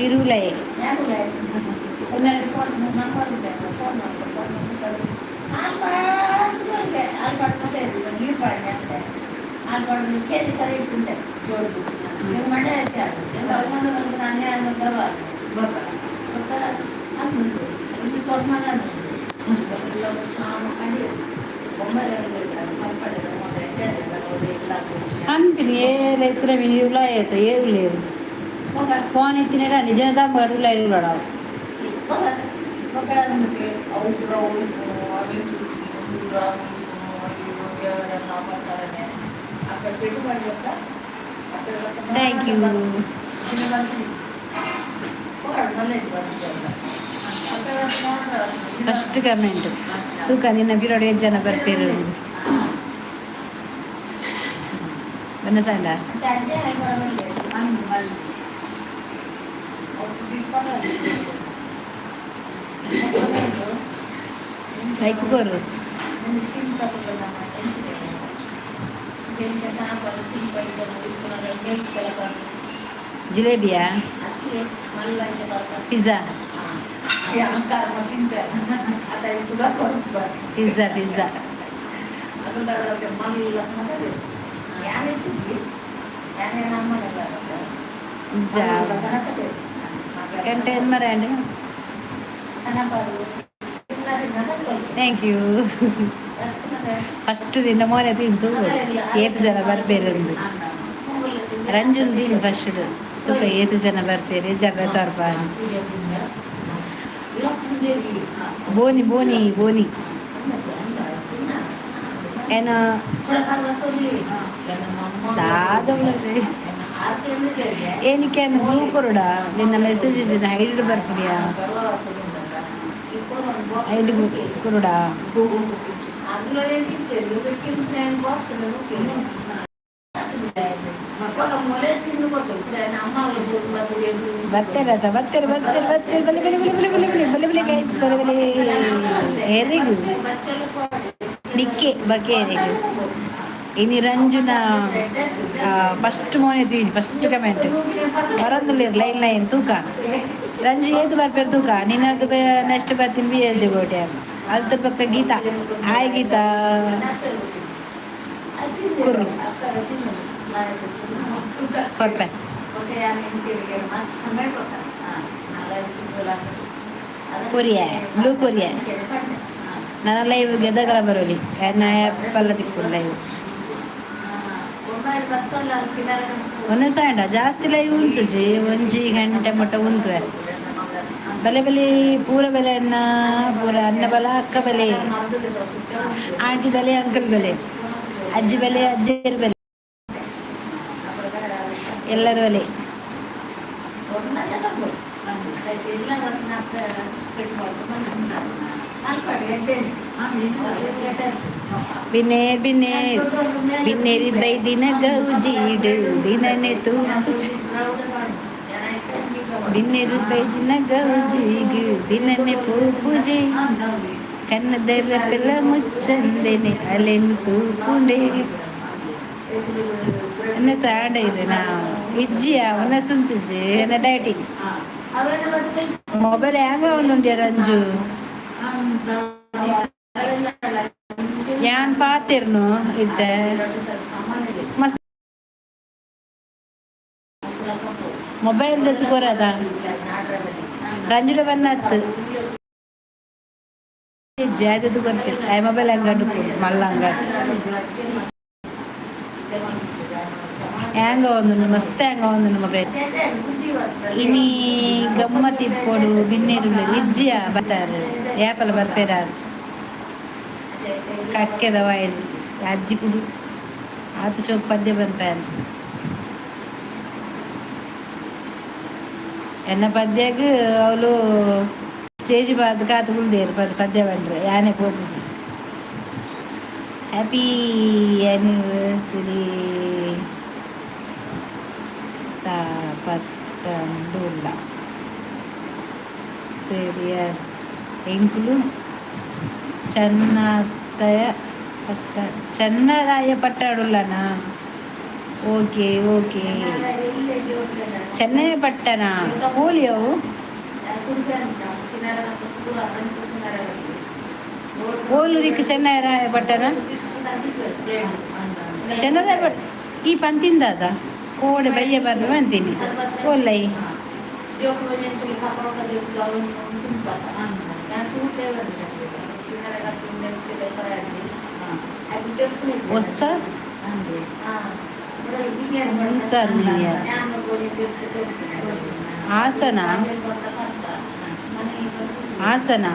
ಇರುಲೈ. ಯಾರುಲೇ phone number phone ಹಾಲು ಪಾಡು ನೀರು ಪಾಡಿ ಅಂತೆ. ಹಾಲು ಪಾಡು ಕೇಳಿ ಸರಿ ಇಟ್ಟುಂಟೆ ಜೋಡು ಇವ್ ಮಂಡೆ ಹೆಚ್ಚಾರು ಅವಮಾನ ಅನ್ಯಾಯ ಗರ್ವ ಬೊಕ್ಕ ಅಂದು ಒಂಜಿ ಕೊರ್ಮನ ಅಡಿ ಬೊಂಬೆ ಮಲ್ಪಡೆ. ಅನ್ಪಿನಿ ಏರ್ ಎತ್ತಿನ ಮಿನಿ ಉಲಾಯ ಏರು ಲೇರು. ಹೋಗ. ಫೋನ್ ಎತ್ತಿನ ನಿಜದ ಬರುಲ ಇರುಲಡ. ಬೊಕ್ಕ ಬೊಕ್ಕ ಅವು ಪೂರ ಅవి ಪೂರ ಅక్కడ పెట్టుబడి యొక్క అక్కడ. Thank you. First comment ತೂಕ ನಿನ್ನ ಬಿರೋಡು ಎಷ್ಟು ಜನ ಬರ್ಪೇರು ಬನ್ನ ಸಂಡ. ಲೈಕ್ ಕೊರು. ಜಿಲೇಬಿಯಾ? ಪಿಜ್ಜಾ? Pizza, pizza. Pizza ಗಂಟೆ ಏನು ಮರ. Thank you. First ನಿನ್ನ ಮೋನೆ ತಿಂತು ಏತ್ ಜನ ಬರ್ಪೇರಂದು ರಂಜುನ್ ದಿನ ಫಸ್ಟ್ ತೂಕ ಏತ್ ಜನ ಬರ್ಪೇರು ಜಬೆ ತೋರ್ಪ. ಬೋನಿ ಬೋನಿ ಬೋನಿ ಏನ ದಾದ. ಏನಕ್ಕೆ ಬ್ಲೂ ಕೊರಡ ನಿನ್ನ ಮೆಸೇಜ್ ಹೈಡ್ ಬರ್ಪುಡಿಯಾ? ಹೈಡ್ ಕುರುಡಾ? ಬರ್ತೀರತ ಬರ್ತೀರ ಬರ್ತೀರ ಬರ್ತೀರ. ಬಲೆ ಬಲೆ ಬಲೆ ಬಲೆ ಬಲೆ ಬಲೆ ಬಲೆ ಬಲೆ ಗೈಸ್, ಬಲೆ ಬಲೆ. ಎರಿಗು ನಿಕ್ಕೆ ಬಕೆ ಎರಿಗು. ಇನಿ ರಂಜುನ ಫಸ್ಟ್ ಮೋನೆ ತೀನಿ ಫಸ್ಟ್ ಕಮೆಂಟ್ ಬರೊಂದುಲ್ಲೆರ್ ಲೈನ್ ಲೈನ್. ತೂಕ ರಂಜು ಏತ್ ಬರ್ಪೇರು ತೂಕ. ನಿನ್ನದು ನೆಕ್ಸ್ಟ್ ಬರ್ತೀನಿ ಬಿ ಎಲ್ ಜಿ ಗೋಟೆ. ಅಲ್ತ ಪಕ್ಕ ಗೀತಾ, ಹಾಯ್ ಗೀತಾ. ಕುರ್ರು ಕೊರ್ಪೆ. ಕೊರಿಯಾ, ಬ್ಲೂ ಕೊರಿಯಾ. ನನ್ನ ಲೈವ್ ಗೆದಗಲ ಬರೋಲಿ ನಾ ಪಲ್ಲ ತಿಕ್ಕು ಲೈವ್ ಒಂದೇ ಸಾಂಡ ಜಾಸ್ತಿ ಲೈವ್ ಉಂಟು ಜಿ. ಒಂಜಿ ಗಂಟೆ ಮುಟ್ಟ ಉಂಟು. ಬಲೆ ಬಲೆ ಪೂರ ಬೆಲೆ ಅನ್ನ ಪೂರ ಅನ್ನ ಬಲ ಅಕ್ಕ ಬಲೆ ಆಂಟಿ ಬಲೆ ಅಂಕಲ್ ಬಲೆ ಅಜ್ಜಿ ಬಲೆ ಅಜ್ಜಿಯರ ಬಲೆ ಎಲ್ಲರ ಬಲೆ. ಬಿನ್ನೇರ್ ಬಿನ್ನೇರ್ ಬಿನ್ನೇರಿ ಬೈದಿನ ಗೌಜೀಡು ದಿನನೆ ತೂಪು ಬಿನ್ನೆರು ಬೈದಿನ ಗೌಜಿಗು ದಿನನೆ ಪೂಪುಜೆ ಕನ್ನದರ ಪೆಲ ಮುಚ್ಚಂದೆನೆ ಅಲೆನ್ ತೂಪುಂಡೆ. ಎನ್ನ ಸಾಂಡ ಇದೆ ನಾ ಇಜ್ಜಿಯ ಒನ್ನಸಂತಿಜಿ ಎನ್ನ ಡೈಟಿಂಗ್ ಮೊಬೈಲ್ ಹ್ಯಾಂಗ ಒಂದುಂಡ್ಯ ರಂಜು. ಯಾನ್ ಪಾತಿರ್ನು ಇತ್ತೆ ಮಸ್ತ್ ಮೊಬೈಲ್ ದತ್ತು ಕೊರದ ರಂಜುಡ ಬನ್ನತ್ತು ಜಾದದು ಕೊರ್ಪೆ. I mobile ಹಂಗಂಡು ಮಲ್ಲ ಹಂಗ ಹ್ಯಾಂಗ ಒಂದು ಮಸ್ತ್ ಹ್ಯಾಂಗ ಒಂದು ಮೊಬೈಲ್. ಇನಿ ಗಮ್ಮತ್ ಇಪ್ಪೊಡು ಬಿನ್ನೇರುಳ್ಳಿ ಇಜ್ಜಿಯ ಬರ್ತಾರೆ ಏಪಲ ಬರ್ಪೇರ ಕಕ್ಕೆದ ವಾಯ್ಸ್ ಅಜ್ಜಿ ಕುಡು ಆತ ಶೋಕ್ ಪದ್ಯ ಬನ್ಪೇನ್. ಎನ್ನ ಪದ್ಯಗ್ ಅವಳು ಸ್ಟೇಜ್ ಬಾದ್ ಕಾತು ಕುಲ್ದೇರು ಪದ್ಯ ಬಂದ್ರೆ ಯಾನೆ ಪೋಪುಜಿ. Happy anniversary. ಪತ್ತಂದುಲ್ಲ ಸೇವಿಯರ್ ಎಂಕುಲು ಚನ್ನತಯ ಪತ್ತ ಚನ್ನರಾಯ ಪಟ್ಟಾಡುಲ್ಲನಾ? Okay okay. ಚೆನ್ನೈಪಟ್ಟಣ ಹೋಲಿಯವು. ಓಲುರಿಕ್ ಚೆನ್ನೈ ರಾಯಪಟ್ಟಣ, ಚೆನ್ನರಾಯಪಟ್ಟ ಈ ಪಂತಿಂದ ಅದ ಕೋಡೆ ಬಯ್ಯ ಬರ್ನು ಅಂತೀನಿ ಓಲ್ಲೈ. ಹೊಸ ಸರ್, ಹಾಸನ ಹಾಸನ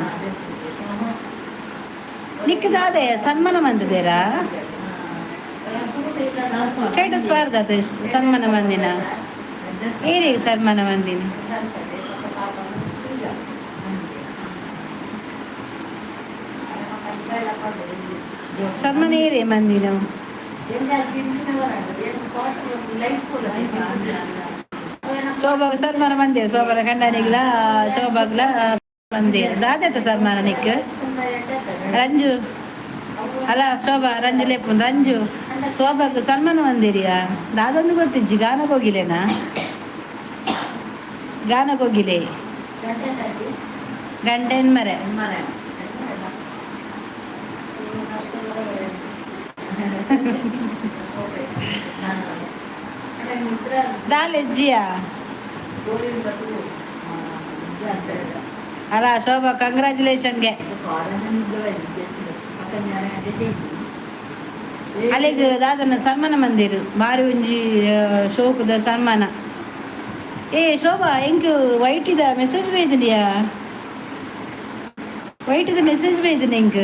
ನಿಕ್ಕದಾದೆ ಸನ್ಮಾನ ಬಂದಿದ್ದೀರಾ? ಸ್ಟೇಟಸ್ ಬಾರ್ದದ ಸನ್ಮಾನ ಬಂದಿನ. ಏರಿಗೆ ಸನ್ಮಾನ ಬಂದಿನಿ? ಸನ್ಮಾನ ಏರಿ ಮಂದಿನ. ಶೋಭಾಗ ಸನ್ಮಾನ ಮಂದಿರ, ಶೋಭನ ಗಂಡನಿಗ್ಲ ಶೋಭಾಗ್ಲ ಮಂದಿರ ದಾದೆತ ಸನ್ಮಾನ ನಿಕ್ ರಂಜು ಅಲ್ಲ ಶೋಭಾ, ರಂಜು ಲೇಪುನ್ ರಂಜು. ಶೋಭಾಗ್ ಸನ್ಮಾನ ಮಂದಿರಿಯಾ? ದಾದೊಂದು ಗೊತ್ತಿಜ್ಜಿ. ಗಾನಕ್ಕೆ ಹೋಗಿಲೇನಾ? ಗಾನಕ್ಕೆ ಹೋಗಿಲೆ. ಗಂಟೆ ಮರೆ. ದಾಲ್ ಎಜ್ಜಿಯಾ ಅಲ್ಲ ಶೋಭಾ, ಕಂಗ್ರ್ಯಾಚುಲೇಷನ್ಗೆ. ಅಲ್ಲಿಗೆ ದಾದನ ಸನ್ಮಾನ ಮಂದಿರು, ಬಾರಿ ಒಂಜಿ ಶೋಕದ ಸನ್ಮಾನ. ಏ ಶೋಭಾ, ಎಂಕ್ ವೈಟ್ ಇದ ಮೆಸೇಜ್ ಬೈದಿನಿಯಾ? ವೈಟ್ ಇದ ಮೆಸೇಜ್ ಬೈದಿನಿ. ಎಂಕ್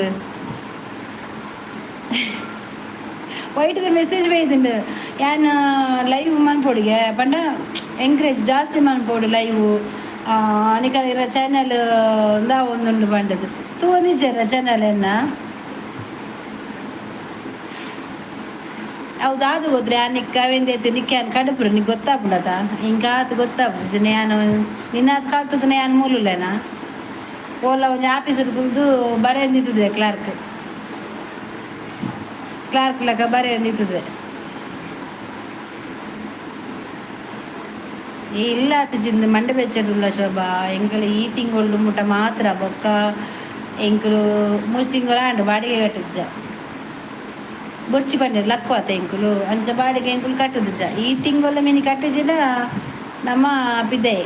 ವೈಟ್ ಇದ ಮೆಸೇಜ್ ಬೈದಿಂಡು. ಯಾನ್ ಲೈವ್ ಮನ್ಪೊಡಿಗೆ ಪಂಡ ಎಂಕರೇಜ್ ಜಾಸ್ತಿ ಮನ್ಪೊಡು ಲೈವ್. ನಿಕಲ್ ಇರ ಚಾನೆಲ್ ಇಂದಾ ಒಂದುಂಡು ಪಂಡದು ತೂವೊಂದಿಜ್ಜೆರ ಚಾನೆಲ್ ಎನ್ನ? ಅವು ದಾದ ಗೊತ್ತ್ರೆ ನಿಕ್ಕ ಅವೆಂದೈತೆ ನಿಕ್ಕೆ ಯಾನ್ ಕಡುಪುರು ನಿಕ್ ಗೊತ್ತಾಪುಂಡತ? ಇಂಕ ಆತ್ ಗೊತ್ತಾಪುಜಿ. ಯಾನ್ ನಿನ್ನಾತ್ ಕಲ್ತದ ಯಾನ್ ಮೂಲುಲ್ಲೇನಾ? ಓಲ ಒಂಜಿ ಆಫೀಸರ್ ಕುಲ್ದು ಬರೆಯೊಂದಿತ್ತುವೆ, ಕ್ಲಾರ್ಕ್ ಕ್ಲಾರ್ಕ್ ಲೆಕ್ಕ ಬರೆಯೊಂದಿತ್ತುವೆ. ಇಲ್ಲ ಜಿಂದ ಮಂಡೆ ಬೆಚ್ಚಡುಲ್ಲ ಶೋಭಾ. ಎಂಕಲ್ ಈ ತಿಂಗಳು ಮುಟ ಮಾತ್ರ. ಬೊಕ್ಕ ಎಂಕುಲು ಮೂಜಿ ತಿಂಗಳು ಆಂಡ್ ಬಾಡಿಗೆ ಕಟ್ಟುಜ. ಬೊರ್ಚಿ ಪಂಡೆರ್ ಲಕ್ವಾತ ಎಂಕುಲು. ಅಂಚ ಬಾಡಿಗೆ ಎಂಕುಲು ಕಟ್ಟುದುಜ. ಈ ತಿಂಗಳು ಮಿನಿ ಕಟ್ಟುಜಿಡ ನಮ್ಮ ಪಿದೆ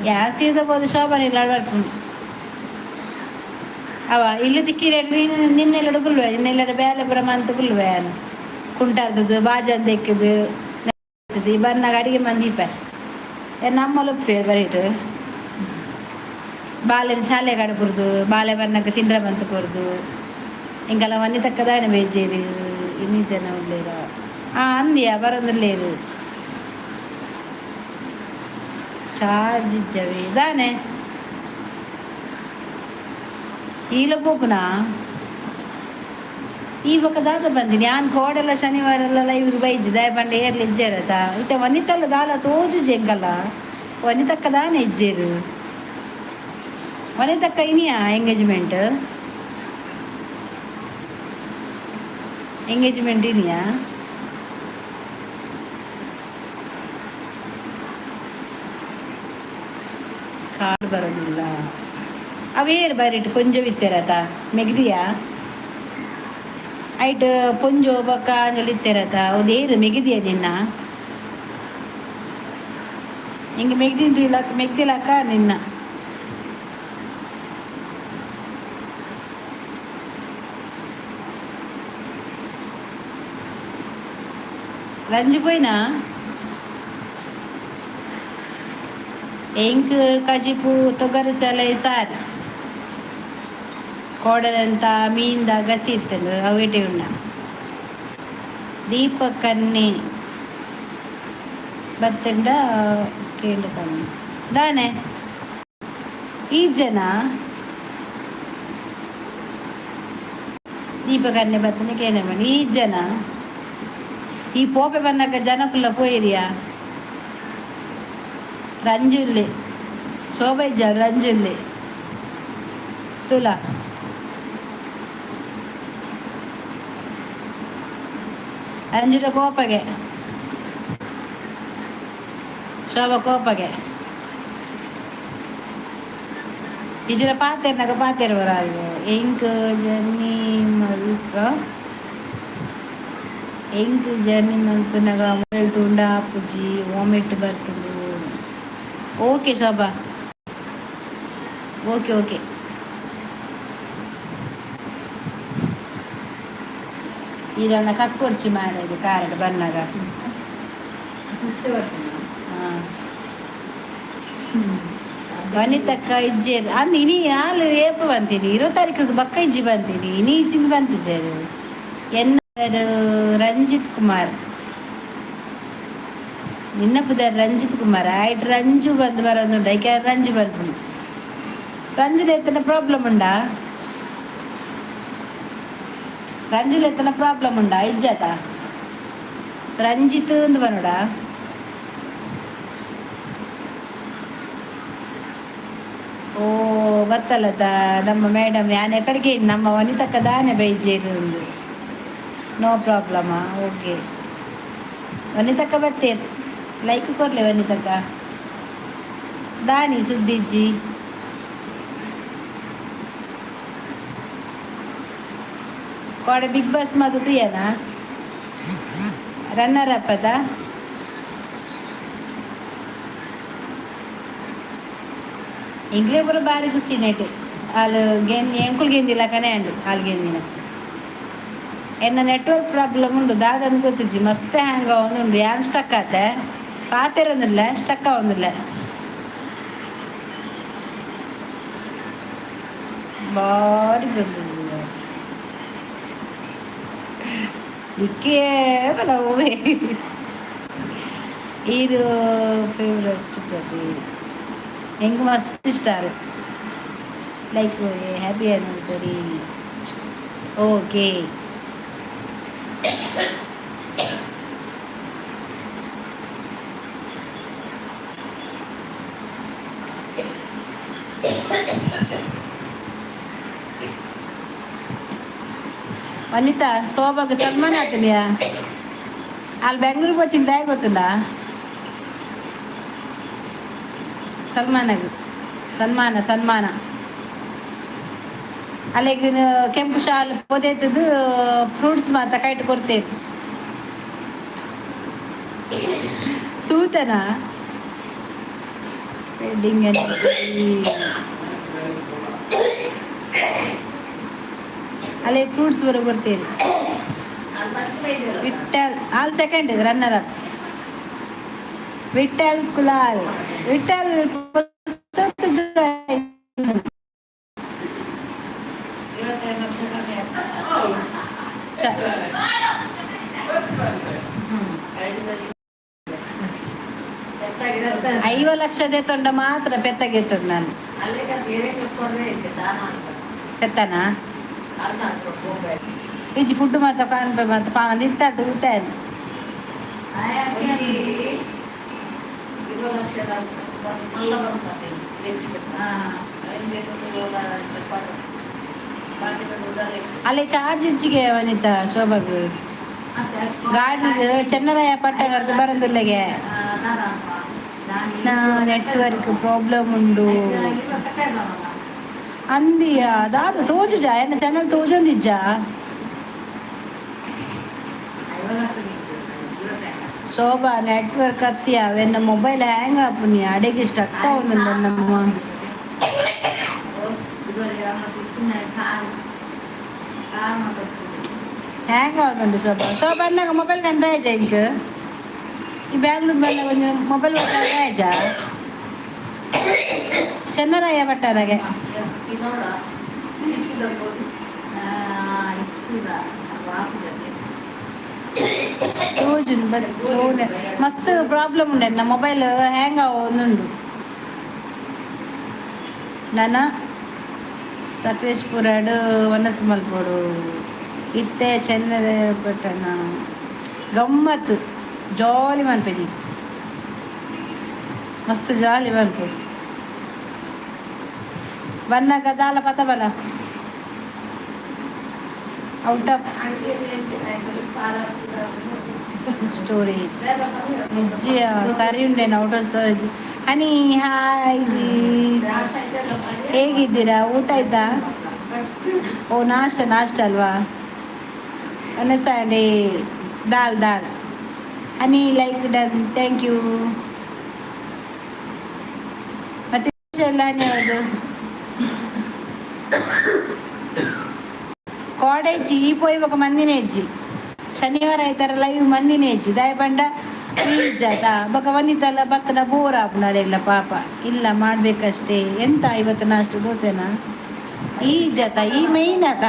ಯಾ ಸೀದ ಬೋದು. ಶೋಭಾ ಇಲ್ಲ ಅವ ಇಲ್ಲಿ ತಿಕ್ಕಿರೆ ನಿನ್ನೆಲ್ಲಡು ಗುಲ್ವೆ, ನಿನ್ನೆಲ್ಲಡು ಬೇಲೆ ಪೂರ ಮಂತ್ ಗುಲ್ವೆ. ಕುಂಟಾರ್ದದ್ದು ಬಾಜನ್ ದೆಕ್ಕದು ಬನ್ನಾಗ ಅಡಿಗೆ ಮಂದೀಪ ನಮ್ಮಲುಪ್ಪೆ ಬರೀಟು. ಬಾಲೆನ ಶಾಲೆ ಕಡಪುರ್ದು, ಬಾಲೆ ಬನ್ನಗ ತಿಂಡ್ರ ಮಂತ್ ಕೊರ್ದು. ಇಂಕಲ ವನ್ನಿ ತಕ್ಕದಾನೆ ಬೇಜೇರು. ಇನ್ನಿ ಜನ ಉಳ್ಳೇರ? ಆ ಅಂದಿಯ ಬರೊಂದುಲ್ಲೇರು. ಚಾರ್ಜ್ ಇಜ್ಜವೆ ದಾನೆ? ಈಲ ಪೋಪುನಾ? ಈ ಬೊಕ ದಾದ ಬಂದಿನಿ ಯಾನ್ ಕೋಡೆಲ್ಲ ಶನಿವಾರ ಎಲ್ಲ ಲೈವ್ಗೆ ಬೈಜಿ. ದಾಯ ಪಂಡ ಏರ್ಲಿ ಇಜ್ಜೇರತ. ಇತ್ತೆ ವನಿತಲ್ಲ ದಾಲ ತೋಜುಜಿ ಎಂಕಲ್ಲ. ವನಿತಕ್ಕ ದಾನೆ ಇಜ್ಜೇರು? ವನಿತಕ್ಕ ಇನಿಯಾ ಎಂಗೇಜ್ಮೆಂಟ್? ಎಂಗೇಜ್ಮೆಂಟ್ ಇನಿಯಾ? ಕಾಲ್ ಬರೋದಿಲ್ಲ. ಅವೇರು ಬರಿಟ್ ಪೊಂಜೊವಿತ್ತೆರತ ಮೆಗ್ದಿಯಾ? ಐಟ್ ಪೊಂಜೋ ಬೊಕ್ಕ ಅಂಜಲಿ ಇತ್ತೆರತ ಏರು ಮೆಗಿದಿಯ ನಿನ್ನ? ಹಿಂಗೆ ಮೆಗ್ದಿಂತಿಲ್ಲ, ಮೆಗ್ದಿಲಕ್ಕ ನಿನ್ನ? ರಂಜು ಪೋಯಿನಾ? ಎಂಕ್ ಕಜಿಪು ತೊಗರಿ ಸೆಲೆ ಸಾರು, ಕೋಡದಂತ ಮೀನ್ದ ಗಸಿ ಇತ್ತಂದು ಅವೇಟೆ ಉಣ್ಣ. ದೀಪಕನ್ನಿ ಬತ್ತಂಡ ಕೇಂದ್ರ ಕಣ್ಣಿ ದಾನೆ ಈ ಜನ ದೀಪಕನ್ನೆ ಬತ್ತನ ಕೇಂದ್ರ ಬನ್ನಿ. ಈ ಜನ ಈ ಪೋಪೆ ಬಂದಾಗ ಜನಕುಲ್ಲ ಪೋಯಿರಿಯಾ? ರಂಜುಲ್ಲೆ ಶೋಭಾ ಇಜ್ಜ ರಂಜುಲ್ಲೆ ತುಲಾ. ರಂಜುರ ಕೋಪಗೆ, ಶೋಭಾ ಕೋಪಗೆ. ಇಜಿರ ಪಾತೆರ್ನಾಗ ಪಾತೆರ್ ಬರಾಲು. ಎಂಕ್ ಜರ್ನಿ ಮಲ್ಪ, ಎಂಕ್ ಜರ್ನಿ ಮಲ್ಪುನಗ ಮೊಬೈಲ್ ತೂಂಡ ಆಪುಜಿ, ವಾಮಿಟ್ ಬರ್ಪುಂಡು. ಓಕೆ ಶೋಭಾ, ಓಕೆ ಓಕೆ. ಇದನ್ನ ಕಕ್ಕೊಡ್ಚಿ ಮಾರ ಕಾರಡ್ ಬನ್ನಾಗ. ಹಾಂ, ವನಿತಕ್ಕ ಇಜ್ಜೇರು ಅಂದ್ ಇನಿ ಆಲ್ ಏಪ ಬಂತೀನಿ? 20 ತಾರೀಕು ಬಕ್ಕ ಇಜ್ಜಿ ಬಂತೀನಿ, ಇನಿ ಇಜ್ಜಿಂದ ಬಂತಿಜ್ಜೇರು. ಎನ್ನ ರಂಜಿತ್ ಕುಮಾರ್, ನಿನ್ನ ಪುದರ್ ರಂಜಿತ್ ಕುಮಾರ್ ಆಯ್ತು. ರಂಜು ಬಂದು ಬರೋದುಂಡು, ಐಕೆ ರಂಜು ಬರ್ಪುಂಡು. ರಂಜುದ ಎತ್ತನ ಪ್ರಾಬ್ಲಮ್ ಉಂಡಾ? ರಂಜುಲ ಎತ್ತನ ಪ್ರಾಬ್ಲಮ್ ಉಂಡಾ? ಇಜ್ಜಾತ? ರಂಜಿತ್ ಅಂದ್ ಬರೋಡಾ? ಓ, ಬತ್ತಲ್ಲದ ನಮ್ಮ ಮೇಡಮ್. ಯಾನೆ ಕಡೆಗೆ ನಮ್ಮ ವನಿತಕ್ಕ ದಾನೆ ಬೈಜೇರು ಒಂದು. ನೋ ಪ್ರಾಬ್ಲಮಾ? ಓಕೆ ವನಿತಕ್ಕ, ಬತ್ತೇರು. ಲೈಕ್ ಕೊರ್ಲೆ ವನಿತಕ್ಕ. ದಾನಿ ಸುದ್ದಿಜ್ಜಿ. ಕೋಡೆ ಬಿಗ್ ಬಾಸ್ ಮಾತು ತುಯ್ಯನಾ? ರನ್ನರ್ ಅಪ್ ಅದ. ಇಂಗ್ಲೇ ಪೂರ ಬಾರಿ ಖುಷಿ ನೆಟ್. ಆಲ್ ಗೆನ್ ಎಂಕುಲು ಗೆಂದಿಲ್ಲ ಕನೆ ಅಂಡು ಆಲ್ ಗೆಂದಿನ. ಎನ್ನ ನೆಟ್ವರ್ಕ್ ಪ್ರಾಬ್ಲಮ್ ಉಂಡು, ದಾದಂದು ಗೊತ್ತಿಜ್ಜಿ. ಮಸ್ತ್ ಹ್ಯಾಂಗ್ ಆವೊಂದುಂಡು. ಯಾನ್ ಸ್ಟಕ್ ಆತೆ, ಪಾತೆರೊಂದುಲ್ಲ, ಸ್ಟಕ್ ಆವೊಂದುಲ್ಲ. ಬಾರಿ ಬಂದು ಕೇವಲ ಹೂವೇ. ಇದು ಫೇವ್ರೆಟ್ ಪ್ರತಿ ಎಂಕ್ ಮಸ್ತ್ ಇಷ್ಟ. Like, happy anniversary. Okay Vanitha, ಶೋಭಾಗ್ ಸನ್ಮಾನ ಆತನಿಯಾ? ಅಲ್ಲಿ ಬೆಂಗ್ಳೂರು పోతుంది ಗೊತ್ತುಂಡ ಸಲ್ಮಾನಗ್ ಸನ್ಮಾನ ಸನ್ಮಾನ. ಅಲ್ಲಿಗೆ ಕೆಂಪು ಶಾಲ್ ಪೊದೆತ್ತದು, ಫ್ರೂಟ್ಸ್ ಮಾತ ಕೈಟ್ ಕೊಡ್ತೇವೆ. ತೂತನ ವೆಡ್ಡಿಂಗ್. ಅಲ್ಲಿ ಫ್ರೂಟ್ಸ್ ಬರೋ ಕೊಡ್ತೇವೆ. Vittal all second runner up. Vittal Kulal, Vittal. 50 ಲಕ್ಷದೇ ತೊಂಡ ಮಾತ್ರ ಪೆತ್ತಗೆ ತೊಂಡ ನಾನು. ಪೆತ್ತನಾ? ಇಜ್ಜಿ, ಫುಡ್ ಮಾತ ಕಾಣ್ಪೆ ಮಾತ ಪಾನ ದಿತ್ತಾತು ಗೊತ್ತಾಯ್ತು. ಅಲ್ಲಿ ಚಾರ್ಜ್ ಇಜ್ಜಿಗೆ ವನಿತಾ, ಶೋಭಾಗ್ ಗಾಡಿ ಚೆನ್ನರಾಯ ಪಟ್ಟಣ ಬರಂದುಲ್ಲೆಗೆ. ನಾ ನೆಟ್ವರ್ಕ್ ಪ್ರಾಬ್ಲಮ್ ಉಂಡು ಅಂದಿಯ. ದಾದ ತೋಜುಜಾ? ಎನ್ನ ಚಾನಲ್ ತೋಜೊಂದಿಜ್ಜಾ? ಶೋಭಾ, ನೆಟ್ವರ್ಕ್ ಅತ್ತಿಯ ಎನ್ನ ಮೊಬೈಲ್ ಹ್ಯಾಂಗ್ ಆಪುನಿ, ಅಡೆಗೆ ಸ್ಟಕ್ ಆವೊಂದುಂಡು ನಮ್ಮ. ಹ್ಯಾಂಗ್ ಆವೊಂದುಂಡು ಶೋಭಾ. ಶೋಭಾ ಅನ್ನಾಗ ಮೊಬೈಲ್ ಕಂಡ ಇಂಕ್ ಈ ಬ್ಯಾಂಗ್ಳೂರ್ ಬಂದಾಗ ಒಂಜಿ ಮೊಬೈಲ್ ಆಯ್ಜಾ? ಚೆನ್ನರಾಯ ಪಟ್ಟಣಗೆ. ತೋಜುಂಡು ಬಟ್ ಮಸ್ತ್ ಪ್ರಾಬ್ಲಮ್ ಉಂಡೆ. ನನ್ನ ಮೊಬೈಲ್ ಹ್ಯಾಂಗ್ ಆವೊಂದುಂಡು. ನನ ಸಕಲೇಶ್ಪುರಡ್ ವನಸ್ ಮಲ್ಪೊಡು. ಇತ್ತೆ ಚೆನ್ನರಾಯಪಟ್ಟಣ ಗಮ್ಮತ್ತು, ಜಾಲಿ ಮನ್ಪೆದಿ, ಮಸ್ತ್ ಜಾಲಿ ಮನ್ಪು. ಬನ್ನಾಗ ದಾಲ ಪತ ಬಲ ಔಟ್ ಆಫ್. ಸ್ಟೋರೇಜ್ ನಿಜ ಸರಿ ಉಂಡೇನು out of storage. Honey, hi, ಹೇಗಿದ್ದೀರಾ? ಊಟ ಆಯ್ತಾ? ಓ, ನಾಷ್ಟ, ನಾಷ್ಟ ಅಲ್ವಾ? ಸಂಡೇ ದಾಲ್ ದಾಲ್. Honey, like done, thank you. ಮತ್ತೆ ಎಲ್ಲ ಹನಿ ಅವ್ರದ್ದು ಕೋಡೆಜ್ಜಿ ಈ ಪೋಯಿ ಬೊಕ ಮಂದಿನ ಹೆಜ್ಜಿ. ಶನಿವಾರ ಆಯ್ತಾರ ಲೈವ್ ಮಂದಿನ ಹೆಜ್ಜಿ. ದಾಯ ಪಂಡ ಈಜಾತ ಬೊಕ ವನಿತಲ್ಲ ಬತ್ತನ ಬೋರ್ ಆಪುಂಡು ಪಾಪ. ಇಲ್ಲ, ಮಾಡ್ಬೇಕಷ್ಟೇ. ಎಂತ ಇವತ್ತು ನಾಷ್ಟ? ದೋಸೆನಾ? ಈ ಜಾತ ಈ ಮೈನ್ ಆತ.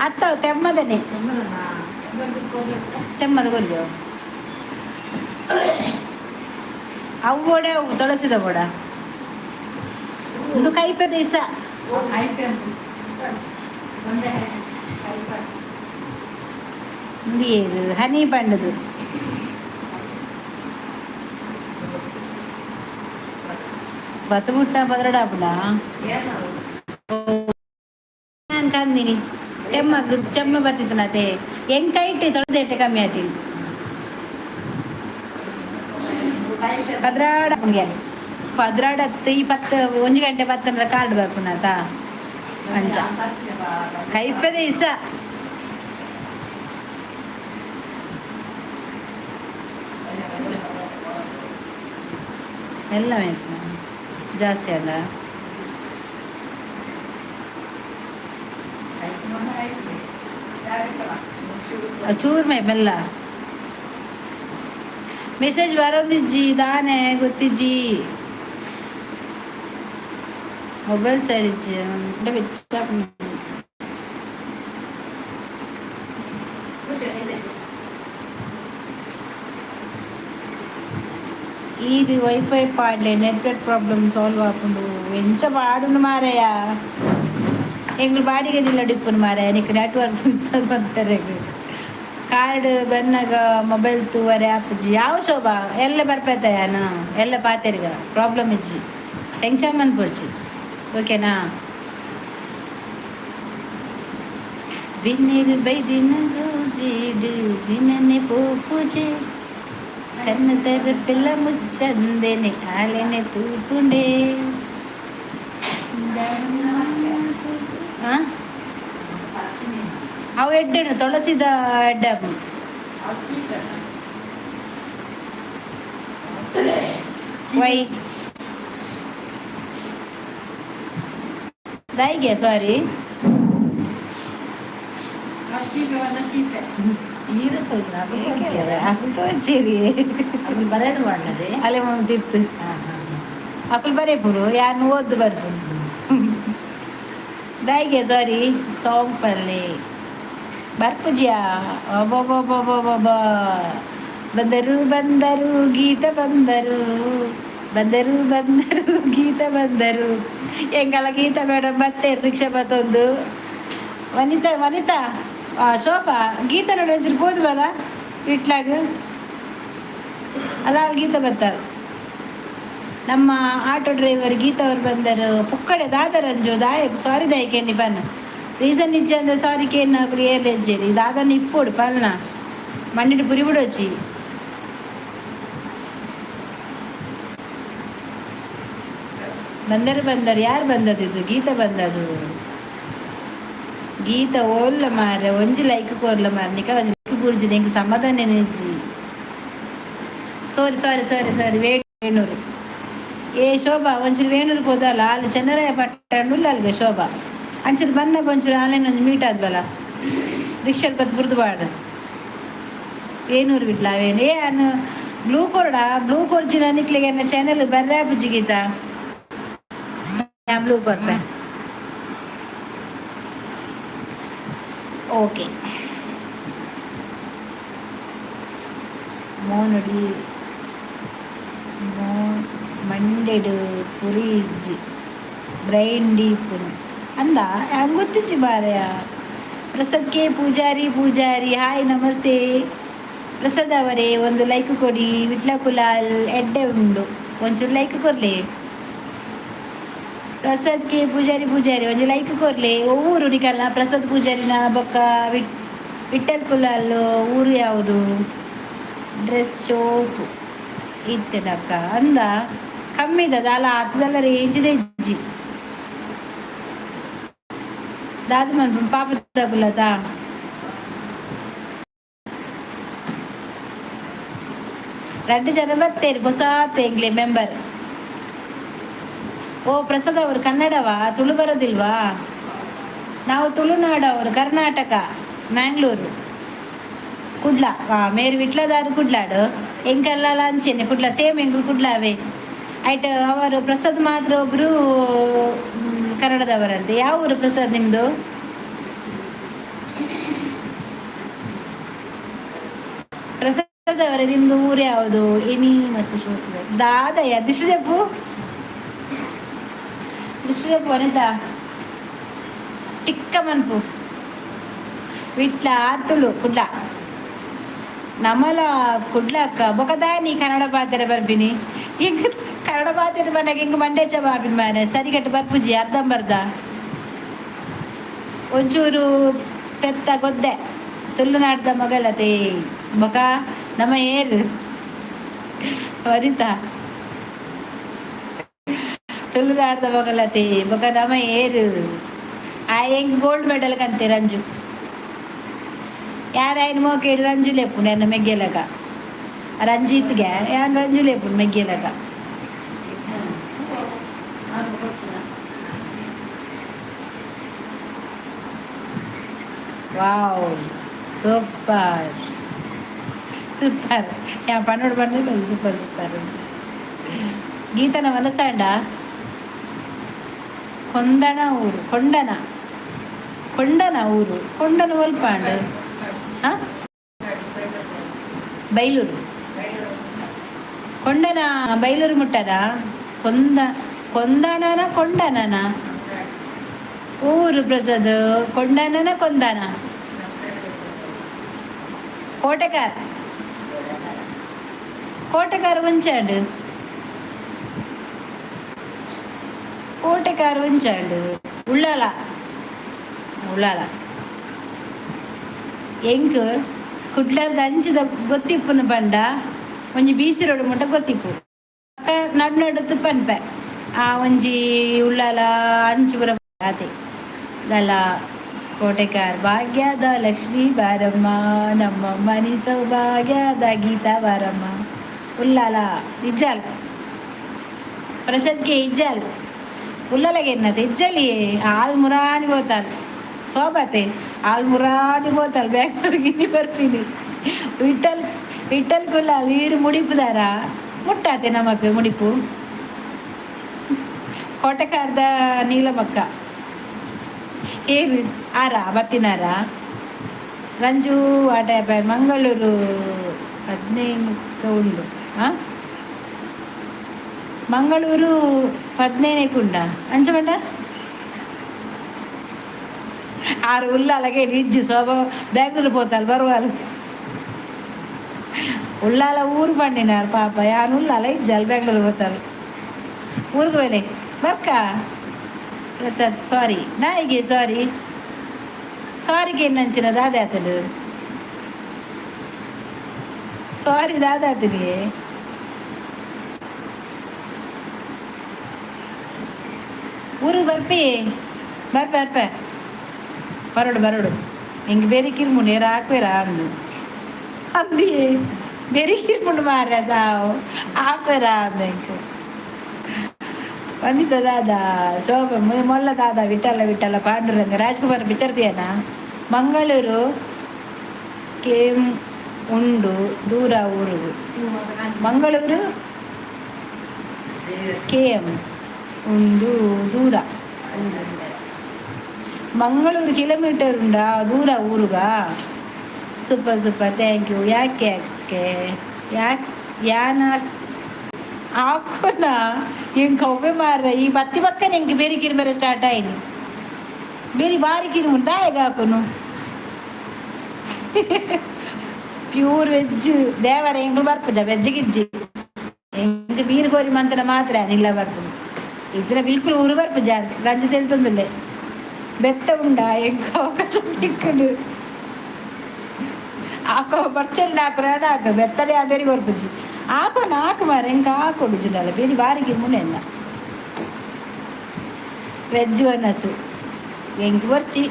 ಅತ್ತ ತೆಮ್ಮದನೆ ತೆಮ್ಮದ ಗೊಲ್ಲು ಅವು ಬೋಡೆ, ಅವು ತುಳಸಿದ ಬೋಡ. ಒಂದು ಕೈಪೆ ದಿವಸ. ಒಂದು ಏರು ಹನಿ ಬಣ್ಣದು. ಬತ್ತುಗುಟ್ಟ ಬದರಡಾಪುಂಡ. ನಾನು ಕಂದಿನಿ ತೆಮ್ಮಗ್ ಚೆಮ್ಮ ಬತ್ತಿತ್ತನತೆ. ಹೆಂಗ್ ಕೈಟೆ ತೊಳೆದೇಟೆ ಕಮ್ಮಿ ಆತೀನಿ. ಪದ್ರಾಡ ಪದ್ರಾಡತ್ತು ಈ ಪತ್ತು ಒಂಜಿ ಗಂಟೆ ಪತ್ತನ ಕಾರ್ಡ್ ಬರ್ಪುನಾತ. ಅಂಚ ಕೈಪೆದ ಇಸ. ಎಲ್ಲ ಬೇಕು ಜಾಸ್ತಿ ಅಲ್ಲ. ಚೂರ್ ಮೇ ಬೆಲ್ಲ. ಮೆಸೇಜ್ ಬರೋದಿಜ್ಜಿ ದಾನೆ ಗೊತ್ತಿಜ್ಜಿ. ಮೊಬೈಲ್ ಸರಿಜ್ಜಿ ಅಂದ್ರೆ ಬೆಚ್ಚ. ಇದು ವೈಫೈ ಪಾಡ್ಲೆ, ನೆಟ್ವರ್ಕ್ ಪ್ರಾಬ್ಲಮ್ ಸಾಲ್ವ್ ಆಪುಂಡು. ಎಂಚ ಪಾಡುಂಡು ಮಾರಾಯ? ಎಂಗ್ಲು ಬಾಡಿಗೆ ಡಿಪ್ಪುನು ಮಾರಾಯ. ನಿಕ್ ನೆಟ್ವರ್ಕ್ ಬರ್ತಾರೆ. ಕಾರ್ಡ್ ಬನ್ನಗ ಮೊಬೈಲ್ ತೂವರೆ ಆಪುಜಿ. ಯಾವ ಶೋಭಾ ಎಲ್ಲ ಬರ್ಪೇತಯಾನ ಎಲ್ಲ ಪಾತೆರ್ಗ. ಪ್ರಾಬ್ಲಮ್ ಇಜ್ಜಿ, ಟೆನ್ಷನ್ ಮನ್ಪೊಡ್ಚಿ, ಓಕೆನಾ? ಬಿನ್ನಿರು ಬೈದಿನ ಜೀಡು ದಿನನೆ ಪೋಪುಜೆ ಕಣ್ಣು ತೆರಪಿಲ್ಲ ಮುಚ್ಚಂದೆನೆ ಆಲೆನೆ ತೂಪುಂಡೆ. ಆ ಅವು ಎಡ್ಡೆನು ತುಳಸಿದ ಎಡ್ಡೆ. ವೈ ದಾಯಿಗೆ ಸಾರಿ. ಬರೆದು ಮಾಡ್ಲದೆ. ಅಲೆ ಮುಂದಿತ್ತು ಅಕುಲ್ ಬರೇಪುರು ಯಾರು ಓದ್ದು ಬರ್ಪುರು. ದಾಯಿಗೆ ಸಾರಿ ಸಾಂಗ್ ಪಲ್ಲೆ ಬರ್ಪುಜಿಯಾ? ಅಬ್ಬಬ್ಬಬ್ಬಬ್ಬಬ್ಬ, ಬಂದರು ಬಂದರು ಗೀತ ಬಂದರು, ಬಂದರು ಬಂದರು ಗೀತ ಬಂದರು. ಎಂಕಲ ಗೀತ ಮೇಡಮ್ ಬತ್ತೆ ರಿಕ್ಷಾ ಬತ್ತೊಂದು. ವನಿತಾ, ವನಿತಾ, ಶೋಭಾ, ಗೀತ ನೋಡಿ ಒಂಚೂರು ಹೋದ್ವಲ್ಲ ಇಟ್ಲಾಗ ಅಲ್ಲ. ಗೀತ ಬರ್ತಾರೆ. ನಮ್ಮ ಆಟೋ ಡ್ರೈವರ್ ಗೀತಾ ಅವರು ಬಂದರು. ಪುಕ್ಕಡೆ ದಾದರಂಜು ದಾಯ ಸಾರಿ ದಾಯಕೇನಿ ಪನ್ನ ರೀಸನ್ ಇಜ್ಜ ಅಂದ್ರೆ ಸಾರಿ ಕೇನ್ ಅಕುಲು ಏರ್ಲೆ ಇಜ್ಜೇರಿ. ದಾದನ ಇಪ್ಪೋಡು ಪಲ್ನ ಮಂಡಿಡು ಪುರಿ ಬಿಡೋಚಿ. ಬಂದರು ಬಂದರು. ಯಾರು ಬಂದದ್ದು? ಗೀತ ಬಂದದು. ಗೀತ ಓಲ್ಲ ಮಾರ್ರೆ, ಒಂಜಿ ಲೈಕ್ ಕೋರ್ಲ ಮಾರ್ರೆ. ನಿಕ ಒಂಜಿ ಲೈಕ್ ಪೂರ್ಜಿ ಎಂಕ್ ಸಮಾಧಾನ ಇಜ್ಜಿ. ಸಾರಿ ಸಾರಿ ಸಾರಿ ಸಾರಿ. ವೇಣೂರು. ಏ ಶೋಭಾ, ಒಂಚೂರು ವೇಣೂರು ಪೋದಲ್ಲ ಅಲ್ಲಿ ಚನ್ನರಾಯ ಪಟ್ಟಣ ಅಲ್ಗೆ ಶೋಭಾ. ಅಂಚೂರು ಬಂದಾಗ ಒಂಚೂರು ಆನ್ಲೈನ್ ಒಂಜಿ ಮೀಟ್ ಆದ್ವಲ್ಲ. ರಿಕ್ಷಾ ಬತ್ತು ಬುರ್ದು ಬಾಡ ವೇಣೂರು ಬಿಟ್ಲ ಅವೇನು. ಏ ಅನು ಬ್ಲೂ ಕೊರಡ, ಬ್ಲೂ ಕೊರ್ಚಿನ ನಿಕ್ಲಿಗೆ ಎನ್ನ ಚಾನೆಲ್ ಬರ್ರೆ ಆಪುಜಿ ಗೀತಾ. ಬ್ಲೂ ಕೊರ್ಪೆ. ಓಕೆ. ಮೋನಡಿ ಮೋ ಮಂಡೆಡು ಪುರಿ ಇಜ್ಜಿ, ಬ್ರೈನ್ ಡೀಪುನು ಅಂದ ಹಂಗೆ ಗೊತ್ತಿಜ್ಜಿ ಬಾರಯ. ಪ್ರಸಾದ್ ಕೆ ಪೂಜಾರಿ, ಪೂಜಾರಿ, ಹಾಯ್, ನಮಸ್ತೆ ಪ್ರಸಾದ್ ಅವರೇ. ಒಂದು ಲೈಕ್ ಕೊಡಿ. ವಿಟ್ಲ ಕುಲಾಲ್ ಎಡ್ಡೆ ಉಂಡು, ಒಂಚೂರು ಲೈಕ್ ಕೊರ್ಲಿ. ಪ್ರಸಾದ್ ಕೆ ಪೂಜಾರಿ, ಪೂಜಾರಿ ಒಂಜಿ ಲೈಕ್ ಕೊರ್ಲೆ. ಊರು ನಿಕಲ್ನ? ಪ್ರಸಾದ್ ಪೂಜಾರಿನ ಬೊಕ್ಕ ವಿಠಲ್ ಕುಲಾಲ್ ಊರು ಯಾವುದು? ಡ್ರೆಸ್ ಶೋಕು ಇತ್ತದಕ್ಕ ಅಂದ ಕಮ್ಮಿದ ದಾಲ ಆತದಲ್ಲ ರೇಂಜ್ ಇಜ್ಜಿ. ದಾದ ಮನ್ಪುಂಡು ಪಾಪದಕುಲತ? ರಡ್ಡ್ ಜನ ಬತ್ತೇರು ಹೊಸ ಎಂಗ್ಲೆ ಮೆಂಬರ್. ಓ ಪ್ರಸಾದ್ ಅವರು ಕನ್ನಡವಾ? ತುಳು ಬರೋದಿಲ್ವಾ? ನಾವು ತುಳುನಾಡವರು, ಕರ್ನಾಟಕ, ಮ್ಯಾಂಗ್ಳೂರು, ಕುಡ್ಲ. ಮೇರು ವಿಟ್ಲದಾರು, ಕುಡ್ಲಾಡು. ಎಂಕಲ್ಲ ಅಂಚೆನೆ ಕುಡ್ಲ ಸೇಮ್. ಎಂಕುಲು ಕುಡ್ಲಾವೆ. ಐಟ್ ಅವರು ಪ್ರಸಾದ್ ಮಾತ್ರ ಒಬ್ರು ಕನ್ನಡದವರಂತೆ. ಯಾವ ಊರು ಪ್ರಸಾದ್ ನಿಮ್ಮದು? ಪ್ರಸಾದ್ ಅವರೇ, ನಿಮ್ದು ಊರು ಯಾವುದು? ಎನಿ ಮಸ್ತ್ ಶೋಕ್ ದಾದಯ್ಯ ದಿಷ್ಟು చెప్పು, ದಿಷ್ಟು చెప్పು. ಅನಿತಾ ಟಿಕ್ಕ ಮನ್ಪು. ವಿಟ್ಲ ಆರ್ತುಳು ಕುಡ್ಲ ನಮಲ ಕುಡ್ಲಕ್ಕ. ಬೊಕದಾನಿ ಕನ್ನಡ ಪಾತೆರ ಬರ್ಪಿನಿ? ಇಂಕ್ ಕನ್ನಡ ಪಾತೆರ ಬಂದಾಗ ಇಂಕ್ ಮಂಡೇಚ ಬಾಪಿನ ಮಾರೆ. ಸರಿಗಟ್ಟು ಬರ್ಪುಜಿ ಅರ್ಧಂಬರ್ಧ, ಒಂಚೂರು ಪೆತ್ತ ಗೊದ್ದೆ. ತುಳುನಾಡ್ದ ಮಗಲತೆ. ಬೊಕ ನಮ್ಮ ಏರು ವನಿತಾ? ತುಳುನಾಡ್ದ ಮಗಲತೆ. ಬೊಕ ನಮ್ಮ ಏರು? ಆ ಎಂಕ್ ಗೋಲ್ಡ್ ಮೆಡಲ್ ಕಂತೆ ರಂಜು. ಯಾರಾಯನ ಮೋಕೇಡು ರಂಜು ಲೇಪುಂಡು ಎನ್ನ ಮೆಗ್ಗೆಲಕ. ರಂಜಿತ್ಗೆ ಯಾನ್ ರಂಜು ಲೇಪುಂಡು ಮೆಗ್ಗೆಲಕ. ವಾವ್, ಸೂಪರ್ ಸೂಪರ್. ಯಾ ಪನ್ನೋಡು ಪಂಡ ಸೂಪರ್ ಸೂಪರ್. ಗೀತನ ವಲಸಾಂಡ ಕೊಂದಣ ಊರು, ಕೊಂಡನ, ಕೊಂಡನ ಊರು, ಕೊಂಡನ ಒಲ್ಪಾಂಡ್? ಬೈಲೂರು ಕೊಂಡನ, ಬೈಲೂರು ಮುಟ್ಟದ. ಕೊಂದ ಕೊಂದಣನ ಕೊಂಡನನ ಊರು ಪ್ರಸಾದ್? ಕೊಂಡನನ ಕೊಂದನ? ಕೋಟೆಕಾರ್, ಕೋಟೆಕಾರ್ ఉంచాడు, ಕೋಟೆಕಾರ್ ఉంచాడు. ಉಳ್ಳಾಲ, ಉಳ್ಳಾಲ. ಎಂಕ್ ಕುಡ್ಲದ ಅಂಚಿದ ಗೊತ್ತಿಪ್ಪುನ ಪಂಡ ಒಂಜಿ ಬೀಸಿ ರೋಡ್ ಮುಟ್ಟ ಗೊತ್ತಿಪ್ಪು. ನಡು ನಡುತ್ತು ಪನ್ಪೆ. ಆ ಒಂಜಿ ಉಳ್ಳಾಲ ಅಂಚಿ ಪೂರ ಆತೆ. ಉಳ್ಳಾಲ, ಕೋಟೆಕಾರ್. ಭಾಗ್ಯದ ಲಕ್ಷ್ಮೀ ಬಾರಮ್ಮ, ನಮ್ಮ ಮನಿ ಸೌಭಾಗ್ಯದ ಗೀತಾ ಬಾರಮ್ಮ. ಉಳ್ಳಾಲ ಇಜ್ಜಾಲ್ ಪ್ರಸಾದ್ಗೆ ಇಜ್ಜಾಲ್. ಉಳ್ಳಾಲಗೆ ಎನ್ನತೆ ಇಜ್ಜಲಿ. ಆಲ್ ಮುರಾನಿ ಪೋತಾಲ್ ಸೋಬತೆ, ಆಲ್ ಮುರಾನಿ ಪೋತಾಲ್ ಬ್ಯಾಂಗ್ಳೂರಿಗೆ ಬರ್ತೀನಿ. ವಿಠಲ್, ವಿಠಲ್ ಕುಲ್ಲಾಲ್ ಈರು ಮುಡಿಪುದಾರ ಮುಟ್ಟಾತೆ ನಮಕ್ ಮುಡಿಪು. ಕೋಟೆಕಾರ್ದ ನೀಲಮಕ್ಕ ಏರು ಆರ ಬತ್ತಿನಾರ? ರಂಜು ಆಟ. ಮಂಗಳೂರು 15ಕ್ಕೆ ಉಂಡು. ಹಾಂ, ಮಂಗಳೂರು 15ಕ್ಕೆ ಉಂಡ ಅಂಚ ಪಂಡ ಆರು ಉಳ್ಳಾಲಗೆ ಇಜ್ಜಿ ಸೋಬ. ಬ್ಯಾಂಗ್ಳೂರು ಪೋತಾಲ್ ಬರುವಾಲ್. ಉಳ್ಳಾಲ ಊರು ಪಂಡಿನಾರ್ ಪಾಪ. ಯಾನ್ ಉಳ್ಳಾಲ ಇಜ್ಜಾಲ್, ಬ್ಯಾಂಗ್ಳೂರು ಪೋತಾಲ್. ಊರಿಗೆ ವೇಲೆ ಬರ್ಕ ಪ್ರಸಾದ್? ಸಾರಿ ನಾಯಿಗೆ ಸಾರಿ. ಸಾರಿಗೆ ನಂಚಿನ ದಾದ ಆತಡು? ಸಾರಿ ದಾದ ಆತನಿಗೆ? ಊರು ಬರ್ಪಿ, ಬರ್ಪೆ ಬರ್ಪೆ. ಬರೋಡು ಬರೋಡು. ಹಿಂಗೆ ಬೇರೆ ಕಿರ್ಮುಂಡು ಏರ ಹಾಕ್ವೇರಾ ಅಂದು ಅಂದಿ. ಬೇರೆ ಕಿರ್ಮುಂಡು ಮಾರ್ರೆ ಸಾವು ಹಾಕ್ವೇರಾ ಅಂದ. ಇಂಕ ಬಂದಿದ್ದ ದಾದಾ ಶೋಭ ಮೊಲ್ಲ ದಾದಾ. ವಿಠಲ ವಿಠಲ ಪಾಂಡುರಂಗ ರಾಜ್ಕುಮಾರ್ ಪಿಕ್ಚರ್ తీಯನಾ? ಮಂಗಳೂರು ಕೇಮ್ ಉಂಡು ದೂರ ಊರು. ಮಂಗಳೂರು ಕೆ ಎಂ ಉಂಡು ದೂರ. ಮಂಗಳೂರು ಕಿಲೋಮೀಟರ್ ಉಂಡಾ ದೂರ ಊರುಗ? Super super, thank you. ಯಾಕೆ ಯಾಕೆ ಯಾಕೆ ಯಾನ ಹಾಕೋನ ಇಂಕ ಒಬ್ಬೆ ಮಾರ್ರೆ. ಈ ಬತ್ತಿ ಬಕ್ಕನೆ ಇಂಕ ಬೇರೆ ಕಿರ್ಮೆರೆ ಸ್ಟಾರ್ಟ್ ಆಯ್ನಿ. ಬೇರೆ ಬಾರಿ ಕಿರುಮು ದಾಯಗ ಹಾಕೋನು. ಪ್ಯೂರ್ ವೆಜ್ ದೇವರ ಎಂಕ್ಲು ಬರ್ಪುಜ ವೆಜ್ ಗಿಜ್ಜಿ. ಎಂಕ್ ಬೀರ್ ಕೋರಿ ಮಂತನ ಮಾತ್ರ ನಿಲ್ಲ ಬರ್ಪುನು. ಇಜ್ಜಿನ ಬಿಲ್ಕುಲ್ ಊರು ಬರ್ಪು ಜಾನ್ ರಂಜಿ ತೆಲ್ತೊಂದುಲ್ಲೆ ಬೆತ್ತ ಉಂಡ ಎಂಕ್ ಅವಕಾಶ ತಿಕ್ಕುಂಡು ಆಕೋ ಬರ್ಚರಿ ನಾಕು ನಾಕು ಬೆತ್ತಡೆ ಆ ಬೇರೆ ಕೊರ್ಪುಜಿ ಆಕೋ ನಾಕು ಮಾರೆ ಎಂಕ ಆಕೊಡು ಜಿಂಡಲ ಬೇರೆ ಬಾರಿಗೆ ಮುನೆ ಎನ್ನ ವೆಜ್ ಒನಸು ಎಂಕ್ ಬರ್ಚಿ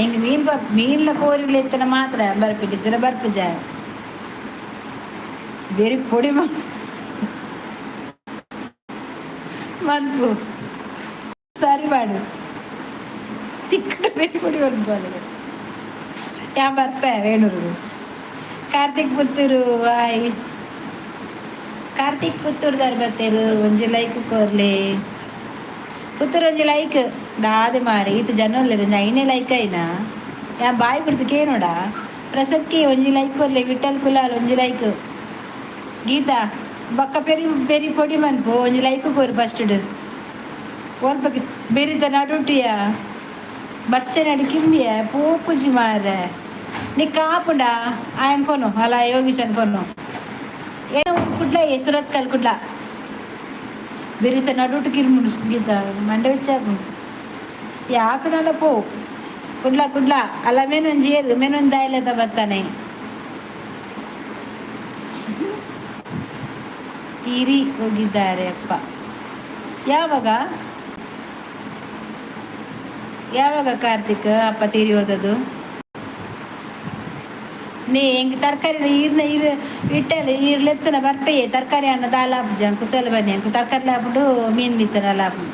ಎಂಕ್ ಮೀನ್ ಮೀನ್ಲ ಕೋರಿಲೆ ಇತ್ತನ ಮಾತ್ರ ಬರ್ಪಿಜಿ ಜನ ಬರ್ಪುಜ ಬೇರೆ ಪೊಡಿ ಮನ್ಪು ಸರಿ ಮಾಡು ತಿಕ್ಕಡ ಬೇರೆ ಪೊಡಿ ಮನ್ಪು ಯಾ ಬರ್ಪೆ ವೇಣೂರು. ಕಾರ್ತಿಕ್ ಪುತ್ತೂರು ಹಾಯ್. ಕಾರ್ತಿಕ್ ಪುತ್ತೂರು ಬತ್ತೇರು ಒಂಜಿ ಲೈಕ್ ಕೋರ್ಲೆ. ಪುತ್ತೂರು ಒಂಜಿ ಲೈಕ್ ದಾದೆ ಮಾರೆ ಈತ ಜನ ಉಲ್ಲೆರ್ ಐನೇ ಲೈಕ್ ಐನಾ ಯಾ ಬಾಯ್ ಬಿಡ್ತು ಕೇನೋಡ. ಪ್ರಸಾದ್ ಕೆ ಒಂಜಿ ಲೈಕ್ ಕೊರ್ಲೆ. ವಿಠಲ್ ಕುಲಾಲ್ ಒಂಜಿ ಲೈಕ್. ಗೀತಾ ಬೊಕ್ಕ ಪೆರಿ ಪೆರಿ ಪೊಡಿ ಮನ್ಪು ಒಂಜಿ ಲೈಕ್ ಕೊರು ಫಸ್ಟ್. ಒಲ್ಪ ಬೆರಿತ ನಡುಟಿಯ ಬರ್ಚೆ ನಡು ಕಿಂಬಿಯ ಪೋಪುಜಿ ಮಾರೆ ನಿಕ್ ಆಪುಂಡ ಆಯನ್ ಕೊನು ಅಲ್ಲ ಯೋಗಿಚನ್ ಕೊನು ಏನೋ ಕುಡ್ಲ ಸುರತ್ಕಲ್ ಕುಡ್ಲ ಬೆರಿತ ನಡುಟು ಕಿರ್ಮುಂಡು ಗೀತಾ ಮಂಡೆ ಬೆಚ್ಚಾಪುಂಡು ಯಾಕನಲ್ಲ ಪೋ ಕುಡ್ಲ ಕುಡ್ಲ ಅಲ್ಲ ಮೇನೊಂಜಿ ಏರು ಮೇನೊಂದು ದಾಯಲೆತ ಬತ್ತಾನೆ ತೀರಿ ಹೋಗಿದ್ದಾರೆ ಅಪ್ಪ. ಯಾವಾಗ ಯಾವಾಗ ಕಾರ್ತಿಕ್ ಅಪ್ಪ ತೀರಿ ಹೋದದ್ದು? ನೇ ಎಂಕ್ ತರಕಾರಿ ಈರ್ನ ಈರ್ ಇಟ್ಟಲ್ಲ ಈರ್ಲೆತ್ತನ ಬರ್ಪೆಯೇ ತರಕಾರಿ ಅನ್ನ ದಾಲ ಆಪುಜಿ ಅಂಕು ಕುಸಲ್ ಬನ್ನಿ ಅಂಕು ತರಕಾರಿ ಲಾಪುಂಡು ಮೀನು ಮಿತ್ತನ ಲಾಪುಂಡು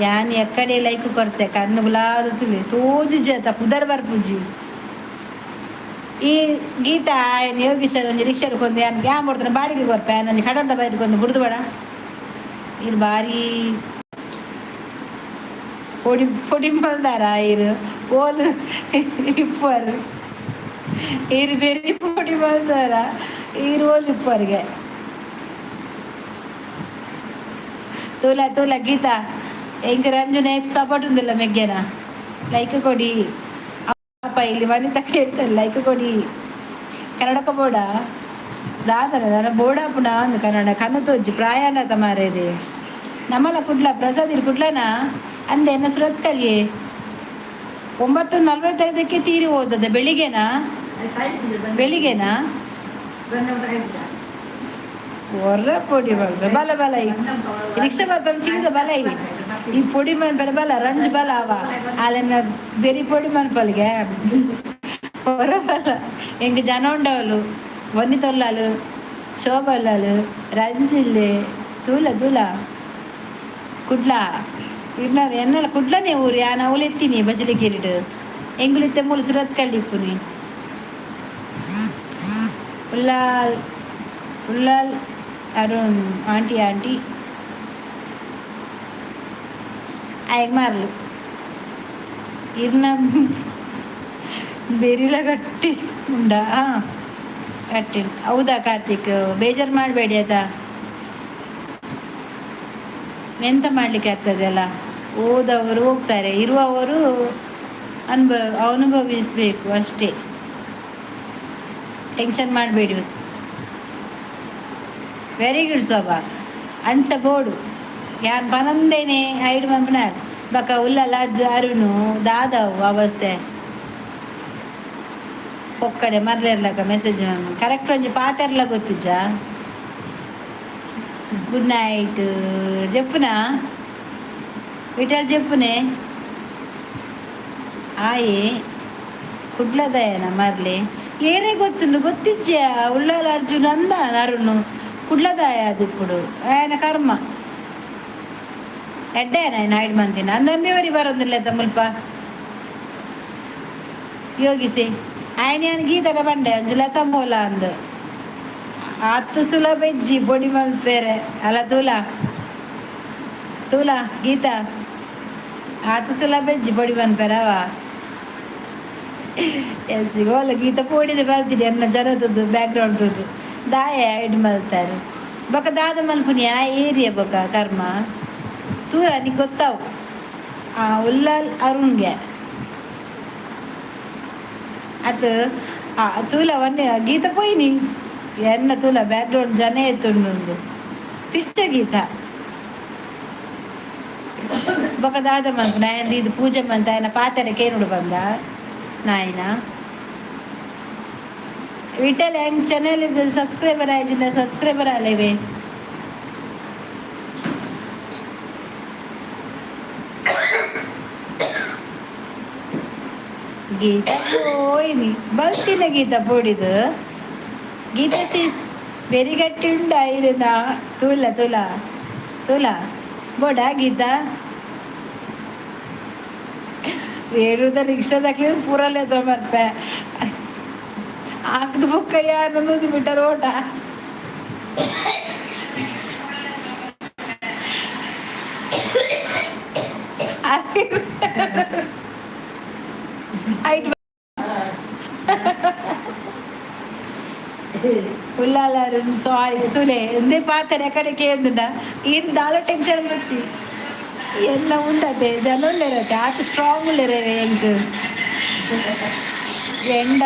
ಯಾನ್ ಎಕ್ಕಡೆ ಲೈಕ್ ಕೊರ್ತೆ ಕಣ್ಣು ಗುಲಾದ ತೋಜುಜಿ ಅತ್ತ ಪುದರ್ ಬರ್ಪುಜಿ. ಈ ಗೀತಾ ಆಯನ್ ಯೋಗೀಶ್ವರ ಒಂಜಿ ರಿಕ್ಷಾ ಕೊಂದು ಯಾನ್ ಯಾನ್ ಕೊಡ್ತಾನೆ ಬಾಡಿಗೆ ಕೊರ್ಪೆ ಆಯನ್ ಒಂಜಿ ಕಡಲ್ದ ಬೈಟ್ ಬುಡ್ದು ಬೇಡ ಇರ್ ಬಾರಿ ಪೊಡಿ ಪೊಡಿ ಮಲ್ದಾರ ಇರು ಓಲು ಇಪ್ಪರು ಇರು ಬೆರಿ ಪೊಡಿ ಮಲ್ದಾರ ಇರು ಓಲು ಇಪ್ಪರಿಗೆ. ತೂಲ ತೂಲ ಗೀತಾ ಎಂಕ್ ರಂಜುನ ಸಪೋರ್ಟ್ ಉಂದಿಲ್ಲ ಮೆಗ್ಗೆನ ಲೈಕ್ ಕೊಡಿ ಅಪ್ಪ ಇಲ್ಲಿ ವನಿತಾ ಕೇಳ್ತಾರೆ ಲೈಕ್ ಕೊಡಿ. ಕನ್ನಡಕ ಬೋಡ ದಾದನ ನನ್ನ ಬೋಡಾಪುನ ಅಂದು ಕನ್ನಡ ಕಣ್ಣು ತೋಜಿ ಪ್ರಾಯಾಣತ ಮಾರೇದಿ ನಮ್ಮಲ ಕುಡ್ಲ ಪ್ರಸಾದ್ ಇರು ಕುಡ್ಲನಾ ಅಂದೆ ಎನ್ನ ಸುರತ್ಕಲ್ಯೆ 9:45ಕ್ಕೆ ತೀರಿ ಹೋದದ ಬೆಳಿಗ್ಗೆನಾ? ಬೆಳಿಗ್ಗೆನಾ? ಹೊರ ಪೊಡಿ ಮಲ್ಪೆ ಬಲ ಬಲ ಈ ರಿಕ್ಷಾ ಬತ್ತೊಂದು ಸೀದ ಬಲ ಈ ಈ ಪೊಡಿ ಮನ್ಪೆರೆ ಬಲ ರಂಜ್ ಬಲ ಅವ ಅಲೆನ ಬೆರಿ ಪೊಡಿ ಮನ್ಪಲ್ಗೆ ಹೊರ ಬಲ ಎಂಕ್ ಜನ ಉಂಡವಲು ವನಿತೊಲ್ಲಾಲು ಶೋಭಲ್ಲಾಲು ರಂಜಿಲ್ಲೆ ತೂಲ ತೂಲ ಕುಡ್ಲ ಇರ್ನ ಎನ್ನಲ ಕುಡ್ಲನೇ ಊರು ಯಾನ್ ಅವ್ಲು ಎತ್ತೀನಿ ಬಜಲಿಕೇರಿಡ್ ಎಂಗುಲಿತ್ತೆ ಮೂಲು ಸುರತ್ಕಲ್ ಇಪ್ಪುನಿ. ಉಲ್ಲಾಲ್ ಉಲ್ಲಾಲ್ ಅರುಣ್ ಆಂಟಿ ಆಂಟಿ ಆಯಗ್ ಮಾರ್ಲು ಇರ್ನ ಬೆರಿಲ ಗಟ್ಟಿ ಉಂಡಾ ಗಟ್ಟಿ. ಹೌದಾ ಕಾರ್ತಿಕ್, ಬೇಜಾರು ಮಾಡಬೇಡಿ ಆಯ್ತಾ. ಎಂತ ಮಾಡಲಿಕ್ಕೆ ಆಗ್ತದೆ ಅಲ್ಲ, ಹೋದವರು ಹೋಗ್ತಾರೆ, ಇರುವವರು ಅನುಭವಿಸಬೇಕು ಅಷ್ಟೇ. ಟೆನ್ಷನ್ ಮಾಡಬೇಡಿ. ವೆರಿ ಗುಡ್ ಶೋಭಾ ಅಂಚ ಬೋಡು ಯಾನ್ ಪನಂದೇನೆ ಐಡ್ ಮನ್ಪುನಾರ್ ಬೊಕ ಉಲ್ಲಲ ಅರುಣು ದಾದವು ಅವಸ್ಥೆ ಪೊಕ್ಕಡೆ ಮರ್ಲೆರ್ಲಕ ಮೆಸೇಜ್ ಕರೆಕ್ಟ್ ಒಂಜಿ ಪಾತೆರ್ಲ ಗೊತ್ತಿಜ್ಜ. ಗುಡ್ ನೈಟ್ ಜೆಪ್ಪುನಾ ವಿಠಲ್ ಜೆಪ್ಪುನೆ ಆಯೆ ಕುಡ್ಲದಯನ ಮರ್ಲೆ ಏರೇ ಗೊತ್ತುಂಡು ಗೊತ್ತಿಜ್ಜ ಉಳ್ಳಾಲ ಅರ್ಜುನ ಅಂದ ಅರುಣ್ ಕುಡ್ಲದಾಯ ಅದು ಆಯನ ಕರ್ಮ ಎಡ್ಡೆ ನಾಯ್ಡು ಮಂತಿನ ಅಂದಂಬಿವರಿ ಬರೋದಿಲ್ಲ ಮುಲ್ಪ ಯೋಗಿಸಿ ಆಯನ ಯಾನ್ ಗೀತಡ ಪಂಡೆ ಒಂಜಿ ಲತಂಬೋಲ ಅಂದ್ ಆತ್ ಸುಲಭ ಇಜ್ಜಿ ಪೊಡಿ ಮಲ್ಪೆರೆ ಅಲ್ಲ ತೂಲ ತೂಲ ಗೀತಾ ಆತ್ ಸುಲಭ ಇಜ್ಜಿ ಪೊಡಿ ಮನ್ಪೆರೆ ಅವ ಎಸ್ ಓಲ ಗೀತಾ ಪೋಡಿದ ಬಲ್ತಿದೆ ಎನ್ನ ಜನದದ್ದು ಬ್ಯಾಕ್ಗ್ರೌಂಡ್ ತೂದು ದಾಯ ಐಡ್ ಮಲ್ತಾರೆ ಬೊಕ ದಾದ ಮಲ್ಪುನಿ ಆ ಏರಿಯಾ ಬೊಕ ಕರ್ಮ ತೂರ ನಿಕ್ ಗೊತ್ತಾವು ಆ ಉಲ್ಲಾಲ್ ಅರುಣ್ಗೆ ಅತ್ ಆ ತೂಲ ವನ್ನೆ ಗೀತ ಪೋಯಿನಿ ಎನ್ನ ತೂಲ ಬ್ಯಾಕ್ಗ್ರೌಂಡ್ ಜನ ಎತ್ತುಂಡು ಪಿಚ್ಚ ಗೀತ. ಬೊಕ ದಾದ ಮನ್ಪುನ ಇದು ಪೂಜೆ ಮಂತ ಆಯನ ಪಾತೆರ ಕೇನುಡು ಬಂದ ನಾಯಿನ. ವಿಠಲ್, ಹೆಂಗ್ ಚಾನೆಲ್ ಸಬ್ಸ್ಕ್ರೈಬರ್ ಆಯ್ಜಿಂದ ಸಬ್ಸ್ಕ್ರೈಬರ್ ಆಲೇವೆ. ಗೀತಾ ಹೋಯ್ನಿ ಬಲ್ತಿನ ಗೀತಾ ಪೋಡಿದು. ಗೀತಾ ಸೀಸ್ ವೆರಿ ಗಟ್ಟಿ ಉಂಡ ಇರನ ತೂಲ ತೂಲ ತೂಲ ಬೋಡ ಗೀತಾ. ವೇಣುದ ರಿಕ್ಷಾದಕ್ಲೆ ಪೂರಲೆ ಬರ್ಪೆ ಹಾಕ್ದು ಬುಕ್ಕಯ್ಯ 100 ಮೀಟರ್ ಓಟ. ಆಯ್ತು. ಉಲ್ಲಾಲ ಸಾರಿ. ತುಲೆ ಎಂದೇ ಪಾತಾರೆ ಕಡೆ ಕೇಂದುಂಡ ಈರ್ ದಾಲ ಟೆನ್ಷನ್ ಮುಚ್ಚಿ ಎಲ್ಲ ಉಂಡತೆ. ಜನ ಉಲ್ಲೇರತೆ, ಆತ ಸ್ಟ್ರಾಂಗ್ ಉಲ್ಲೇರವೆ. ಎಂಕ್ ಎಂಡ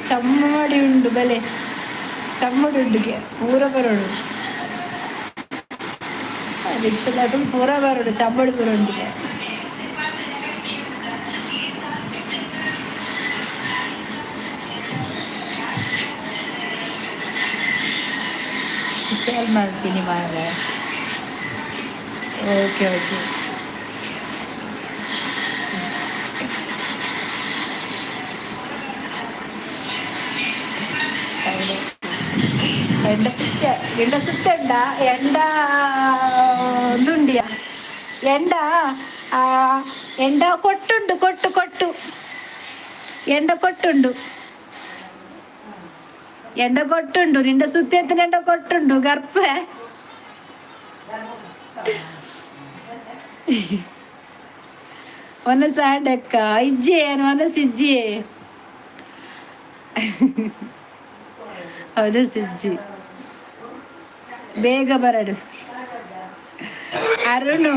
ಚಮ್ಮಡಿ ಉಂಡು, ಬಲೆ ಚಮ್ಮಡಿ ಉಂಡುಗೆ. ಪೂರ ಬರೋಡು ರಿಕ್ಷಾದ, ಪೂರ ಬರೋಡು ಚಮ್ಮಡಿ ಬರೋಂಡಿಗೆ. ಸೇಲ್ ಮಾಡ್ತೀನಿ ಮಾರ್ರೆ. Okay okay. ಎಂಡ ಸುತ್ತ, ಎಂಡ ಸುತ್ತಂಡ ಎಂಡ ಉಂದುಂಡಿಯ ಎಂಡ ಎಂಡ ಕೊಟ್ಟುಂಡು, ಕೊಟ್ಟು ಕೊಟ್ಟು ಎಂಡ ಕೊಟ್ಟುಂಡು, ಎಂಡ ಕೊಟ್ಟುಂಡು. ನಿಂಡ ಸುತ್ತೆತ್ತಿನ ಎಂಡ ಕೊಟ್ಟುಂಡು ಗರ್ಭ. ಒನಸಾಂಡಕ್ಕ ಇಜ್ಜೆ, ಮನಸ್ಸಿಜ್ಜೆ, ಮನಸ್ಸಿಜ್ಜಿ. ಬೇಗ ಬರಡು ಅರುಣು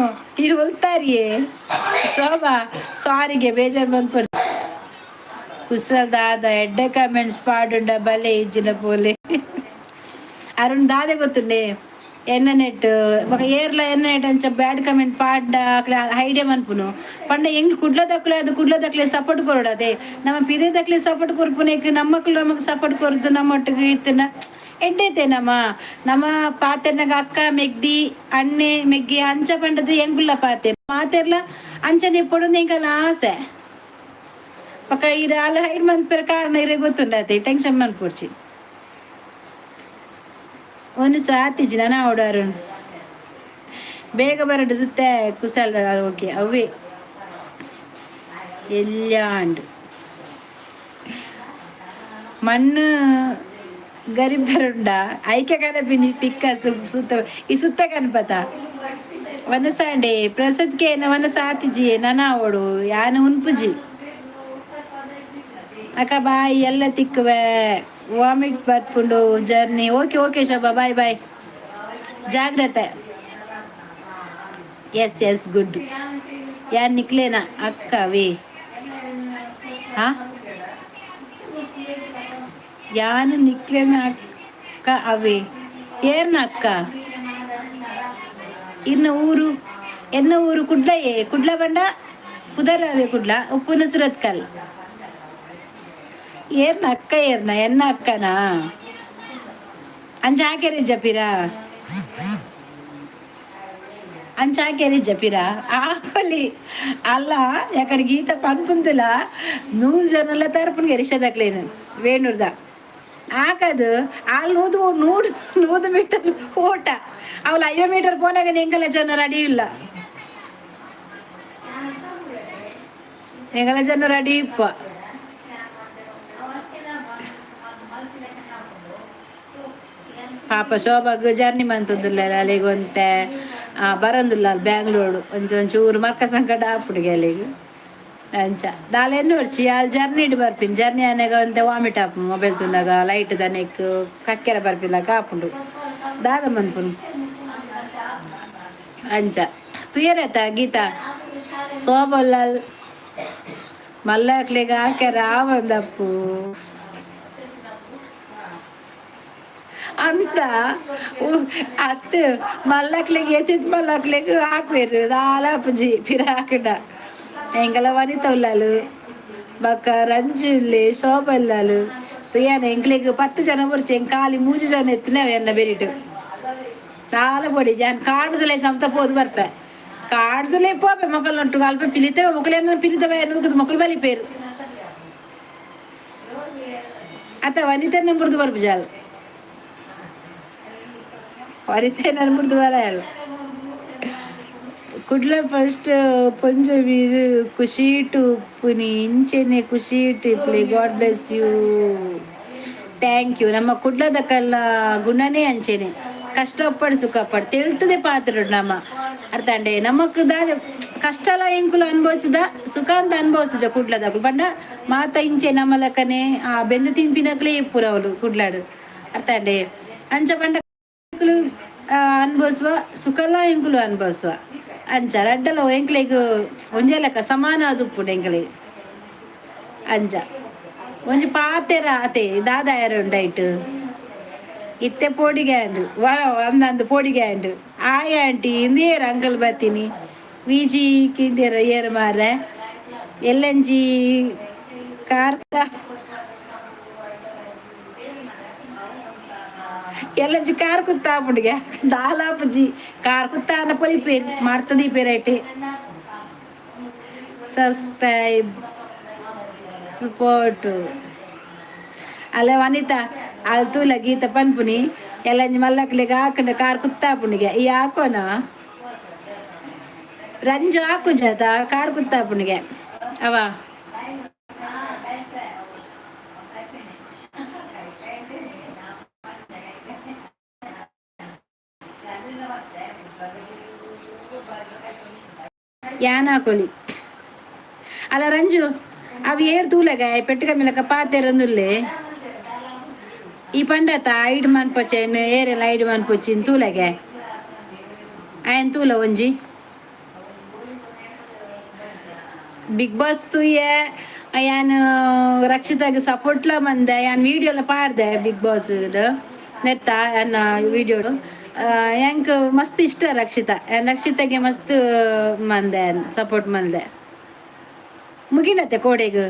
ಇರು ಉಲ್ತಾರಿಯೇ. ಶೋಭಾ, ಸಾರಿಗೆ ಬೇಜಾರು ಬಂದ್ಪರ್. ಕುಸಲ್ ದಾದ ಎಡ್ಡೆ ಕಮೆಂಟ್ಸ್ ಪಾಡುಂಡ ಬಲೆ ಇಜ್ಜಿನ ಪೋಲೆ. ಅರುಣ್ ದಾದೆ ಗೊತ್ತುಂಡೆ ಎನ್ನ ನೆಟ್ ಬೊಕ ಏರ್ಲ ಎನ್ನ ನೆಟ್ ಅಂಚ ಬ್ಯಾಡ್ ಕಮೆಂಟ್ ಪಾಡ್ಡ ಹೈಡೆ ಮನ್ಪುನು ಪಂಡ ಎಂಗ್ ಕುಡ್ಲ ದಕ್ಲೆ ಅದು ಕುಡ್ಲ ದಕ್ಲೆ ಸಪೋರ್ಟ್ ಕೊರಡದೆ. ನಮ್ಮ ಪಿದೆ ದಕ್ಲೆ ಸಪೋರ್ಟ್ ಕೊರ್ಪುನೇಕ್ ನಮ್ಮಕ್ಳು ನಮಗ್ ಸಪೋರ್ಟ್ ಕೊರ್ದು ನಮ್ಮೊಟ್ಟಿಗೆ ಇತ್ತನ ಎಡ್ಡೈತೆ. ನಮ್ಮ ನಮ್ಮ ಪಾತೆರ್ನಾಗ ಅಕ್ಕ ಮೆಗ್ದಿ ಅಣ್ಣೆ ಮೆಗ್ಗಿ ಅಂಚ ಪಂಡದ ಎಂಗುಲ್ಲ ಪಾತೆ ಮಾತೆರ್ಲ ಅಂಚನೆ ಪೊಡೊಂದು ಎಂಕಲ್ನ ಆಸೆ. ಪಕ್ಕ ಇರ ಅಲ್ಲ ಹೈಡ್ ಮನ್ಪೆರ ಕಾರಣ ಇರೆ ಗೊತ್ತುಂಡತೆ. ಟೆನ್ಷನ್ ಮನ್ಪೊಡ್ಚಿ. ಒಂದು ಸಾತಿಜಿ ನಾನು ಅವಡು. ಬೇಗ ಬರಡು ಸುತ್ತೆ ಕುಸಲ್. ಓಕೆ, ಅವೇ ಎಲ್ಲಾಂಡು ಮಣ್ಣು ಗರಿಬರುಂಡ ಐಕ್ಯ ಕನಪಿನಿ ಪಿಕ್ಕ ಸುತ್ತ ಈ ಸುತ್ತ ಕನಪತ ವನಸಾಂಡೆ ಪ್ರಸಾದ್ಕೆ ವನ ಸಾತಿಜಿ ನನ ಅವಡು ಯಾನ ಉನ್ಪುಜಿ. ಅಕ್ಕ ಬಾಯ್, ಎಲ್ಲ ತಿಕ್ಕುವೆ, ವಾಮಿಟ್ ಬರ್ಪುಂಡು journey. Okay okay Shobha, bye bye, ಜಾಗ್ರತೆ. Yes yes, good. ಯಾನ್ ನಿಕ್ಲೇನಾ ಅಕ್ಕ ವಿ ಹಾ ಯಾನು ನಿಕ್ಲೇನ ಅಕ್ಕ ಅವೇ ಏರ್ನ ಅಕ್ಕ ಇನ್ನ ಊರು ಎನ್ನ ಊರು ಕುಡ್ಲಯೇ. ಕುಡ್ಲ ಬಂಡ ಪುದರಾವೆ ಕುಡ್ಲ ಉಪ್ಪುನ ಸುರತ್ಕಲ್. ಏರ್ನ ಅಕ್ಕ ಏರ್ನ ಎನ್ನ ಅಕ್ಕನಾ ಅಂಚ ಹಾಕ್ಯಾರಿ ಜಪಿರ, ಅಂಚ ಹಾಕ್ಯಾರಿ ಜಪಿರ ಆಕೊಲಿ ಅಲ್ಲ. ಯಾಕಡೆ ಗೀತ ಪನ್ಪುಂದುಲ 100 ಜನಲ ತರಪುನ್ಗೆ ರಿಷದಕ್ಲೇನು ವೇಣೂರ್ದ ಆಕದು ಅಲ್ಲಿ ನೂದು ನೂಡು 100 ಮೀಟರ್ ಓಟ. ಅವಳು 50 ಮೀಟರ್ ಪೋನಾಗ ಎಂಗಲ ಜನ ರೆಡಿ ಇಲ್ಲ, ಎಂಗಲ ಜನ ರೆಡಿ ಇಪ್ಪ. ಪಾಪ ಶೋಭಾಗ್ ಜರ್ನಿ ಮಂತೊಂದುಲ್ಲ ಅಲ್ಲಿಗೆ ಒಂತೆ ಬರೊಂದುಲ್ಲ ಬ್ಯಾಂಗ್ಳೂರು. ಒಂಚ ಒಂಚೂರು ಮಕ್ಕ ಸಂಕಟ ಆಪುಡುಗೆ ಅಲ್ಲಿಗೆ. ಅಂಚ ದಾಲ ಎನ್ನೊಡ್ಚಿ ಅಲ್ಲಿ ಜರ್ನಿ ಇಡ್ ಬರ್ಪಿನ್. ಜರ್ನಿ ಆನಾಗ ಒಂತೆ ವಾಮಿಟ್ ಆಪು. ಮೊಬೈಲ್ ತೂನಾಗ ಲೈಟ್ ದನೆಕ್ ಕಕ್ಕೆರ ಬರ್ಪಿಲ್ಲ ಆಪುಂಡು. ದಾದ ಮನ್ಪುನು ಅಂಚ ತುಯರತ ಗೀತಾ ಸೋಬೊಲ್ಲಲ್ ಮಲ್ಲಾಕ್ಲೆಗ್ ಹಾಕ್ಯಾರ ಆವಂದಪ್ಪು. ಅಂತ ಅತ್ ಮಲ್ಲಕ್ಲೆಗ್ ಎತ್ತಿತ್ ಮಲ್ಲಕ್ಲೆಗ್ ಹಾಕ್ವೇರು ದಾಲಾಪುಜಿ ಪಿರಾಕಡ. ಎಂಕಲ ವನಿತ ಉಲ್ಲಾಲು ಬೊಕ್ಕ ರಂಜು ಉಲ್ಲೆ, ಶೋಭ ಉಲ್ಲಾಲು. ತುಯಾನ ಎಂಕ್ಲೆಗ್ 10 ಜನ ಬೊರ್ಚಿ, ಎಂಕ್ ಖಾಲಿ 3 ಜನ ಎತ್ತಿನವೆ ಎನ್ನ ಬೆರಿಟ್. ದಾಲ ಪೊಡಿ ಜಾನ್ ಕಾಡ್ದಲೆ ಸಂತ ಪೋದು ಬರ್ಪೆ, ಕಾಡ್ದಲೇ ಪೋಪೆ ಮೊಕಲ್ನೊಟ್ಟು. ಅಲ್ಪ ಪಿಲಿತೇವೆ ಮೊಕಲೇನ ಪಿಲಿತವೆ ಮೊಕಲು ಬಲಿಪೇರು ಅತ್ತ. ವನಿತನ ಮುರಿದು ಬರ್ಪುಜಾಲ್, ವನಿತನ ಮುರಿದು ಬರಲ್ಲ. ಕುಡ್ಲ ಫಸ್ಟ್ ಪೊಂಜೊವಿ ಖುಷಿಟು ಉಪ್ಪುನಿ, ಇಂಚೆನೆ ಖುಷಿಟು ಇಪ್ಲಿ. God bless you. Thank you. ನಮ್ಮ ಕುಡ್ಲದ ಕಲ್ಲ ಗುಣನೇ ಅಂಚೆನೆ. ಕಷ್ಟಪಡು ಸುಖಪಡು ತೆಲ್ತದೆ ಪಾತ್ರ ನಮ್ಮ ಅರ್ಥಂಡೆ. ನಮಕ್ ದಾದ ಕಷ್ಟಲ ಎಂಕುಲು ಅನುಭವಿಸಿದ, ಸುಖ ಅಂತ ಅನುಭವಿಸಿದ ಕುಡ್ಲದಕುಲು ಪಂಡ ಮಾತ ಇಂಚೆ ನಮ್ಮ ಲೆಕ್ಕನೆ. ಆ ಬೆಂದ ತಿನ್ಪಿನಕ್ಲೇ ಇಪ್ಪುರವಲು ಕುಡ್ಲಾಡು ಅರ್ಥಂಡೆ. ಅಂಚ ಪಂಡ ಎಂಕುಲು ಅನುಭವಿಸುವ ಸುಖಲ ಎಂಕುಲು ಅನುಭವಿಸುವ. ಅಂಚ ರಡ್ಡಲ ಎಂಕ್ಲೆಗ್ ಒಂಜೇ ಲೆಕ್ಕ ಸಮಾನ ಅದು ಎಂಕ್ಲೆ. ಅಂಚ ಒಂಜಿ ಪಾತೆರ ಅತೆ ದಾದ ಉಂಡೈಟ್ ಇತ್ತೆ ಪೋಡಿಗೆ ಆಂಡ್ ಅಂದಂದು ಪೋಡಿಗೆ ಆಂಡ್. ಆಯ್ ಆಂಟಿ ಇಂದು ಏರ್ ಅಂಕಲ್ ಬತ್ತೀನಿ ವಿಜಿ ಕಿಂಡಿಯರ ಏರ್ ಮಾರ್ರೆ. ಎಲ್ಲಂಜಿ ಕಾರ್ ಎಲ್ಲಂಜಿ ಕಾರ್ ಕುತ್ತಾಪುಂಡಿಗೆ ದಾಲಾಪುಜಿ. ಕಾರ್ ಕುತ್ತಾನ ಪೊಲಿಪೇರ್ ಮಾಡ್ತದಿ ಪೇರೈಟ್. ಸಬ್ಸ್ಕ್ರೈಬ್ ಸಪೋರ್ಟ್ ಅಲ್ಲ ವನಿತಾ ಅಲ್ಲಿ ತೂಲ ಗೀತ ಪನ್ಪುನಿ. ಎಲ್ಲಂಜಿ ಮಲ್ಲಕ್ಲೆಗ್ ಹಾಕಂಡ ಕಾರ್ ಕುತ್ತಾಪುಂಡಿಗೆ. ಈ ಹಾಕೋನ ರಂಜು ಹಾಕುಜಾತ ಕಾರ್ ಕುತ್ತಾಪುಂಡಿಗೆ ಅವ. ಯಾನ್ ಹಾಕೊಲಿ ಅಲ್ಲ ರಂಜು, ಅವು ಏರ್ ತೂಲಗ ಪೆಟ್ಟು ಕಮ್ಮಿಲಕ ಪಾತೆರೊಂದುಲ್ಲೆ. ಈ ಪಂಡತ ಐಡ್ ಮನ್ಪೊಚೆನ್ ಏರೆಲ್ಲ ಐಡ್ ಮನ್ಪೊಚಿನ್ ತೂಲಗೆ ಆಯನ್ ತೂಲ. ಒಂಜಿ ಬಿಗ್ ಬಾಸ್ ತೂಯೆ, ಯಾನ್ ರಕ್ಷಿತಾಗ್ ಸಪೋರ್ಟ್ಲ ಮಂದೆ. ಯಾನ್ ವಿಡಿಯೋಲ ಪಾಡ್ದೆ ಬಿಗ್ ಬಾಸ್ ನೆತ್ತ ಎನ್ನ ವಿಡಿಯೋಡು. ಎಂಕ್ ಮಸ್ತ್ ಇಷ್ಟ ರಕ್ಷಿತಾ. ಯಾನ್ ರಕ್ಷಿತಾಗೆ ಮಸ್ತ್ ಮಂದೆ, ಸಪೋರ್ಟ್ ಮಂದೆ. ಮುಗಿನತ್ತೆ ಕೋಡೆಗ್.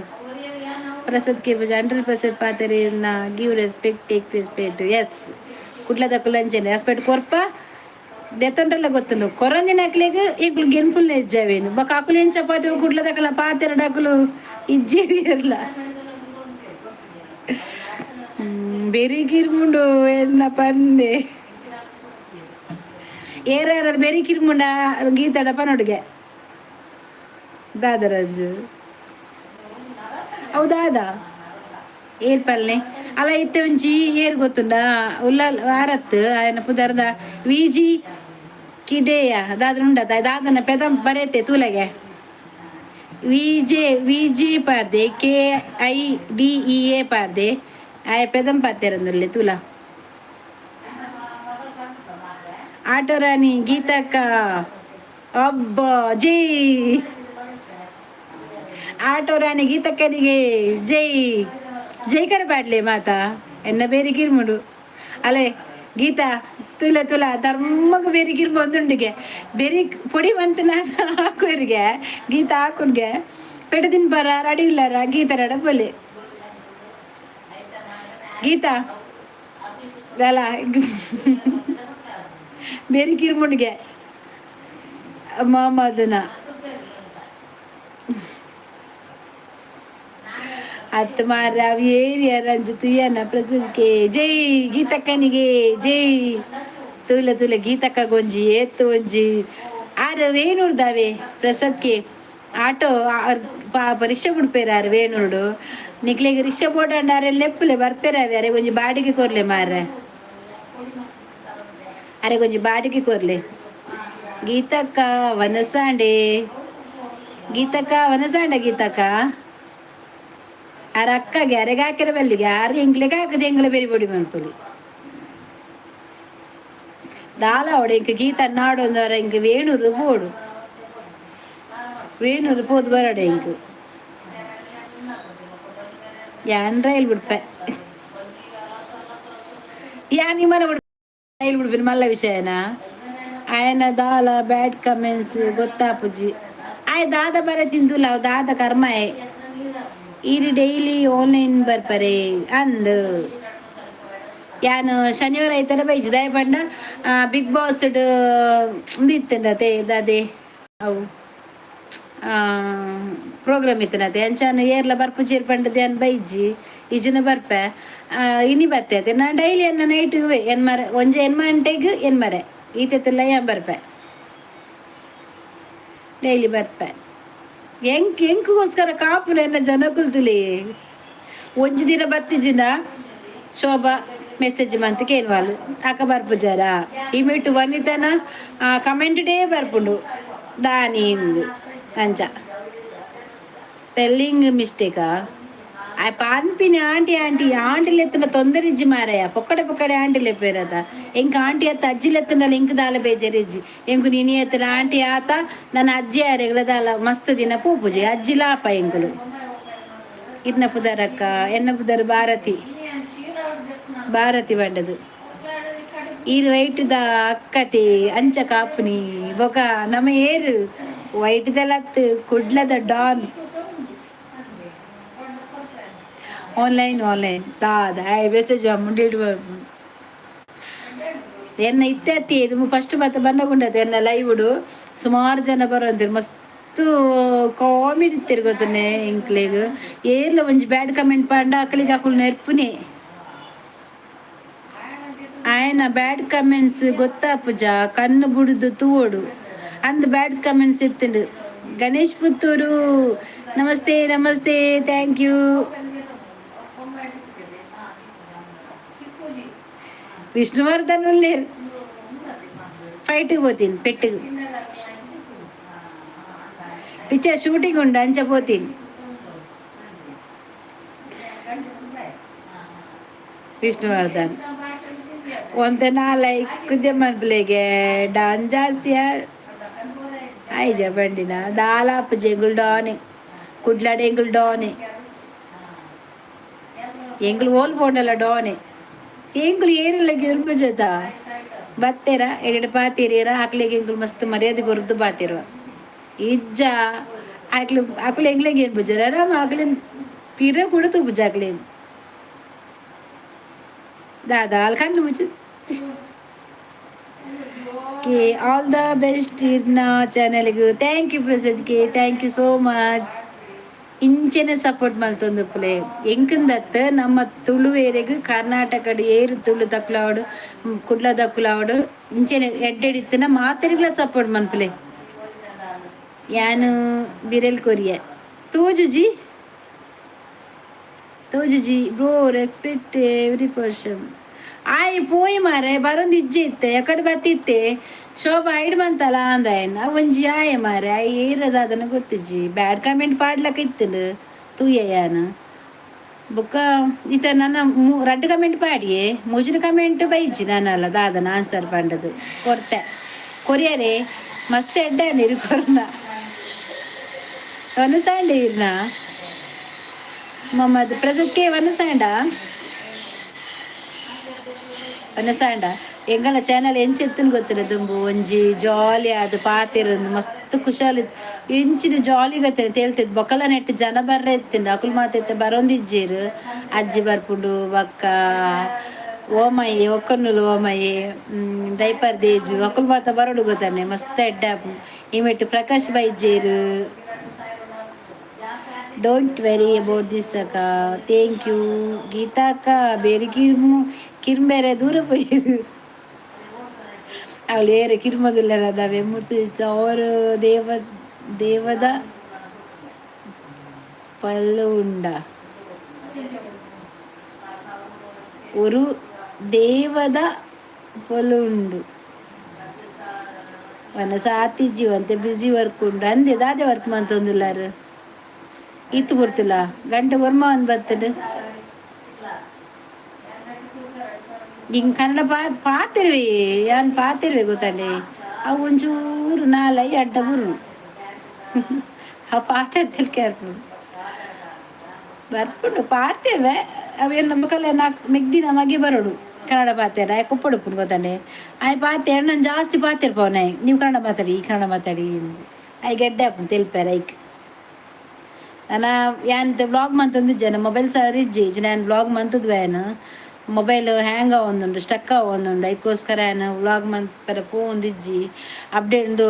ಪ್ರಸಾದ್ ಕೆ 100% ಪಾತೆರಿನ. Give respect, take respect. Yes, ಕುಡ್ಲದಕುಲು ಅಂಚೆನೆ ರೆಸ್ಪೆಕ್ಟ್ ಕೊರ್ಪ ದೆತ್ತೊಂಡ್ರಲ್ಲ ಗೊತ್ತುಂಡು. ಕೊರಂದಿನಕ್ಲೆಗ್ ಎಂಕುಲು ಗೆನ್ಪುಲ್ನ ಇಜ್ಜಾವೇನು. ಬೊಕ ಅಕುಲು ಎಂಚ ಪಾತೆ ಕುಡ್ಲದಕಲ ಪಾತೆರಡಕುಲು ಇಜ್ಜೇರಿಯರ್ಲ. ಬೆರಿಗಿರ್ಮುಂಡು ಎನ್ನ ಪಂದೆ ಏರ ಬೆರಿ ಕಿರ್ಮುಂಡ ಗೀತಾಡ ಪನೊಡುಗೆ ದಾದರಂಜು. ಹೌದಾದ ಏರ್ ಪಲ್ನೆ ಅಲ್ಲ ಇತ್ತೆ ಒಂಜಿ ಏರ್ ಗೊತ್ತುಂಡ ಉಲ್ಲ ಆರತ್ ಆಯನ ಪುದರ್ದ ವಿಜಿ ಕಿಡೆಯ ದಾದನ ಉಂಡತ ದಾದನ ಪೆದ ಬರೆತೆ ತೂಲೆಗೆ. ವಿಜೆ ವಿಜೆ ಪಾರ್ದೆ, KIDEA ಪಾರ್ದೆ. ಆಯ ಪೆದಂ ಪಾತೆರಂದುಲ್ಲೆ ತೂಲ. ಆಟೋ ರಾಣಿ ಗೀತಕ್ಕ ಅಬ್ಬ ಜೈ. ಆಟೋ ರಾಣಿ ಗೀತಕ್ಕನಿಗೆ ಜೈ ಜೈಕರ ಪಾಡ್ಲೆ ಮಾತಾ. ಎನ್ನ ಬೇರೆ ಕಿರ್ಮುಡು ಅಲೆ ಗೀತಾ ತುಲ ತುಲ ಧರ್ಮಗ ಬೇರೆ ಕಿರ್ಮು ಒಂದುಂಡಿಗೆ ಬೆರಿ ಪೊಡಿ ಬಂತು ನಾನು ಹಾಕುವರಿಗೆ ಗೀತಾ ಹಾಕುನ್ಗೆ ಪೆಡ ತಿನ್ಪರ ರೆಡಿ ಇಲ್ಲಾರ ಗೀತಾ ರಡ ಬೊಲೆ ಗೀತಾ ಅಲ್ಲ ಬೇರೆ ಕಿರ್ಮುಂಡಿಗೆ ಮಾಮದನ ಅತ್ತ ಮಾರ ಏರಿಯ ರಂಜು ತುಯ್ಯನ ಪ್ರಸಾದ್ಕೆ ಜೈ ಗೀತಕ್ಕನಿಗೆ ಜೈ. ತೂಲ ತೂಲ ಗೀತಕ್ಕ ಗೊಂಜಿ ಏತ್ತು ಒಂಜಿ ಆರು ವೇಣೂರ್ದಾವೆ ಪ್ರಸಾದ್ಕೆ ಆಟೋ ಪಾಪ ರಿಕ್ಷಾ ಬಿಡ್ಪೇರ ಆರು ವೇಣೂರ್ಡು. ನಿಕ್ಲೆಗ್ ರಿಕ್ಷಾ ಬೋಡಂಡ ಅರೆ ಲೆಪ್ಪುಲೆ ಬರ್ಪೇರಾವೆ. ಅರೆ ಒಂಜಿ ಬಾಡಿಗೆ ಕೊರ್ಲೆ ಮಾರ್ರೆ, ಅರೆ ಒಂಜಿ ಬಾಡಿಗೆ ಕೊರ್ಲೆ. ಗೀತಕ್ಕ ವನಸಾಂಡೆ, ಗೀತಕ್ಕ ವನಸಾಂಡ ಗೀತಕ್ಕ ಅರ ಅಕ್ಕಗೆ ಅರೆಗೆ ಹಾಕಿರ ಬಲ್ಲಿಗೆ ಆರು ಎಂಕ್ಲೆಗೆ ಹಾಕದೆ ಎಂಗ್ಲ ಬೆರಿ ಬೊಡಿ ಮನ್ಪುಲಿ ದಾಲ ಅವಡೆ. ಇಂಕ ಗೀತ ನಾಡೊಂದವರ ಇಂಕ ವೇಣೂರು ಬೋಡು, ವೇಣೂರು ಪೋದು ಬರಡೆ ಇಂಕ್. ಯಾನ್ ರೈಲ್ ಬಿಡ್ಪೆ. ಯಾ ನಿಮ್ಮನ ಬಿಡ್ಬಿನ ಮಲ್ಲ ವಿಷಯನಾ? ಆಯನ ದಾಲ ಬ್ಯಾಡ್ ಕಮೆಂಟ್ಸ್ ಗೊತ್ತಾಪುಜಿ. ಆಯ್ ದಾದ ಬರ ತಿಂದುಲ್ಲ, ಅವು ದಾದ ಕರ್ಮ. ಈರು ಡೈಲಿ ಆನ್ಲೈನ್ ಬರ್ಪರೆ ಅಂದ್. ಯಾನು ಶನಿವಾರ ಐತರ ಬೈಜು. ದಾಯ ಪಂಡ ಬಿಗ್ ಬಾಸ್ ಉಂದು ಇತ್ತಂಡತೆ, ದಾದೆ ಅವು ಪ್ರೋಗ್ರಾಮ್ ಇತ್ತನತೆ. ಅಂಚಾನ ಏರ್ಲ ಬರ್ಪುಜೇರ್ ಪಂಡದೆ ಯಾನ್ ಬೈಜಿ, ಇಜಿನ ಬರ್ಪೆ. ಇನಿ ಬತ್ತೆ ಅತೆ. ನಾನು ಡೈಲಿ ಎನ್ನ ನೈಟ್ ಎನ್ಮರೆ, ಒಂಜಿ ಎನ್ಮಂಟೆಗ್ ಎನ್ಮರೆ ಈತೆತ್ತಲ್ಲ ಯಾನ್ ಬರ್ಪೆ, ಡೈಲಿ ಬರ್ಪೆ. ಎಂಕ್ ಎಂಕ್ಗೋಸ್ಕರ ಕಾಪುನ ಎನ್ನ ಜನಕುಲ್ತುಲಿ. ಒಂಜಿ ದಿನ ಬತ್ತಿಜಿನ ಶೋಭಾ ಮೆಸೇಜ್ ಮಂತ್ ಕೇನ್ವಾಲು, ಅಕ್ಕ ಬರ್ಪುಜಾರ? ಈ ಮಿಟ್ಟು ವನಿತನ ಕಮೆಂಟ್ ಡೇ ಬರ್ಪುಂಡು ದಾನಿ ಇಂದು. ಅಂಚ ಸ್ಪೆಲ್ಲಿಂಗ್ ಮಿಸ್ಟೇಕಾ? ಆ ಪನ್ಪಿನಿ ಆಂಟಿ ಆಂಟಿ ಆಂಟಿಲೆತ್ತನ ತೊಂದರೆ ಇಜ್ಜಿ ಮಾರಾಯ. ಪೊಕ್ಕಡೆ ಪೊಕ್ಕಡೆ ಆಂಟಿ ಲೆಪ್ಪೇರದ. ಎಂಕ್ ಆಂಟಿ ಅತ್ತ ಅಜ್ಜಿಲೆತ್ತನಲ್ಲ, ಎಂಕ್ ದಾಲ ಬೇಜಾರಿಜ್ಜಿ. ಎಂಕು ನೀನಿ ಎತ್ತನ ಆಂಟಿ ಆತ ನನ್ನ ಅಜ್ಜಿ ಯಾರೆಗ್ಲ ದಾಲ ಮಸ್ತ್ ದಿನ ಪೂಪುಜಿ ಅಜ್ಜಿ ಲಾಪ ಎಂಕುಲು. ಇರ್ನ ಪುದರಕ್ಕ? ಎನ್ನ ಪುದರ್ ಭಾರತಿ, ಭಾರತಿ ಬಂಡದು. ಈ ವೈಟ್ the ಅಕ್ಕತೆ ಅಂಚ ಕಾಪುನಿ. ಬೊಕ ನಮ್ಮ ಏರು ವೈಟ್ ದಲತ್ ಕುಡ್ಲದ Don. Online online ದಾದ ಆಯ್ ಮೆಸೇಜ್ ಮುಂಡಿಡು ಎನ್ನ ಇತ್ತೆ ಅತ್ತಿ. ಇದು ಫಸ್ಟ್ ಮತ್ತೆ ಬನ್ನಗುಂಡತೆ ಎನ್ನ ಲೈವುಡು ಸುಮಾರು ಜನ ಬರೋಂದಿರು. ಮಸ್ತ್ ಕಾಮಿಡಿ ತಿರ್ಗೋತನೆ. ಎಂಕ್ಲೆಗ್ ಏರ್ಲ ಒಂಜಿ ಬ್ಯಾಡ್ ಕಮೆಂಟ್ ಪಾಂಡ ಅಕ್ಲಿಗೆ ಅಕುಲು ನೆರ್ಪುನಿ. ಆಯನ ಬ್ಯಾಡ್ ಕಮೆಂಟ್ಸ್ ಗೊತ್ತಾಪುಜ, ಕಣ್ಣು ಬುಡುದು ತೂವೊಡು ಅಂದ್ ಬ್ಯಾಡ್ ಕಮೆಂಟ್ಸ್ ಇತ್ತುಂಡು. ಗಣೇಶ್ ಪುತ್ತೂರು, ನಮಸ್ತೆ ನಮಸ್ತೆ, thank you. Vishnuvardhan ಉಲ್ಲೇರ್, ಫೈಟಿಗೆ ಹೋತೀನಿ ಪೆಟ್ಟಿಗೆ. ಪಿಕ್ಚರ್ ಶೂಟಿಂಗ್ ಉಂಡು, ಅಂಚ ಪೋತೀನಿ. ವಿಷ್ಣುವರ್ಧನ್ ಒಂತೆ ನಾಲೈ ಕುದ್ಯ ಮನ್ಪುಲೆಗೆ ಡಾನ್ ಜಾಸ್ತಿಯ ಆಯ್ಜ ಬಂಡಿನ ದಾಲಾಪುಜಿ. ಎಂಗುಲ್ ಡಾನೆ ಕುಡ್ಲಾಡೆ, ಎಂಗುಲ್ ಡಾನೆ. ಎಂಗುಲ್ ಓಲ್ ಪೋಂಡಲ ಡಾನೆ. ಎಂಕುಲು ಏರಿಲ್ಲ ಗೆಲ್ಪುಜತ ಬತ್ತೆರ ಎಡೆಡೆ ಪಾತಿರಿಯರ ಆಕ್ಲೆಗ್ ಎಂಕುಲು ಮಸ್ತ್ ಮರ್ಯಾದೆ ಕೊರ್ದು ಪಾತಿರುವ. ಇಜ್ಜ ಆಕ್ಲು ಅಕುಲು ಎಂಗ್ಲೆಗ್ ಏನ್ ಪೂಜಾರ ನಮ ಆಕ್ಲೆನ್ ಪಿರ ಕೂಡ ತೂಪುಜ ಆಕ್ಲೇನ್. ದಾದಾ ಅಲ್ ಕಣ್ಣು ಮುಚ್ಚಿ. K all the best ಇರ್ನ ಚಾನೆಲ್ಗ್. Thank you Prasad K, thank you so much. ಇಂಚೆನೆ support ಮಲ್ತೊಂದುಪ್ಪುಲೆ. ಎಂಕುಂದತ್ ನಮ್ಮ ತುಳುವೇರೆಗ್ ಕರ್ನಾಟಕಡ್ ಏರು ತುಳು ದಕ್ಕುಲಾವಡು, ಕುಡ್ಲ ದಕ್ಕುಲಾವಡು, ಇಂಚೆನೆ ಎಡ್ಡೆಡಿತ್ತಿನ ಮಾತೆರೆಗ್ಲ ಸಪೋರ್ಟ್ ಮನ್ಪುಲೆ. ಯಾನು ಬಿರೆಲ್ ಕೊರಿಯ ತೋಜುಜಿ, ತೋಜುಜಿ bro. Respect every person. ಆಯ್ ಪೋಯಿ ಮಾರೆ, ಬರೊಂದು ಇಜ್ಜೆ ಇತ್ತೆ ಎಕಡೆ ಬತ್ತಿತ್ತೆ. ಶೋಭಾ ಐಡ್ ಬಂತಲ್ಲ ಅಂದಾಯನ್. ಅವು ಒಂಜಿ ಆಯೆ ಮಾರೆ, ಆಯ್ ಏರದ ಅದನ್ನ ಗೊತ್ತಿಜ್ಜಿ. ಬ್ಯಾಡ್ ಕಮೆಂಟ್ ಪಾಡ್ಲಕ್ಕ ಇತ್ತುಂಡು ತೂಯ ಯಾನ್. ಬೊಕ್ಕ ಇತ್ತ ನನ್ನ ರಡ್ಡ್ ಕಮೆಂಟ್ ಪಾಡಿಯೆ, ಮೂಜಿನ ಕಮೆಂಟ್ ಬೈಜಿ. ನಾನಲ್ಲ ದಾದನ ಆನ್ಸರ್ ಪಂಡದು ಕೊರ್ತೆ. ಕೊರಿಯರೆ ಮಸ್ತ್ ಎಡ್ಡೆ ಇರು ಕೊರ್ನ ವನಸಾಂಡೆ ಇರ್ನ ಮೊಹಮ್ಮದ್ ಪ್ರಸಾದ್ ಕೆ ವನಸಾಂಡ ವನಸಾಂಡ. ಎಂಕಲ್ನ ಚಾನಲ್ ಎಂಚೆತ್ತನ್ ಗೊತ್ತಿಲ್ಲ. ದುಂಬು ಒಂಜಿ ಜಾಲಿ ಆದ್ ಪಾತೆರೊಂದು ಮಸ್ತ್ ಕುಶಾಲ್ ಎಂಚಿನ ಜಾಲಿ ಗೊತ್ತಿಲ್ಲ ತೇಲ್ತಿದ್. ಬೊಕಲ ನೆಟ್ ಜನ ಬರ್ರೆ ಇತ್ತಿಂದ ಅಕುಲು ಮಾತ ಇತ್ತೆ ಬರೊಂದಿಜ್ಜೆರ್. ಅಜ್ಜಿ ಬರ್ಪುಂಡು, ಬೊಕ್ಕ ಓಮಯ್ಯೆ ಒಕ್ಕನ್ನುಲು, ಓಮಯ್ಯೆ ಡೈಪರ್ ದೇಜು ಅಕುಲು ಮಾತ ಬರೊಡು ಗೊತ್ತಾನೆ. ಮಸ್ತ್ ಎಡ್ಡೆ ಆಪುಂಡು. ಈ ಮೆಟ್ಟು Prakash ಬೈಜೇರು. Don't worry about this ಅಕ್ಕ, thank you. Geetha ಅಕ್ಕ ಬೇರೆ ಕಿರ್ಮು ಕಿರ್ಂಬೆರೆ ದೂರ ಪೋಯಿರು. ಅವಳು ಏರೆ ಕಿರ್ಮದುಲ್ಲೆರ್ ಮೂರ್ತಿ ಅವರು ದೇವ ದೇವದ ಪಲ್ಲು ಉಂಡ ഒരു ದೇವದ ಪೊಲುಂಡು ವನ ಸಾತಿಜ್ಜಿ ಒಂತೆ ಬ್ಯುಸಿ ವರ್ಕ್ ಉಂಡು ಅಂದೆ. ದಾದೆ ವರ್ಕ್ ಮಂತೊಂದುಲ್ಲಾರು? ಇತ್ತು ಕೊಡ್ತಿಲ್ಲ ಗಂಟೆ ಒರ್ಮ ಒಂದು ಬರ್ತದೆ. ಹಿಂಗೆ ಕನ್ನಡ ಪಾತಿರ್ವಿ ಯಾನ್ ಪಾತಿರ್ವೆ ಗೊತ್ತಾಂಡೆ. ಅವು ಒಂಚೂರು ನಾಲೈ ಅಡ್ಡ ಬುರು ಆ ಪಾತೆರ್ ತೆಲ್ಕೆ ಬರ್ಪುಂಡು. ಪಾತಿರ್ವೆ ಅವೇನು ನಮ್ಮ ಕಲ್ಲ ನಾಲ್ಕು ಮೆಗ್ದಿನ ಮಗೆ ಬರೋಡು. Kannada ಪಾತೆರ ಕುಪ್ಪಡುಪ್ಪುನು ಗೊತ್ತಾನೆ. ಆಯ್ ಪಾತೆರ ನಾನು ಜಾಸ್ತಿ ಪಾತೆರ್ ಪೋನೆ. ನೀವು ಕನ್ನಡ ಮಾತಾಡಿ, ಕನ್ನಡ ಮಾತಾಡಿ. ಆಯ್ ಗೆಡ್ಡೆ ಆಪುಂಡು ತೆಲ್ಪೆರ್ ಐಕ್. ನನ ಯಾನ್ ವ್ಲಾಗ್ ಮಂತೊಂದಿಜ್ಜೆ, ಮೊಬೈಲ್ ಸರಿ ಇಜ್ಜಿ. ನಾನು ವ್ಲಾಗ್ ಮಂತುದ್ವೆ. ಮೊಬೈಲ್ ಹ್ಯಾಂಗ್ ಆವೊಂದುಂಡು, ಸ್ಟಕ್ ಆವೊಂದುಂಡು. ಐಕ್ಕೋಸ್ಕರ ಯಾನ್ ವ್ಲಾಗ್ ಮನ್ಪೆರೆ ಪೋವೊಂದಿಜ್ಜಿ. ಅಪ್ಡೇಟ್ ಉಂದು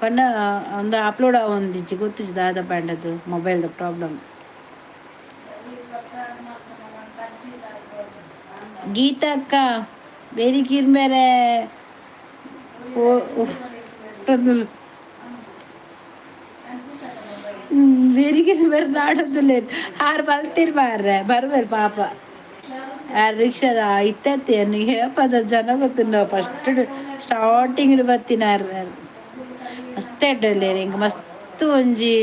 ಪಂಡ ಒಂದು ಅಪ್ಲೋಡ್ ಆವೊಂದಿಜ್ಜಿ. ಗೊತ್ತಿಜ್ಜಿ ದಾದ ಪಂಡದು, ಮೊಬೈಲ್ದ ಪ್ರಾಬ್ಲಮ್. ಗೀತಕ್ಕ ಬೇರಿಕೀರ್ ಮೇರೆ ಬೇರಿಗಿರ್ ಬೇರೆ ನಾಡೊಂದುಲ್ಲೆರ್. ಆರ್ ಬಲ್ತಿರ್ ಮಾರ್ರೆ, ಬರ್ವೆರ್ ಪಾಪ. ಆರ್ ರಿಕ್ಷಾದ ಇತ್ತತ್ತೆ ಏಪದ ಜನ ಗೊತ್ತುಂಡು. First starting ಬತ್ತಿನಾರ್. ಮಸ್ತ್ ಎಡ್ಡೆ ಉಲ್ಲೆರ್. ಎಂಕ್ ಮಸ್ತ್ ಒಂಜಿ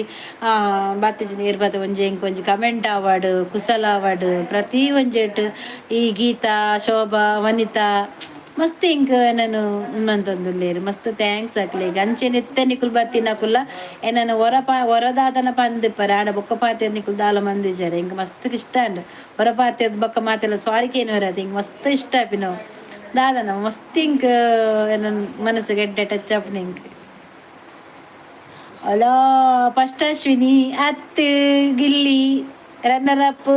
ಬತ್ತಿಜಿ ನೀರು ಬತ್ತ. ಒಂಜಿ ಎಂಕ್ ಒಂಜಿ ಕಮೆಂಟ್ ಆವಡ್, ಕುಸಲ್ ಆವಡ್, ಪ್ರತಿ ಒಂಜೆಟ್ ಈ ಗೀತಾ, ಶೋಭಾ, ವನಿತಾ ಮಸ್ತ್ ಎಂಕ್ ಎನನ್ ಮಂತೊಂದುಲ್ಲೆರ್. ಮಸ್ತ್ thanks ಅಕ್ಲೆಗ್. ಅಂಚೆನೆ ಇತ್ತೆ ನಿಕುಲು ಬತ್ತಿನಕುಲ್ಲ ಎನನ್ ಒರ ಪಾ ಒರದಾದನ ಪಂದಿಪ್ಪರೆ ಆಂಡ ಬೊಕ್ಕ ಪಾತೆರ್ ನಿಕುಲು ದಾಲ ಮಂದಿಜಾರೆ. ಎಂಕ್ ಮಸ್ತ್ ಇಷ್ಟ ಆಂಡ್. ಒರ ಪಾತೆರ್ದ್ ಬೊಕ್ಕ ಮಾತೆಲ್ಲ ಸಾರಿ ಕೇನುವರೆ, ಎಂಕ್ ಮಸ್ತ್ ಇಷ್ಟ ಆಪಿನವು. ದಾದನ ಮಸ್ತ್ ಎಂಕ್ ಎನನ್ ಮನಸ್ಸುಗ್ ಎಡ್ಡೆ ಟಚ್ ಆಪುನ ಎಂಕ್. ಅಲೋ, ಫಸ್ಟ್ ಅಶ್ವಿನಿ ಅತ್, ಗಿಲ್ಲಿ ರನ್ನರ್ ಅಪ್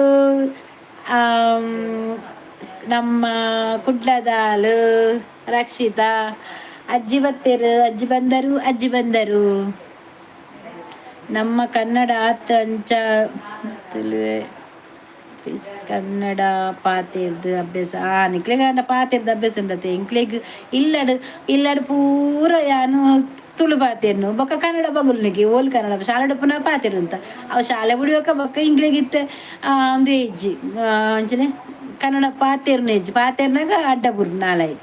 ನಮ್ಮ ಕುಡ್ಲದಾಲು ರಕ್ಷಿತಾ. ಅಜ್ಜಿ ಬತ್ತೆರು, ಅಜ್ಜಿ ಬಂದರು, ಅಜ್ಜಿ ಬಂದರು. ನಮ್ಮ ಕನ್ನಡ ಆತ್ ಅಂಚ ತುಳುವೆ. ಪ್ಲೀಸ್, ಕನ್ನಡ ಪಾತೆರ್ದು ಅಭ್ಯಾಸ. ಆ ನಿಕ್ಲೆಗ್ ಆಂಡ ಪಾತೆರ್ದು ಅಭ್ಯಾಸ ಉಂಡತೆ, ಎಂಕ್ಲೆಗ್ ಇಲ್ಲಡ್ ಇಲ್ಲಡ್ ಪೂರ ಯಾನು ತುಳು ಪಾತೆರ್ನು, ಬೊಕ್ಕ ಕನ್ನಡ ಬಗುಲ್ನಿಗೆ. ಓಲ್ ಕನ್ನಡ ಶಾಲೆ ಪುನಃ ಪಾತೆರುಂತ. ಅವು ಶಾಲೆ ಬುಡಿಯೋಕ ಬೊಕ್ಕ ಇಂಗ್ಲೆಗ್ ಇತ್ತೆ ಒಂದು ಇಜ್ಜಿ. ಅಂಚನೆ ಕನ್ನಡ ಪಾತೆರ್ನು ಇಜ್ಜಿ. ಪಾತೆರ್ನಾಗ ಅಡ್ಡ ಬುರು ನಾಲಾಯಿ.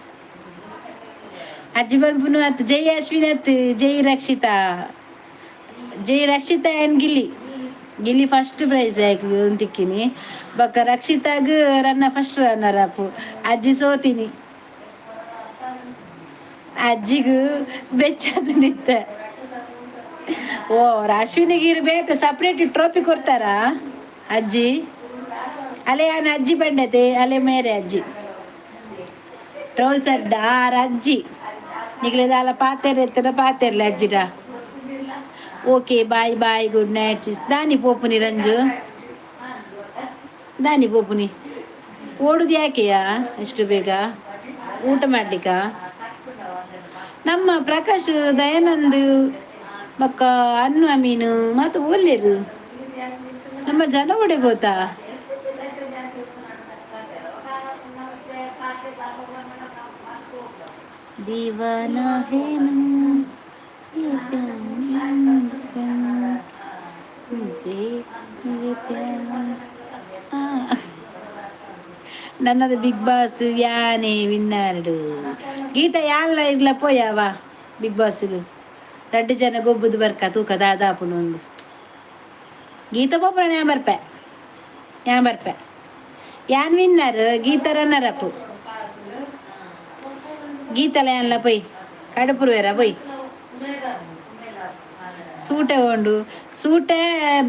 ಅಜ್ಜಿ ಪನ್ಪುನು ಅತ್. ಜೈ ಅಶ್ವಿನ್ ಅತ್, ಜೈ ರಕ್ಷಿತಾ. ಜೈ Rakshita and Gilli. Gilli first prize ತಿಕ್ಕಿನಿ, ಬೊಕ್ಕ ರಕ್ಷಿತಾಗ್ ರನ್ನ first runner up. ಅಜ್ಜಿ ಸೋತಿನಿ. ಅಜ್ಜಿಗ್ ಬೆಚ್ಚಾದ ನಿತ್ತ. ಓ, ಅಶ್ವಿನಿಗೆ ಇರ್ಬೇಕ ಸಪ್ರೇಟ್ ಟ್ರೋಫಿ ಕೊಡ್ತಾರಾ ಅಜ್ಜಿ? ಅಲೆ ಯಾನ್ ಅಜ್ಜಿ ಬಂಡತೆ. ಅಲೆ ಮೇರೆ ಅಜ್ಜಿ ಟ್ರೋಲ್ಸ್ ಅಡ್ಡ. ಆರ್ ಅಜ್ಜಿ ನಿಕ್ಲೆ ದಾಲ ಪಾತೆರ್ ಎತ್ತನ ಪಾತೆರ್ಲೆ ಅಜ್ಜಿಡ. Okay, bye bye, good night sis. ದಾನಿ ಪೋಪುನಿ ರಂಜು, ದಾನಿ ಪೋಪುನಿ? ಓಡುದು ಯಾಕೆಯಾ ಇಷ್ಟು ಬೇಗ? ಊಟ ಮಾಡ್ಲಿಕ್ಕ? ನಮ್ಮ ಪ್ರಕಾಶ್, ದಯಾನಂದ್ ಬೊಕ್ಕ ಅನ್ನು ಅಮೀನು ಮಾತ ಓಲ್ಲೇರು? ನಮ್ಮ ಜನ ಒಡೆ ಬೋತಾ? दीवाना है मन, ये प्यार तुझे मेरे प्यार. ನನ್ನದು ಬಿಗ್ ಬಾಸ್ ಯಾನೇ ವಿನ್ನರ್ಡು. ಗೀತಾ, ಯಾನ್ಲ ಇರ್ಲ ಪೋಯವ ಬಿಗ್ ಬಾಸ್ಗ್. ರಡ್ಡು ಜನ ಗೊಬ್ಬುದು ಬರ್ಕ ತೂಕ ದಾದಾಪುನು ಒಂದು. ಗೀತಾ ಪೋಪುನ, ಯಾನ್ ಬರ್ಪೆ, ಯಾನ್ ಬರ್ಪೆ. ಯಾನ್ winner, Geetha runner up. ಗೀತಲ ಯಾನ್ಲ ಪೊಯ್ ಕಡಪುರುವೆರ ಪೊಯ್. ಸೂಟೆ ಉಂಡು, ಸೂಟೆ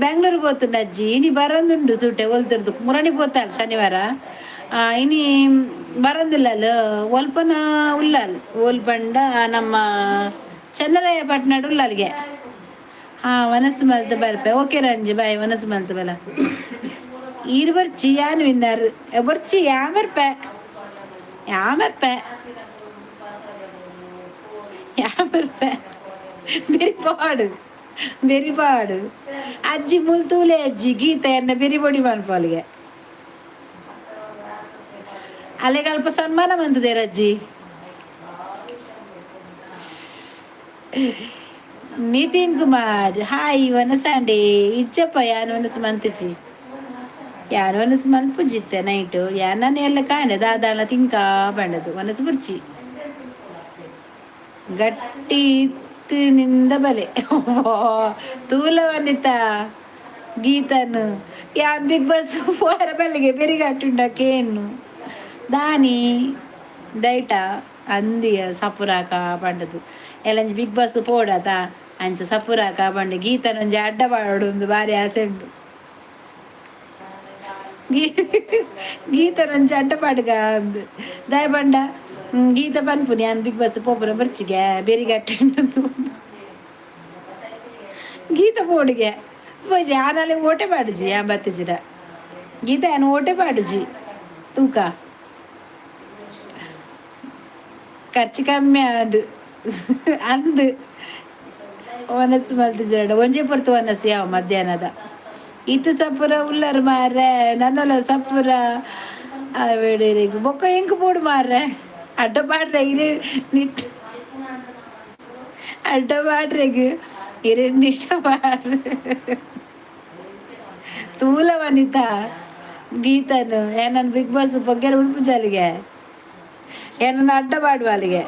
ಬೆಂಗ್ಳೂರಿಗೆ ಪೋತುಂಡು ಅಜ್ಜಿ. ಇನಿ ಬರೋದುಂಡು ಸೂಟೆ ಒಲ್ತುರ್ದು. ಮುರಣಿ ಪೋತಾಲ್ ಶನಿವಾರ. ಇನಿ ಬರೋದಿಲ್ಲ. ಒಲ್ಪನ ಉಲ್ಲಾಲ್ ಓಲ್ ಪಂಡ ನಮ್ಮ ಚನ್ನರಾಯ ಪಟ್ನಾಡು ಉಲ್ಲಾಲ್ಗೆ. ಹಾ, ವನಸು ಮಲ್ತ್ ಬರ್ಪೆ. Okay Ranji, boy. ವನಸು ಮಲ್ತ್ ಬಲ. ಈರ್ ಬರ್ಚಿ, ಯಾನ್ ವಿನ್ನರ್. ಬರ್ಚಿ, ಯಾ ಬರ್ಪೆ, ಯಾ ಬರ್ಪೆ, ಯಾ ಬರ್ಪೆ. ಬೆರಿಪಾಡು, ಬೆರಿಪಾಡು ಅಜ್ಜಿ ಮುಲ್ತೂಲೆ. ಅಜ್ಜಿ ಗೀತ ಎನ್ನ ಬೆರಿ ಬೊಡಿ ಮನ್ಪಾಲಿಗೆ. ಅಲೆಗೆ ಅಲ್ಪ ಸನ್ಮಾನ ಮಂತದೇರ ಅಜ್ಜಿ. ನಿತಿನ್ ಕುಮಾರ್ ಹಾಯ್. ವನಸಾಂಡೆ ಇಜ್ಜಪ್ಪ. ಯಾನ್ ವನಸು ಮಂತುಜಿ, ಯಾನ್ ವನಸು ಮನ್ಪುಜಿತ್ತೆ. ನೈಟು ಯಾನ್ ಎಲ್ಲ ಕಾಂಡೆ ದಾದಾಳ ತಿಂಕಾ ಬಂಡದು. ವನಸು ಬುರ್ಚಿ ಗಟ್ಟಿ ಇತ್ತು ನಿಂದ ಬಲೆ ತೂಲ ವನಿತಾ ಗೀತನು. ಯಾನ್ ಬಿಗ್ ಬಾಸ್ ಪೋರ ಬಲ್ಲಿಗೆ ಬೆರಿಗಟ್ಟುಂಡ ಕೇನು ದಾನಿ ದೈಟ ಅಂದಿಯ ಸಪುರಾಕ ಪಂಡದು. ಎಲ್ಲಂಜಿ ಬಿಗ್ ಬಾಸ್ ಪೋಡತ ಅಂಚ ಸಪುರಾಕ ಪಂಡ ಗೀತನೊಂಜಿ ಅಡ್ಡ ಪಾಡೊಂದು ಬಾರಿ ಆಸೆ ಉಂಡು. Geetha ನಂಚ ಅಡ್ಡ ಪಾಡ್ಗ ಅಂದ್ ದಾಯ ಬಂಡ ಗೀತ ಪನ್ಪುನಿ ಯಾನ್ ಬಿಗ್ ಬಾಸ್ ಪೋಪುನ ಬರ್ಚಿಗೆ ಬೆರಿಗಟ್ಟೆ ಗೀತ ಪೋಡಿಗೆ ಪೋಜಿ ಆನಾಲೆ ಓಟೆ ಪಾಡುಜಿ ಯಾನ್ ಬತ್ತಿಜಿಡ ಗೀತ ಯಾನ್ ಓಟೆ ಪಾಡುಜಿ ತೂಕ ಖರ್ಚು ಕಮ್ಮಿ ಆಂಡ್ ಅಂದ್ ಒನಸ್ ಮಲ್ತಿಜಡ ಒಂಜೆ ಪೊರ್ತು ಒನಸ್ ಯಾವ ಮಧ್ಯಾಹ್ನದ ಇತ್ತು ಸಪುರ ಉಲ್ಲರ್ ಮಾರ್ರೆ ನನ್ನಲ ಸಪುರ ಅವೇಡಿರಿಗೆ ಬೊಕ್ಕ ಎಂಕ್ ಬೋಡು ಮಾರ್ರೆ ಅಡ್ಡ ಪಾಡ್ರೆ ಇರೆ ನಿಟ್ ಅಡ್ಡ ಪಾಡ್ರೆಗ್ ಇರೆ ನಿಟ್ಟ ಪಾಡ್ರೆ ತೂಲ ವನಿತಾ ಗೀತನು ಏನನ್ ಬಿಗ್ ಬಾಸ್ ಬಗ್ಗೆರ ಉಡುಪು ಏನನ್ನ ಅಡ್ಡ ಪಾಡುವ ಅಲ್ಲಿಗೆ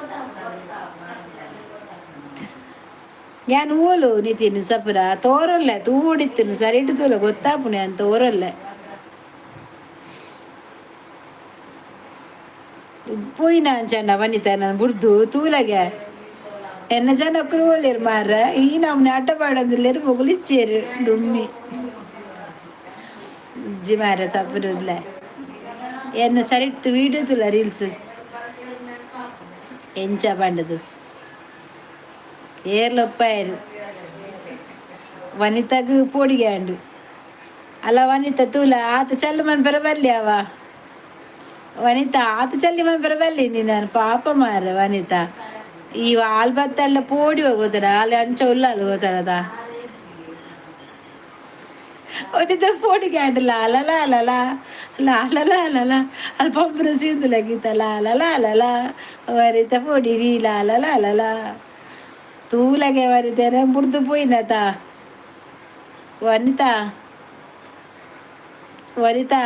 ಯಾನ್ ಓಲು ನಿತಿನ್ ಸಪುರ ತೋರಲ್ಲೆ ತೂಡಿತ್ತಿನ ಸರಿಟು ತೂಲ ಗೊತ್ತಾಪುಣೆ ಅಂತ ತೋರಲ್ಲೆ ಪೋಯಿನ ಅಂಚಣ್ಣ ವನಿತಾ ನಾನು ಬುಡ್ದು ತೂಲಗೆ ಎನ್ನ ಜನಕ್ಕಲು ಓಲೇರು ಮಾರ್ರ ಈ ನಮ್ಮನೆ ಆಟ ಪಾಡೊಂದುಲ್ಲೆರ್ ಮೊಗುಲು ಇಚ್ಚೇರು ಡುಮ್ಮಿ ಇಜ್ಜಿ ಮಾರ್ರೆ ಸಪುರ ಎನ್ನ ಸರಿಟ್ ವೀಡಿಯೋ ತೂಲ ರೀಲ್ಸ್ ಎಂಚ ಪಂಡದು ಏರ್ಲೊಪ್ಪಾಯರು ವನಿತಾಗ್ ಪೋಡಿಗೆ ಆಂಡ್ ಅಲ್ಲ ವನಿತಾ ತೂಲ ಆತ ಚಲ್ಲು ಮನ್ಪೆರ ಬಲ್ಲಿ ಅವ ವನಿತಾ ಆತ ಚಲ್ಲಿ ಮನ್ಪೆರ ಬಲ್ಲಿ ನೀನು ಪಾಪ ಮಾರ್ರೆ ವನಿತಾ ಈ ಆಲ್ ಬತ್ತಳ್ಳ ಪೋಡಿ ಹೋಗೋದರ ಅಲ್ಲಿ ಅಂಚ ಉಲ್ಲಾಲ್ ಹೋತಾರದ ವನಿತಾ ಪೋಡಿಗೆ ಆಂಡ್ ಲಾಲ ಲಾಲ ಲಾ ಲಾಲ ಲಾಲ ಲಾ ಅಲ್ಲಿ ಪಂಪುನ ಸೀಂದುಲ ಗೀತ ಲಾಲ ಲಾಲ ಲಾ ವನಿತಾ ಪೋಡಿ ಲಾಲ ಲಾಲ ಲಾ ತೂಲಗೆ ವನಿತೇನೆ ಬುಡ್ದು ಪೋಯಿನತ ವನಿತಾ ವನಿತಾ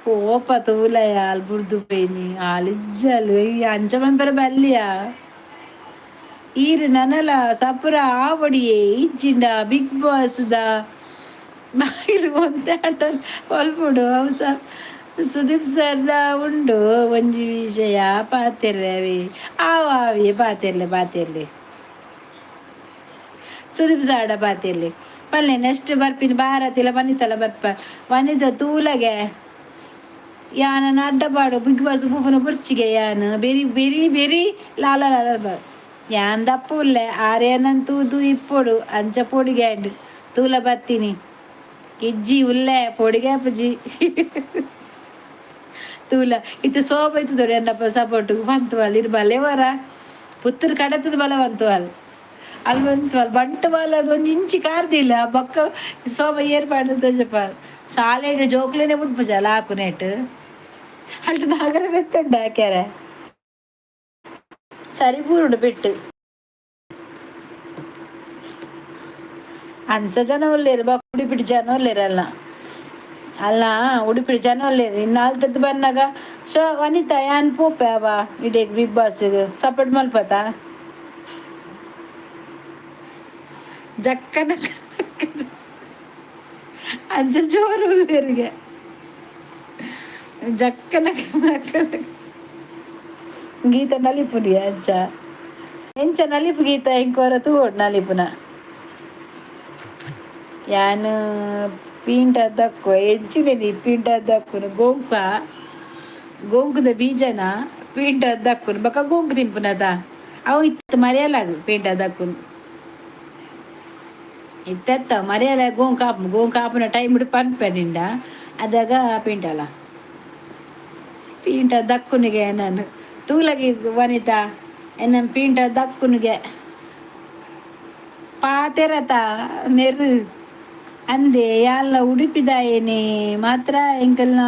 ಕೋಪ ತೂಲಯ ಆಲ್ ಬುಡ್ದು ಪೋಯಿನಿ ಆಲಿಜ್ಜಲ್ ಈ ಅಂಚ ಮನ್ಪೆರ ಬಲ್ಲಿಯ ಈರ್ ನನಲ ಸಪುರ ಆವಡಿಯೇ ಇಜ್ಜಿಂಡ ಬಿಗ್ ಬಾಸ್ the ಬಾಗಿಲು ಒಂತೆ ಆಟ ಒಲ್ಪುಡು ಅವು ಸುದೀಪ್ ಸರ್ದ ಉಂಡು ಒಂಜಿ ವಿಷಯ ಪಾತೆರ್ವೆ ಅವಿ ಆವ ಆವಿ ಪಾತೆರ್ಲೆ ಪಾತೆರ್ಲೆ ಸುದೀಪ್ ಸಾಡ ಪಾತೆರ್ಲೆ ಪಲ್ಲೆ ನೆಕ್ಸ್ಟ್ ಬರ್ಪಿನ ಭಾರತಿಲ ವನಿತಲ ಬರ್ಪ ವನಿತ ತೂಲಗೆ ಯಾನ ಅಡ್ಡಪಾಡು ಬಿಗ್ ಬಾಸ್ ಪೂಪುನ ಬುರ್ಚಿಗೆ ಯಾನ್ ಬೆರಿ ಬೆರಿ ಬೆರಿ ಲಾಲ ಲಾಲ ಬ ಯಾನ್ ದಪ್ಪ ಉಲ್ಲೆ ಆರೇನನ್ ತೂದು ಇಪ್ಪೊಡು ಅಂಚ ಪೊಡಿಗೆ ಆಂಡ್ ತೂಲ ಬತ್ತೀನಿ ಇಜ್ಜಿ ಉಲ್ಲೆ ಪೊಡಿಗೆ ಅಪ್ಪುಜಿ ತೂಲ ಇತ್ತೆ ಸೋಪ ಇತ್ತು ಎನ್ನಪ್ಪ ಸಪೋರ್ಟ್ ಬಂತುವಲ್ ಇರ್ ಬಲೆ ವರ ಪುತ್ತೂರು ಕಡತದ ಬಲ ಬಂತುವಲ್ ಅಲ್ಲಿ ಬಂತುವಲ್ ಬಂಟವಾಲ್ ಅದು ಒಂಜಿ ಇಂಚಿ ಕಾರ್ದಿಲ್ಲ ಬೊಕ್ಕ ಸೋಬ ಏರ್ಪಾಡು ತೋಜಪ್ಪ ಶಾಲೆಡ್ ಜೋಕ್ಲೇನೆ ಬುಡ್ಪುಜ ಲಾಕುನೇಟ್ ಅಲ್ಟ ನಾಗರ ಬೆತ್ತುಂಡು ಹಾಕ್ಯಾರ ಸರಿ ಪೂರುಂಡು ಪೆಟ್ಟು ಅಂಚ ಜನ ಉಲ್ಲೇರು ಬೊಕ್ಕ ಉಡುಪಿಡ್ ಜನ ಉಲ್ಲೇರಲ್ಲ ಅಲ್ಲ ಉಡುಪಿ ಜನ ಉಲ್ಲೇರು ಇನ್ನು ಅಲ್ತದ್ದು ಬನ್ನಾಗ ಸೊ ವನಿತಾ ಯಾನ್ ಪೋಪೆ ಅವ ಇಡೀ big boss support ಮಲ್ಪತ ಜಕ್ಕನ ಅಂಚ ಜೋರು ಉಲ್ಲೇರಿಗೆ ಜಕ್ಕನ ಗೀತ ನಲಿಪುನಿ ಅಂಚ ಎಂಚ ನಲಿಪು ಗೀತ ಇಂಕೋರ ತೂವೊಡು ನಲಿಪುನ ಯಾನ್ ಪೀಂಟ ದಕ್ಕು ಎಂಚಿನೇನಿ ಪೀಂಟ ದಕ್ಕುನು ಗೋಂಕ ಗೋಂಕುದ ಬೀಜನ ಪೀಂಟ ದಕ್ಕುನು ಬೊಕ ಗೋಂಕು ತಿನ್ಪುನದ ಅವು ಇತ್ತು ಮರೆಯಲಾಗು ಪೀಂಟ ದಕ್ಕುನು ಇತ್ತೆತ್ತ ಮರೆಯಲ ಗೋಂಕು ಆಪುನು ಗೋಂಕು ಆಪುನ ಟೈಮ್ ಪನ್ಪೆ ನಿಂಡ ಅದಾಗ ಪೀಂಟಲ ಪೀಂಟ ದಕ್ಕುನಿಗೆ ನಾನು ತೂಲಗಿ ವನಿತಾ ಎನ್ನ ಪೀಂಟ ದಕ್ಕುನಿಗೆ ಪಾತೆರತ ನೆರು ಅಂದೆ ಯಾಲ್ಲ ಉಡುಪಿದಾಯೇನೆ ಮಾತ್ರ ಎಂಕಲ್ನ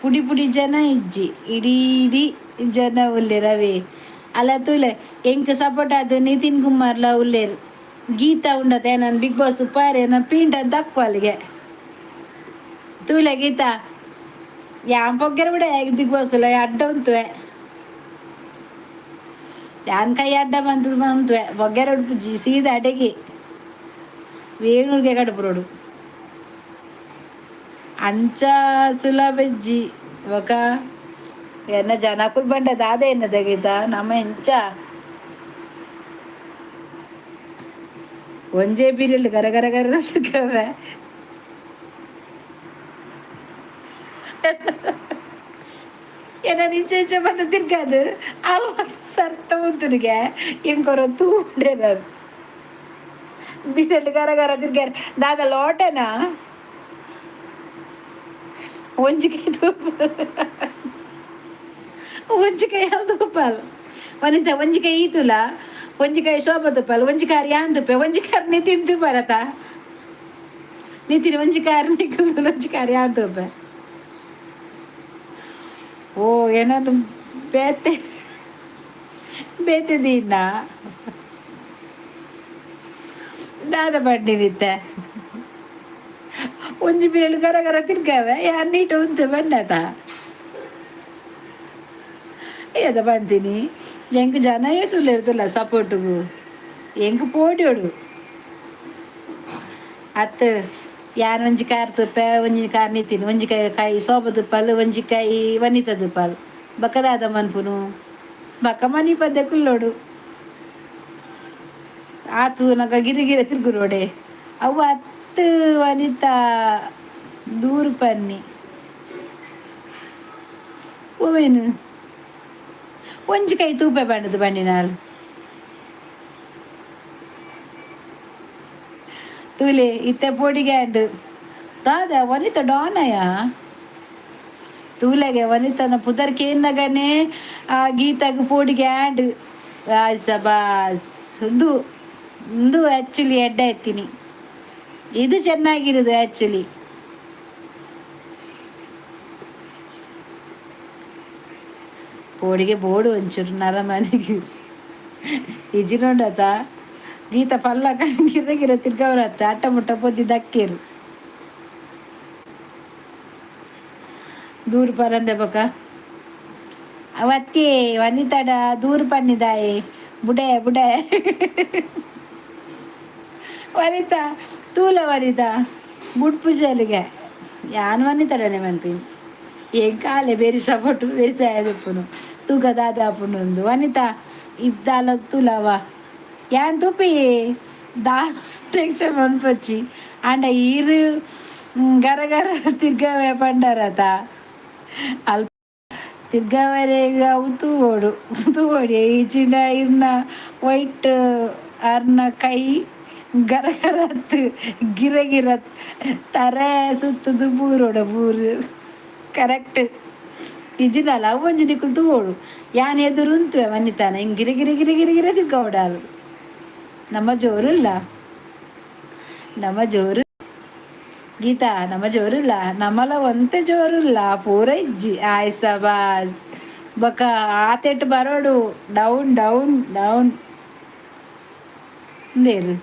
ಪುಡಿ ಪುಡಿ ಜನ ಇಜ್ಜಿ ಇಡೀ ಇಡೀ ಜನ ಉಲ್ಲೇರ್ ಅವೇ ಅಲ್ಲ ತೂಲೆ ಎಂಕ್ ಸಪೋರ್ಟ್ ಆದ್ ನಿತಿನ್ ಕುಮಾರ್ಲ ಉಲ್ಲೇರ್ ಗೀತಾ ಉಂಡತೆ ನಾನು ಬಿಗ್ ಬಾಸ್ ಪಾರೆ ನಾನು ಪೀಂಟ ದಕ್ಕು ಅಲ್ಲಿಗೆ ತೂಲೆ ಗೀತಾ ಯಾನ್ ಪೊಗ್ಗೆರ ಬಿಡೆ ಬಿಗ್ ಬಾಸ್ ಅಲ್ಲ ಅಡ್ಡ ಉಂತುವೆ ಯಾನ್ ಕೈ ಅಡ್ಡ ಬಂತದ ಬಂತುವೆ ಬೊಗ್ಗೆರ ಉಡುಪುಜಿ ಸೀದಾ ಅಡೆಗೆ ವೇಣೂರ್ಗೆ ಕಡಪುರೋಡು ಅಂಚ ಸುಲಭ ಇಜ್ಜಿ ಬೊಕ ಎನ್ನ ಜನಕುಲು ಬಂಡ ದಾದ ಎನ್ನದ ಗೀತಾ ನಮ ಎಂಚ ಒಂಜೇ ಪೀರಿಯಡ್ ಗರ ಗರ ಗರ ಕವೆ ಏನ ಇಂಚೆ ಇಂಚೆ ಬಂದು ತಿರ್ಗಾದು ಅಲ್ ಸರ್ತ ಉಂತುನಿಗೆ ಎಂಕೊರ ತೂಂಡೆ ನಾನು ಬಿರಲು ಗರ ಗರ ತಿರ್ಗಾರ ದಾದ ಲೋಟನಾ ಒಂಜಿಕಾಯಿ ತೂಪ ಒಂಜಿಕಾಯಿ ತೂಪಾಲ್ ವನಿತ ಒಂಜಿಕಾಯಿ ಈತುಲ ಒಂಜಿಕಾಯಿ ಶೋಭ ತುಪ್ಪಲ್ ಒಂಜಿಕಾರ್ ಯಾನ್ ತುಪ್ಪೆ ಒಂಜಿಕಾರ್ ನಿತಿನ್ ತುಪ್ಪರತ ನಿತಿನ್ ಒಂಜಿಕಾರ್ ನಿಖಲ್ ಒಂಜಿಕಾರ್ ಯಾನ್ ತುಪ್ಪೆ. ಓ ಏನಾದ್ರು ಬೇತೆ ಬೇತೆ ದೀನ ದಾದ ಪಂಡಿನಿತ್ತೆ ಒಂಜಿ ಬಿರಳು ಗರ ಗರ ತಿರ್ಗಾವೆ ಯಾರು ನೀಟ ಉಂತು ಬಂಡತ ಏದ ಬಂತೀನಿ ಎಂಕ್ ಜನ ಏತುಲ್ಲ ಸಪೋರ್ಟ್ಗು ಎಂಕ್ ಪೋಡ್ಯೋಡು ಅತ್ತು ಯಾನ್ ಒಂಜಿ ಕಾರ್ ತುಪ್ಪೆ ಒಂಜಿ ಕಾರ್ ನಿತಿನ್ ಒಂಜಿ ಕಾಯಿ ಕಾಯಿ ಸೋಬ ತುಪ್ಪಲ್ ಒಂಜಿ ಕಾಯಿ ವನಿತ ತುಪ್ಪಲ್ ಬಕ್ಕದಾದ ಮನ್ಪುನು ಬಕ್ಕ ಮನಿ ಪದ್ಯ ಕುಲ್ಲೋಡು ಆತು ನಗ ಗಿರಿ ಗಿರ ತಿರ್ಗುರೋಡೆ ಅವು ಅತ್ತು ವನಿತಾ ದೂರು ಪನ್ನಿ ಓವೇನು ಒಂಜಿ ಕೈ ತೂಪೆ ಬಣ್ಣದ ಬಣ್ಣಿನಾಲ್ ತೂಲೆ ಇತ್ತೆ ಪೊಡಿಗ್ಯಾಂಡ್ ದಾದ ವನಿತ ಡಾನಯ ತೂಲೆಗೆ ವನಿತನ ಪುದರ್ ಕೇನ್ನಗನೆ ಆ ಗೀತಾಗ ಪೋಡಿಗೆ ಆ್ಯಂಡ್ ಸಬಾಸ್. ಇದು ಇದು ಆ್ಯಕ್ಚುಲಿ ಎಡ್ಡೆ ಎತ್ತೀನಿ, ಇದು ಚೆನ್ನಾಗಿರೋದು ಆ್ಯಕ್ಚುಲಿ. ಪೋಡಿಗೆ ಬೋಡು ಒಂಚೂರು ನರಮನೆಗೆ ಇಜಿನೊಂಡತ ಗೀತ ಪಲ್ಲ ಗಿರ ಗಿರ ತಿರ್ಗವರತ್ತ ಅಟ್ಟ ಮುಟ್ಟ ಪೊದ್ದಿ ದಕ್ಕೇರು ದೂರ ಪರಂದೆ ಬೊಕ ಅವತ್ತೇ ವನಿತಡ ದೂರ ಪನ್ನಿದಾಯೆ ಬುಡೆ ಬುಡೆ ವನಿತಾ ತೂಲ ವನಿತಾ ಬುಡ್ಪು ಜಲಿಗೆ ಯಾನ್ ವನಿತಡನೆ ಮನ್ಪಿನಿ ಏಂ ಕಾಲೆ ಬೇರಿ ಸಪೋಟು ಬೇರಿ ಸಾಯದಪ್ಪುನು ತೂಕ ದಾದಾಪುನು ಒಂದು ವನಿತಾ ಇದ್ದಾಲ ತೂಲವ ಯಾನ್ ತೂಪಿ ದಾ ಟೆನ್ಷನ್ ಮನ್ಪೊಚ್ಚಿ ಆಂಡ ಈರು ಗರ ಗರ ತಿರ್ಗವೆ ಪಂಡರತ ಅಲ್ಪ ತಿರ್ಗವರೆಗೆ ಅವು ತೂವೋಡು ತೂವೋಡಿ ಈಚಿಂಡ ಇರ್ನ ವೈಟ್ ಅರ್ನ ಕೈ ಗರ ಗರತ್ ಗಿರ ಗಿರ ತರೆ ಸುತ್ತದು ಬೂರೋಡ ಬೂರು ಕರೆಕ್ಟ್ ಇಜಿನಲ್ಲ ಅವು ಒಂಜಿ ನಿಕುಲು ತೂವೋಡು ಯಾನ್ ಎದುರು ಉಂತುವೆ ವನಿತಾನ ಹಿಂಗ್ ಗಿರ ಗಿರ ಗಿರ ಗಿರ ಗಿರ ತಿರ್ಗವಡಾಲು ನಮ್ಮ ಜೋರುಲ್ಲ ನಮ್ಮ ಜೋರು ಗೀತಾ ನಮ್ಮ ಜೋರುಲ್ಲ ನಮ್ಮಲ ಒಂತೆ ಜೋರುಲ್ಲ ಪೂರ ಇಜ್ಜಿ ಆಯ್ ಸಬಾಸ್ ಬೊಕ ಆತೆಟ್ ಬರೋಡು ಡೌನ್ ಡೌನ್ ಡೌನ್ ಉಂದೇರು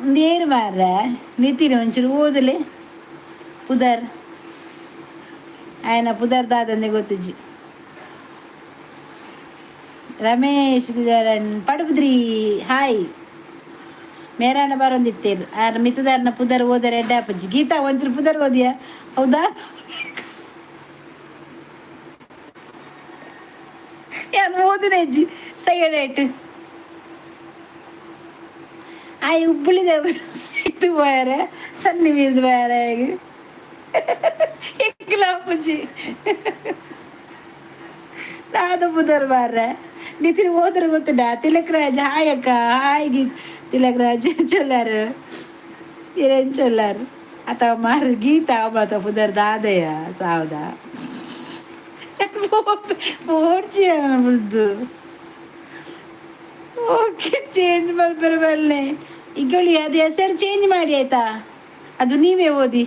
ಉಂದೇರು ಮಾರ್ರೆ ನಿತಿನ್ ಒಂಚೂರು ಓದಲೆ ಪುದರ್ ಆಯನ ಪುದರ್ ದಾದಂದೆ ಗೊತ್ತುಜ್ಜಿ. ರಮೇಶ್ ಗುಜರನ್ ಪಡುಬುದ್ರಿ ಹಾಯ್ ಮೇರಾಣ ಬರೊಂದಿತ್ತೇರು ಆರ್ ಮಿತ್ತದಾರ್ನ ಪುದರ್ ಓದರೆ ಎಡ್ಡೆ ಆಪುಜಿ. ಗೀತಾ ಒಂಚೂರು ಪುದರ್ ಓದಿಯಾ ಹೌದಾ ಯಾನ್ ಓದುನೆಜ್ಜಿ ಸೈಡ್ ಆಯ್ ಉಬ್ಬುಳಿದ ಸಿಕ್ತು ಪೋಯರೆ ಸನ್ನಿ ಮೀರ್ದು ಪೋಯರೆ ಎಂಕ್ಲ ಆಪುಜಿ ದಾದ ಪುದರ್ ಮಾರ್ರೆ ನಿತಿನ್ ಓದ್ರ ಗೊತ್ತುಂಡ. ತಿಲಕ್ ರಾಜ್ ಹಾಯ್ ಅಕ್ಕ ಹಾಯ್ ಗಿ ತಿಲಕ್ ರಾಜ್ ಚೊಲ್ಲಾರು ಇರೇನ್ ಚೊಲ್ಲಾರು ಅಥವಾ ಮಾರ್ ಗೀತಾ ಮಾತ ಪುದರ್ ದಾದಯ ಸಾವದ ಪೋರ್ಚಿ ಬುಡ್ದು ಓಕೆ ಚೇಂಜ್ ಮಲ್ಪೆರೆ ಬಲ್ಲೆ ಈಗೊಳ್ಳಿ ಅದು ಹೆಸರು ಚೇಂಜ್ ಮಾಡಿ ಆಯ್ತಾ ಅದು ನೀವೇ ಓದಿ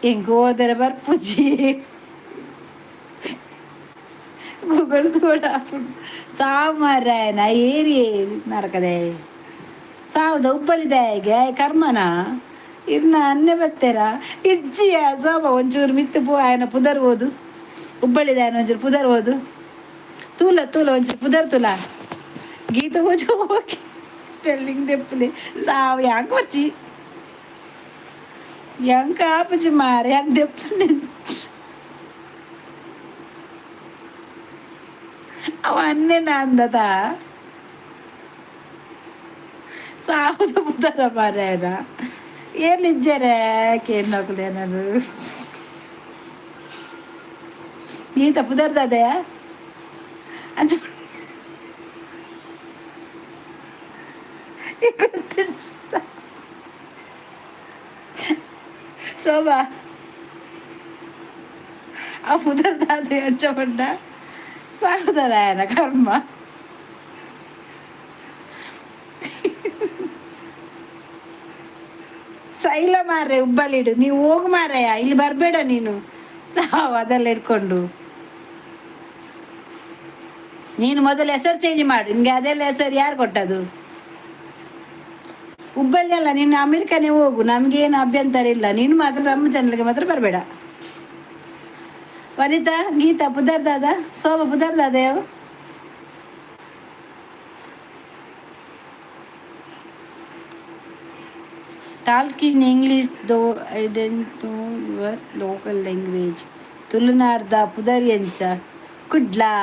ಎಂಕ್ ಓದರೆ ಬರ್ಪುಜಿ ಗೂಗಲ್ ಕೂಡ ಸಾವು ಮಾರಾಯನ ಏರಿ ನರಕದೆ ಸಾವುದ ಉಬ್ಬಳಿದಾಯಿಗೆ ಕರ್ಮನ ಇರ್ನ ಅನ್ನೆ ಬತ್ತೆರ ಇಜ್ಜಿಯ ಸೋಮ ಒಂಚೂರು ಮಿತ್ತು ಪೋ ಆಯನ ಪುದರ್ ಓದು ಉಬ್ಬಳಿದಾಯನ ಒಂಚೂರು ಪುದರ್ ಓದು ತೂಲ ತೂಲ ಒಂಚೂರು ಪುದರ್ ತೂಲ ಗೀತ ಓಜು ಓಕೆ ಸ್ಪೆಲ್ಲಿಂಗ್ ದೆಪ್ಪುಲೆ ಸಾವು ಯಾಂಕ್ వచ్చి ಯಾಂಕ್ ಆಪುಜಿ ಮಾರೆ ಯಾನ್ ದೆಪ್ಪುನೆ ಅವ ಅನ್ನೆ ಅಂದತ ಸಾವುದ ಪುದರ ಮಾರಾಯನ ಏರ್ಲಿಜ್ಜರೆ ಕೇನ್ನಕುಲೇನರು ಗೀತ ಪುದರ್ದದೆಯಾ ಅಂಚ ಶೋಭಾ ಆ ಪುದರ್ದಾದೆ ಅಂಚ ಪಂಡ ಸಾವುದರಾಯನ ಕರ್ಮ. ಸೈಲ ಮಾರ್ರೆ ಉಬ್ಬಲಿಡು ನೀವು ಹೋಗು ಮಾರಯ್ಯ, ಇಲ್ಲಿ ಬರಬೇಡ ನೀನು. ಸಾವು ಅದೆಲ್ಲ ಇಟ್ಕೊಂಡು ನೀನು ಮೊದಲು ಹೆಸರು ಚೇಂಜ್ ಮಾಡು. ನಿನಗೆ ಅದೆಲ್ಲ ಹೆಸರು ಯಾರು ಕೊಟ್ಟದು? ಹುಬ್ಬಳ್ಳಿ ಅಲ್ಲ, ನೀನು ಅಮೆರಿಕನೇ ಹೋಗು, ನಮಗೇನು ಅಭ್ಯಂತರ ಇಲ್ಲ. ನೀನು ಮಾತ್ರ ನಮ್ಮ ಚಾನಲ್ಗೆ ಮಾತ್ರ ಬರಬೇಡ. ವನಿತಾ ಗೀತಾ ಪುದರ್ದಾದ ಸೋಮ ಪುದರ್ದಾದ. Talk in English though I don't know your local language. ತುಳುನಾಡ್ದ ಪುದರ್ ಎಂಚ Kudla.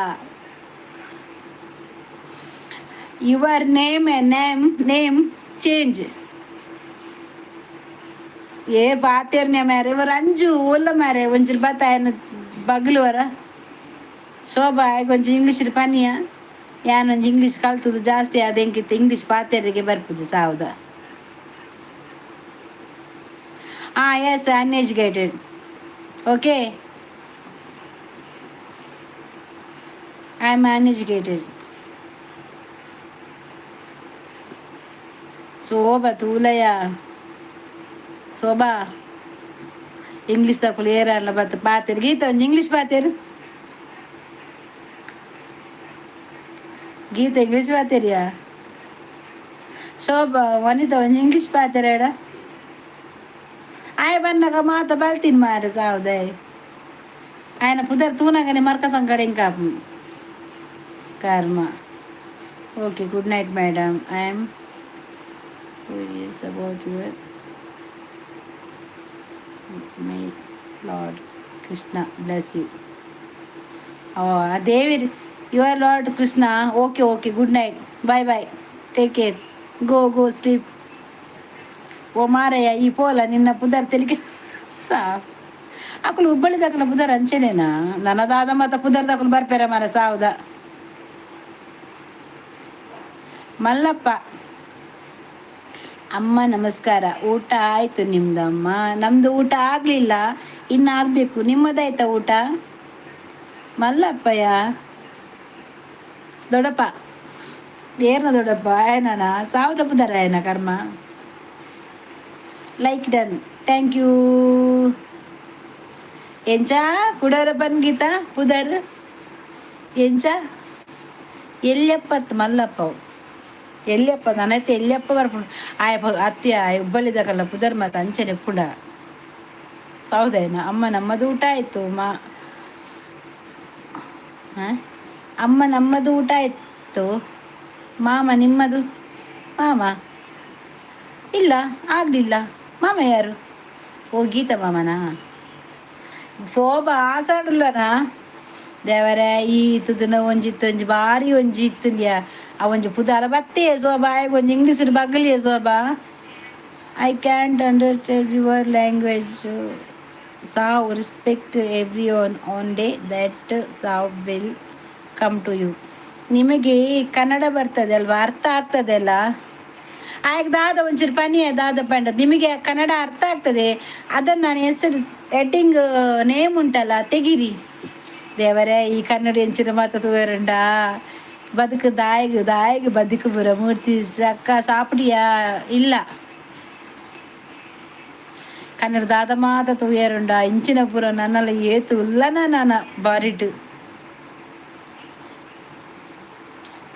Your name name name change. ಏ ಪಾತೇರ್ನೆ ಮ್ಯಾರೆ ಇವರು ಅಂಜು ಒಲ್ಲ ಮಾರೆ ಒಂಚೂರು ಬತ್ತಾಯನ ಬಗ್ಲುವರ ಶೋಭಾ ಒಂಚು ಇಂಗ್ಲೀಷ್ ಪನಿಯ ಯಾನ್ ಒಂಜಿ ಇಂಗ್ಲೀಷ್ ಕಲ್ತದ್ದು ಜಾಸ್ತಿ ಆದ ಎಂಕಿತ್ತು ಇಂಗ್ಲೀಷ್ ಪಾತೆರಿಗೆ ಬರ್ಪುಜಿ ಸಾವುದ. ಹಾಂ, yes, uneducated, okay, I am uneducated. Shobha ತೂಲಯ್ಯ Shobha English ತಕೊಲು ಏರಲ್ಲ ಬತ್ತ ಪಾತೆರ್ ಗೀತ ಒಂಜಿ ಇಂಗ್ಲೀಷ್ ಪಾತೆರ್ ಗೀತ ಇಂಗ್ಲೀಷ್ ಪಾತೆರಿಯಾ ಶೋಭಾ ವನಿತಾ ಒಂಜಿ ಇಂಗ್ಲೀಷ್ ಪಾತೆರ ಆಯ್ ಬನ್ನಗ ಮಾತ ಬಲ್ತಿನ್ ಮಾರೆ ಸಾವುದೇ ఆయన ಪುದರ್ ತೂನಗನೆ ಮರ್ಕ ಸಂಕಡ ఇంకా ಕರ್ಮ. Okay, good night madam. I am curious about your may Lord Krishna bless you. Oh Devi, your Lord Krishna. Okay okay, good night, bye bye, take care, go go sleep. ಓ ಮಾರಯ್ಯ ಈ ಪೋಲ ನಿನ್ನ ಪುದರ್ ತೆಲಿಕೆ ಸಾ ಅಕುಲು ಹುಬ್ಬಳ್ಳಿ ದಾಕಲ ಪುದರ್ ಅಂಚೆನೇನಾ ನನ್ನದಾದ ಮತ್ತ ಪುದರ್ ದಾಕಲು ಬರ್ಪೇರ ಮಾರ ಸಾವುದ. ಮಲ್ಲಪ್ಪ ಅಮ್ಮ ನಮಸ್ಕಾರ. ಊಟ ಆಯಿತು ನಿಮ್ದಮ್ಮ? ನಮ್ಮದು ಊಟ ಆಗಲಿಲ್ಲ, ಇನ್ನು ಆಗಬೇಕು. ನಿಮ್ಮದಾಯ್ತಾ ಊಟ ಮಲ್ಲಪ್ಪಯ್ಯ? ದೊಡ್ಡಪ್ಪ ಏರ್ನ ದೊಡ್ಡಪ್ಪ ಆಯನ ಸಾವು ತಪ್ಪುದಾರ ಆಯನ ಕರ್ಮ. Like done, thank you. ಎಂಚ ಕುಡರ ಬನ್ ಗೀತಾ ಪುದರ್ ಎಂಚ ಎಲ್ಯಪ್ಪತ್ ಮಲ್ಲಪ್ಪವು ಎಲ್ಲಿಯಪ್ಪ ನಾನೈತೆ ಎಲ್ಲಿಯಪ್ಪ ಬರ್ಪುಂಡು ಆಯ ಅತ್ಯ ಹುಬ್ಬಳ್ಳಿದಾಗಲ್ಲ ಪುದರ್ ಮಾತ ಅಂಚನೆ ಪುಂಡ ಹೌದೇನ ಅಮ್ಮ? ನಮ್ಮದು ಊಟ ಆಯಿತು ಮಾ. ಅಮ್ಮ ನಮ್ಮದು ಊಟ ಆಯಿತು ಮಾಮ. ನಿಮ್ಮದು ಮಾಮ? ಇಲ್ಲ, ಆಗಲಿಲ್ಲ. ಮಾಮ ಯಾರು? ಓ ಗೀತಾ ಮಾಮನಾ? ಶೋಭಾ ಆಸಾಡುಲ್ಲನಾ ದೇವರೇ ಈ ಇತ್ತದನ ಒಂಜಿ ಇತ್ತೊಂಜಿ ಬಾರಿ ಒಂಜಿ ಇತ್ತುಂದ್ಯಾ ಆ ಒಂಜಿ ಪುದಾರ ಬತ್ತೇ ಶೋಭಾ ಆಯಗ್ ಒಂಜಿ ಇಂಗ್ಲೀಷ್ ಬಗ್ಲಿಯೇ Shobha. I can't understand your language. ಸಾವ್ respect every one on day that ಸಾವ್ will come to you. ನಿಮಗೆ ಕನ್ನಡ ಬರ್ತದೆ ಅಲ್ವಾ? ಅರ್ಥ ಆಗ್ತದೆ ಅಲ್ಲ? ಆಯ್ಕೆ ದಾದ ಒಂಚೂರು ಪನಿಯ ದಾದ ಪಂಡ ನಿಮಗೆ ಕನ್ನಡ ಅರ್ಥ ಆಗ್ತದೆ. ಅದನ್ನು ನಾನು ಹೆಸರು ಹೆಡ್ಡಿಂಗ್ ನೇಮ್ ಉಂಟಲ್ಲ ತೆಗೀರಿ. ದೇವರೇ ಈ ಕನ್ನಡ ಎಂಚಿನ ಮಾತ ತೂವರುಂಡ ಬದುಕು ದಾಯಿಗ್ ದಾಯಿಗ್ ಬದುಕು ಪೂರ ಮೂರ್ತಿ ಅಕ್ಕ ಸಾಪಡಿಯಾ ಇಲ್ಲ ಕನ್ನಡ ದಾದ ಮಾತ ತೂಯರುಂಡ ಇಂಚಿನ ಪೂರ ನನ್ನಲ್ಲ ಏತು ಉಲ್ಲನ ನಾನ ಬಾರಿಟ್.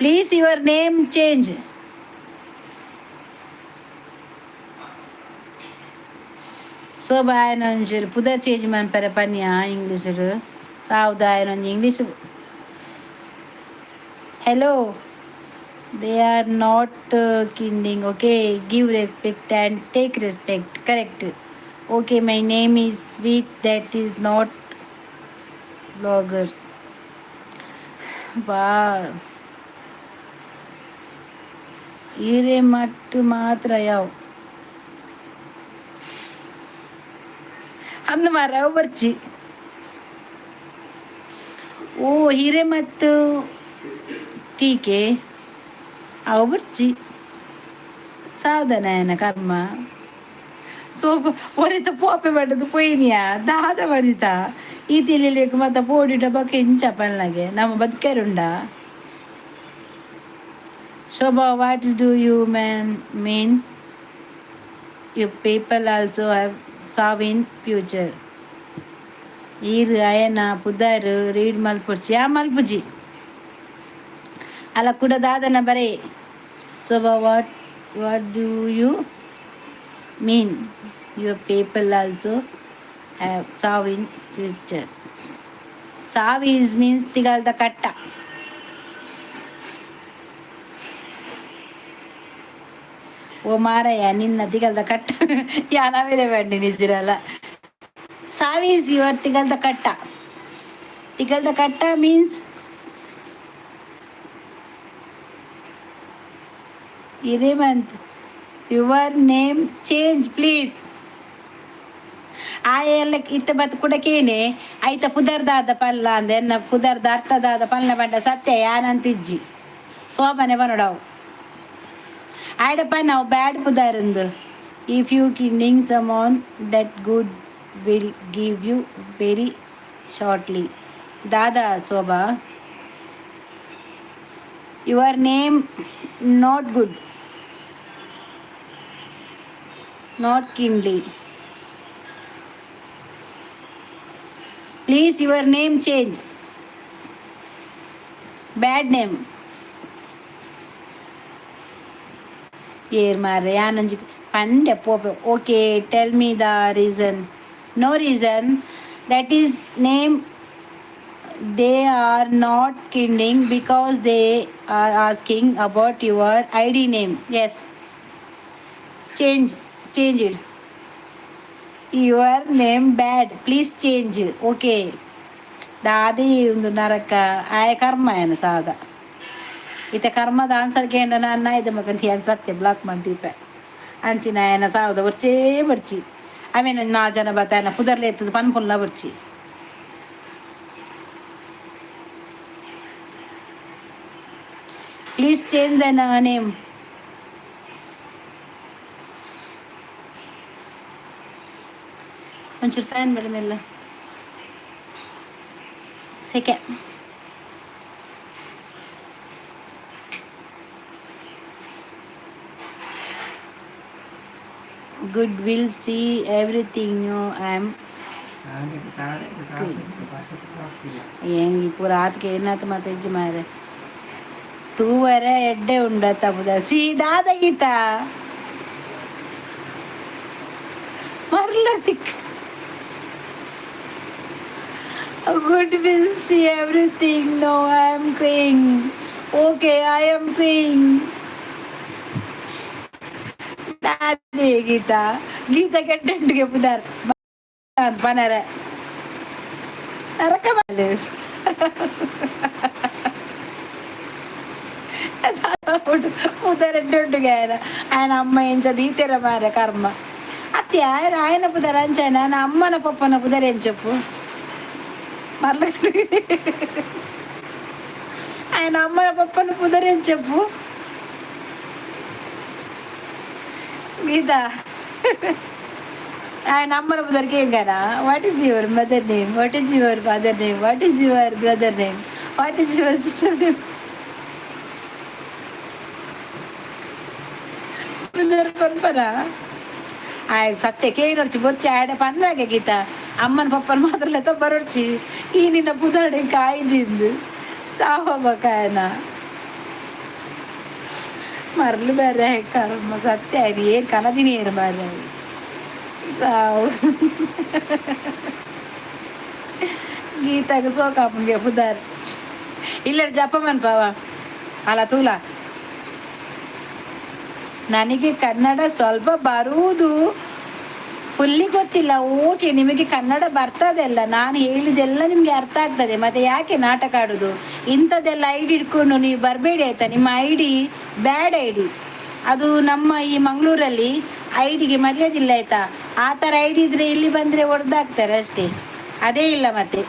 Please your name change. Shobha ಆಯನ ಒಂಚೂರು ಪುದರ್ ಚೇಂಜ್ ಮನ್ಪೆರೆ ಪನ್ಯ ಇಂಗ್ಲೀಷ್ ಸಾವ್ದ ಆಯನ ಒಂಜಿ English. Hello, they are not kidding, okay, give respect and take respect, correct. Okay, my name is sweet, that is not blogger. ಬಾ ಹಿರೇಮಠ ಮಾತ್ರ ಯಾವ ಅಂದ ಮಾರ ಬರ್ಚಿ. ಓ, ಹಿರೇಮತ್ತು ಟೀಕೆ ಅವು ಬರ್ಚಿ. ಸಾಧನ ಕರ್ಮ. ಸೋಪ ಒರಿತ ಪೋಪೆ ಪಟ್ಟದು ಪೋಯಿನಿಯಾ ದಾದ ವನಿತ ಈ ತಿಳಿಲಿಕ್ಕೆ ಮತ್ತ ಪೋಡಿಟ ಬೊಕ್ಕ ಇಂಚ ಪಲ್ನಗೆ ನಮ್ಮ ಬದುಕೆರುಂಡ. Shobha, what do you mean you people also have ಸಾವ್ ಇನ್ ಫ್ಯೂಚರ್? ಈರ್ ಅಯನ ಪುದರ್ ರೀಡ್ ಮಲ್ಪುರ್ಚಿ. ಆ ಮಲ್ಪುಜಿ ಅಲ್ಲ ಕುಡ ದಾದನ ಬರೇ. Shobha, what do you mean your people also have ಸಾವ್ ಇನ್ ಫ್ಯೂಚರ್? ಸಾವ್ is means ತಿಗಲ್ದ ಕಟ್ಟ. ಓ ಮಾರಯ್ಯ, ನಿನ್ನ ತಿಗಲ್ದ ಕಟ್ಟ ಯಾನವೇನೆ ಬಂಡಿ ನಿಜಿರಲ್ಲ. ಸಾವ್ is your ತಿಗಲ್ದ ಕಟ್ಟ. ತಿಗಲ್ದ ಕಟ್ಟ means Hiremath, your name change please. ಆಯೆಲ್ಲ ಇತ್ತ ಬತ್ ಕುಡಕೇನೆ ಐತ ಪುದರ್ದಾದ ಪಲ್ಲ ಅಂದ ಎನ್ನ ಪುದರ್ದ ಅರ್ಥದಾದ ಪಲ್ಲ ಪಂಡ ಸತ್ಯ ಯಾನಂತಿಜ್ಜಿ ಸೋಮನೆ ಬನಡವು ಆಯ್ಡಪ್ಪ ನಾವು ಬ್ಯಾಡ್ ಪುದರಂದು. If you killing someone, that God will give you very shortly. Dada Shobha, your name not good, not kindly. Please your name change, bad name. ಏರ್ ಮಾರ್ರೆ, ಯಾನೊಂಜಿ ಪಂಡೆ ಪೋಪೆ. Okay, tell me the reason. No reason, that is name. They are not kidding because they are asking about your ID name. Yes, change, change it. Your name bad, please change. Okay. ದಾದಿ ಒಂದು ನರಕ ಆಯ ಕರ್ಮ ಏನು ಸಾದ ಇತ್ತೆ ಕರ್ಮದ answer ಕೇಂದ್ರ ನನ್ನ ಇದು ಮಗನ್ ಏನು ಸತ್ಯ ಬ್ಲಾಕ್ ಮಾಡ್ದೀಪೆ ಅಂಚಿನ ಆಯನ ಸಾವದ ಬರ್ಚೇ ಬರ್ಚಿ. ಆಮೇಲೆ ನಾ ಜನ ಬತ್ತಾಯನ ಪುದರ್ಲೆ ಎತ್ತದ ಪನ್ಪುಲ್ಲ ಬರ್ಚಿ. Please change the name. ಒಂಚೂರು ಫ್ಯಾನ್ ಮೇಡಮ್ ಎಲ್ಲ ಸೆಕೆ. God will see everything you. I am ಹೆಂಗೆ ಪೂರ ಆತ್ಕೆ ಏನಾತ ಮತ್ತೆ ಹೆಜ್ಜೆ ಮಾರೆ ತೂವರೆ ಎಡ್ಡೆ ಉಂಡ ತಪ್ಪುದ ಸೀದಾದ Gita ಮರ್ಲದಿಕ್. God will see everything. No, I am crying. Okay, I am crying. ದಾದಿ ಗೀತಾ, ಗೀತಾ ಕೆಟ್ಟಂಟಿಗೆ ಪುದಾರ್ ಪನರೆ ನರಕ ಬಾಲೇಸ್ ಪುದರೆಡ್ಡುಂಟುಗೆ ఆయన ఆయన ಅಮ್ಮ ಎಂಚ ದೀತೆರ ಮಾರೆ ಕರ್ಮ ಅತ್ತೆ. ఆయన ఆయన ಪುದರ್ ಅಂಚಾಯನ ఆయన ಅಮ್ಮನ ಪಪ್ಪನ ಪುದರ್ ಎಂಚಪ್ಪು మరల ఆయన అమ్మన పప్పన పుదరేం చెప్పు గీత. ఆయన అమ్మన పుదరికి ఏం కదా. What is your mother name? What is your father name? What is your brother name? What is your sister name? Pudar ಪನ್ಪನ ಆಯ್ ಸತ್ಯ ಕೇನೊರ್ಚಿ ಬೊರ್ಚಿ ಆಯಡ ಪನ್ನಾಗೆ ಗೀತ. ಅಮ್ಮನ ಪಪ್ಪನ ಮಾತ್ರ ಲೆತ್ತ ಬರೊರ್ಚಿ. ಈ ನಿನ್ನ ಪುದರ್ಡೆ ಕಾಯಿಜಿಂದು ಸಾವಬಕಾಯನ ಮರಲು ಬೇರೆ ಕರ್ಮ ಸತ್ಯ ಏನು ಕನದಿನಿ ಏನು ಮಾರ್ರೆ ಸಾವು. ಗೀತಾಗ ಸೋಕಾಪುನ್ಗೆ ಪುದರ್ ಇಲ್ಲ ಜಪ ಪಾವ ಅಲ್ಲ ತೂಲ. ನನಗೆ ಕನ್ನಡ ಸ್ವಲ್ಪ ಬರುವುದು, ಫುಲ್ಲಿ ಗೊತ್ತಿಲ್ಲ. ಓಕೆ, ನಿಮಗೆ ಕನ್ನಡ ಬರ್ತದೆಲ್ಲ, ನಾನು ಹೇಳಿದೆಲ್ಲ ನಿಮಗೆ ಅರ್ಥ ಆಗ್ತದೆ. ಮತ್ತೆ ಯಾಕೆ ನಾಟಕ ಆಡೋದು? ಇಂಥದ್ದೆಲ್ಲ ಐಡಿ ಇಟ್ಕೊಂಡು ನೀವು ಬರಬೇಡಿ, ಆಯ್ತಾ? ನಿಮ್ಮ ಐಡಿ ಬ್ಯಾಡ್ ಐಡಿ. ಅದು ನಮ್ಮ ಈ ಮಂಗಳೂರಲ್ಲಿ ಐಡಿಗೆ ಮರ್ಯಾದೆ ಇಲ್ಲ, ಆಯ್ತಾ? ಆ ಥರ ಐಡಿ ಇದ್ರೆ ಇಲ್ಲಿ ಬಂದರೆ ಒಡೆದಾಕ್ತಾರೆ ಅಷ್ಟೇ. ಅದೇ ಇಲ್ಲ. ಮತ್ತೆ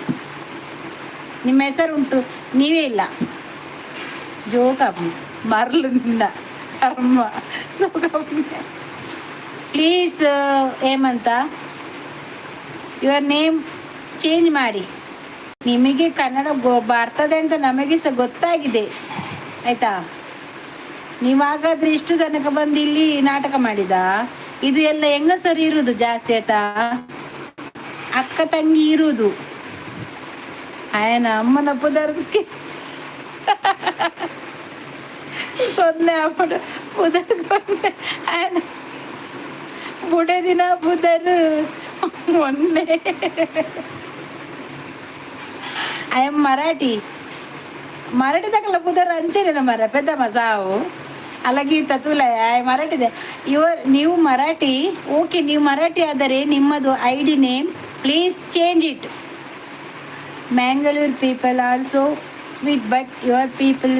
ನಿಮ್ಮ ಹೆಸರು ಉಂಟು, ನೀವೇ ಇಲ್ಲ. ಜೋಕಪ್ಪ ಮರ್ಲಿಂದ ಕರ್ಮ. Jokappa, please Hemanta, your name change ಮಾಡಿ. ನಿಮಗೆ ಕನ್ನಡ ಬರ್ತದೆ ಅಂತ ನಮಗೆ ಸಹ ಗೊತ್ತಾಗಿದೆ, ಆಯ್ತಾ? ನೀವು ಹಾಗಾದ್ರೆ ಇಷ್ಟು ತನಕ ಬಂದು ಇಲ್ಲಿ ನಾಟಕ ಮಾಡಿದ? ಇದು ಎಲ್ಲ ಹೆಂಗಸರು ಇರುವುದು ಜಾಸ್ತಿ, ಆಯ್ತಾ? ಅಕ್ಕ ತಂಗಿ ಇರುವುದು. ಆಯನ ಅಮ್ಮನ ಪುದರ್ದಕ್ಕೆ ಸೊನ್ನೆ ಅಪ್ಪಡು ಪುದರ್ ಆಯನ ಬುಡದಿನ ಪುದರ್ ಮೊನ್ನೆ. I am Marathi. Marathi ತಕಲ ಪುದರ್ ಅಂಚೆನೆ ಮರ ಪೆದ್ದಮ್ಮ ಸಾವು ಅಲಗೀತ ತುಲ ಮರಾಠಿದೆ ಇವರ್. ನೀವು ಮರಾಠಿ, ಓಕೆ. ನೀವು ಮರಾಠಿ ಆದರೆ ನಿಮ್ಮದು ID name please change it. Mangalore people also sweet, but your people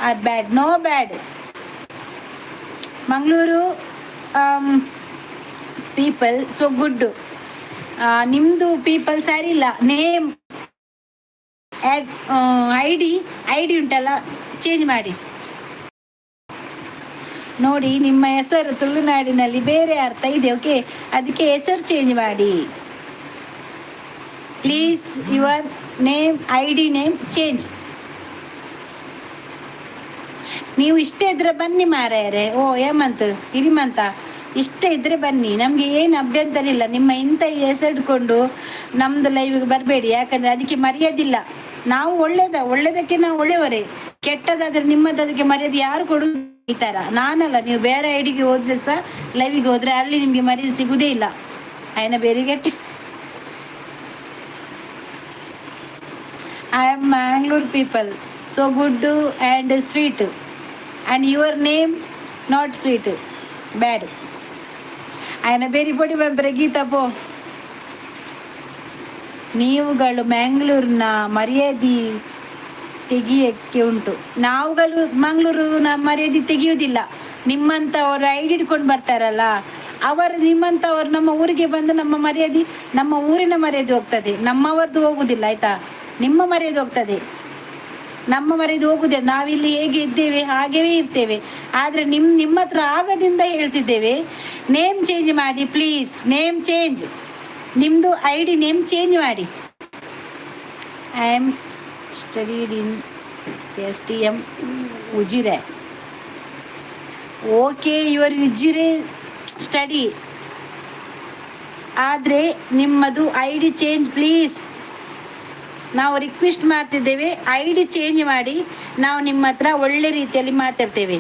are bad. No bad. Mangaluru people so good. ನಿಮ್ಮದು ಪೀಪಲ್ ಸರಿ ಇಲ್ಲ. ನೇಮ್ ಆ್ಯಡ್ ಐಡಿ ಉಂಟಲ್ಲ, ಚೇಂಜ್ ಮಾಡಿ ನೋಡಿ. ನಿಮ್ಮ ಹೆಸರು ತುಳುನಾಡಿನಲ್ಲಿ ಬೇರೆ ಅರ್ಥ ಇದೆ, ಓಕೆ? ಅದಕ್ಕೆ ಹೆಸರು ಚೇಂಜ್ ಮಾಡಿ. Please, your name, ID name change. ನೀವು ಇಷ್ಟೇ ಇದ್ರೆ ಬನ್ನಿ ಮಾರಾಯರೆ. ಓ ಹೇಮಂತ್, ಹಿರಿಮಂತ, ಇಷ್ಟೇ ಇದ್ರೆ ಬನ್ನಿ, ನಮಗೆ ಏನು ಅಭ್ಯಂತರ ಇಲ್ಲ. ನಿಮ್ಮ ಇಂಥ ಹೆಸರಿಡ್ಕೊಂಡು ನಮ್ದು ಲೈವಿಗೆ ಬರಬೇಡಿ. ಯಾಕಂದ್ರೆ ಅದಕ್ಕೆ ಮರ್ಯಾದಿಲ್ಲ. ನಾವು ಒಳ್ಳೇದಕ್ಕೆ ನಾವು ಒಳ್ಳೆಯವರೇ. ಕೆಟ್ಟದಾದ್ರೆ ನಿಮ್ಮದು ಅದಕ್ಕೆ ಮರ್ಯಾದೆ ಯಾರು ಕೊಡುದು ಈ ತರ? ನಾನಲ್ಲ. ನೀವು ಬೇರೆ ಐಡಿಗೆ ಹೋದ್ರೆ ಸಹ, ಲೈವಿಗೆ ಹೋದ್ರೆ ಅಲ್ಲಿ ನಿಮಗೆ ಮರ್ಯಾದೆ ಸಿಗುದೇ ಇಲ್ಲ. ಆಯ್ನ ಬೇರೆ ಕೆಟ್ಟ. I am Mangalore people so good and sweet, and your name not sweet, bad. ಆಯ್ನ ಬೇರೆ ಪೊಡಿ ಬಂದ್ರೆ ಗೀತಾ ಪೋ. ನೀವುಗಳು ಮ್ಯಾಂಗ್ಳೂರಿನ ಮರ್ಯಾದೆ ತೆಗಿಯಕ್ಕೆ ಉಂಟು. ನಾವುಗಳು ಮಂಗಳೂರು ಮರ್ಯಾದೆ ತೆಗೆಯುವುದಿಲ್ಲ. ನಿಮ್ಮಂಥವರು ಐಡಿ ಹಿಡ್ಕೊಂಡು ಬರ್ತಾರಲ್ಲ ಅವರು, ನಿಮ್ಮಂಥವ್ರು ನಮ್ಮ ಊರಿಗೆ ಬಂದು ನಮ್ಮ ಮರ್ಯಾದೆ, ನಮ್ಮ ಊರಿನ ಮರ್ಯಾದೆ ಹೋಗ್ತದೆ. ನಮ್ಮವರದ್ದು ಹೋಗುದಿಲ್ಲ, ಆಯ್ತಾ? ನಿಮ್ಮ ಮರ್ಯಾದೆ ಹೋಗ್ತದೆ, ನಮ್ಮ ಮರ್ಯಾದೆ ಹೋಗುದಿಲ್ಲ. ನಾವಿಲ್ಲಿ ಹೇಗೆ ಇದ್ದೇವೆ ಹಾಗೆಯೇ ಇರ್ತೇವೆ. ಆದರೆ ನಿಮ್ಮ ಹತ್ರ ಆಗದಿಂದ ಹೇಳ್ತಿದ್ದೇವೆ, ನೇಮ್ ಚೇಂಜ್ ಮಾಡಿ ಪ್ಲೀಸ್. ನೇಮ್ ಚೇಂಜ್, ನಿಮ್ಮದು ಐಡಿ ನೇಮ್ ಚೇಂಜ್ ಮಾಡಿ. I am studied in SDM Ujire. Okay, your Ujire study, ಆದರೆ ನಿಮ್ಮದು ಐಡಿ ಚೇಂಜ್ ಪ್ಲೀಸ್. ನಾವು ರಿಕ್ವೆಸ್ಟ್ ಮಾಡ್ತಿದ್ದೇವೆ, ಐಡಿ ಚೇಂಜ್ ಮಾಡಿ. ನಾವು ನಿಮ್ಮ ಹತ್ರ ಒಳ್ಳೆ ರೀತಿಯಲ್ಲಿ ಮಾತಾಡ್ತೇವೆ.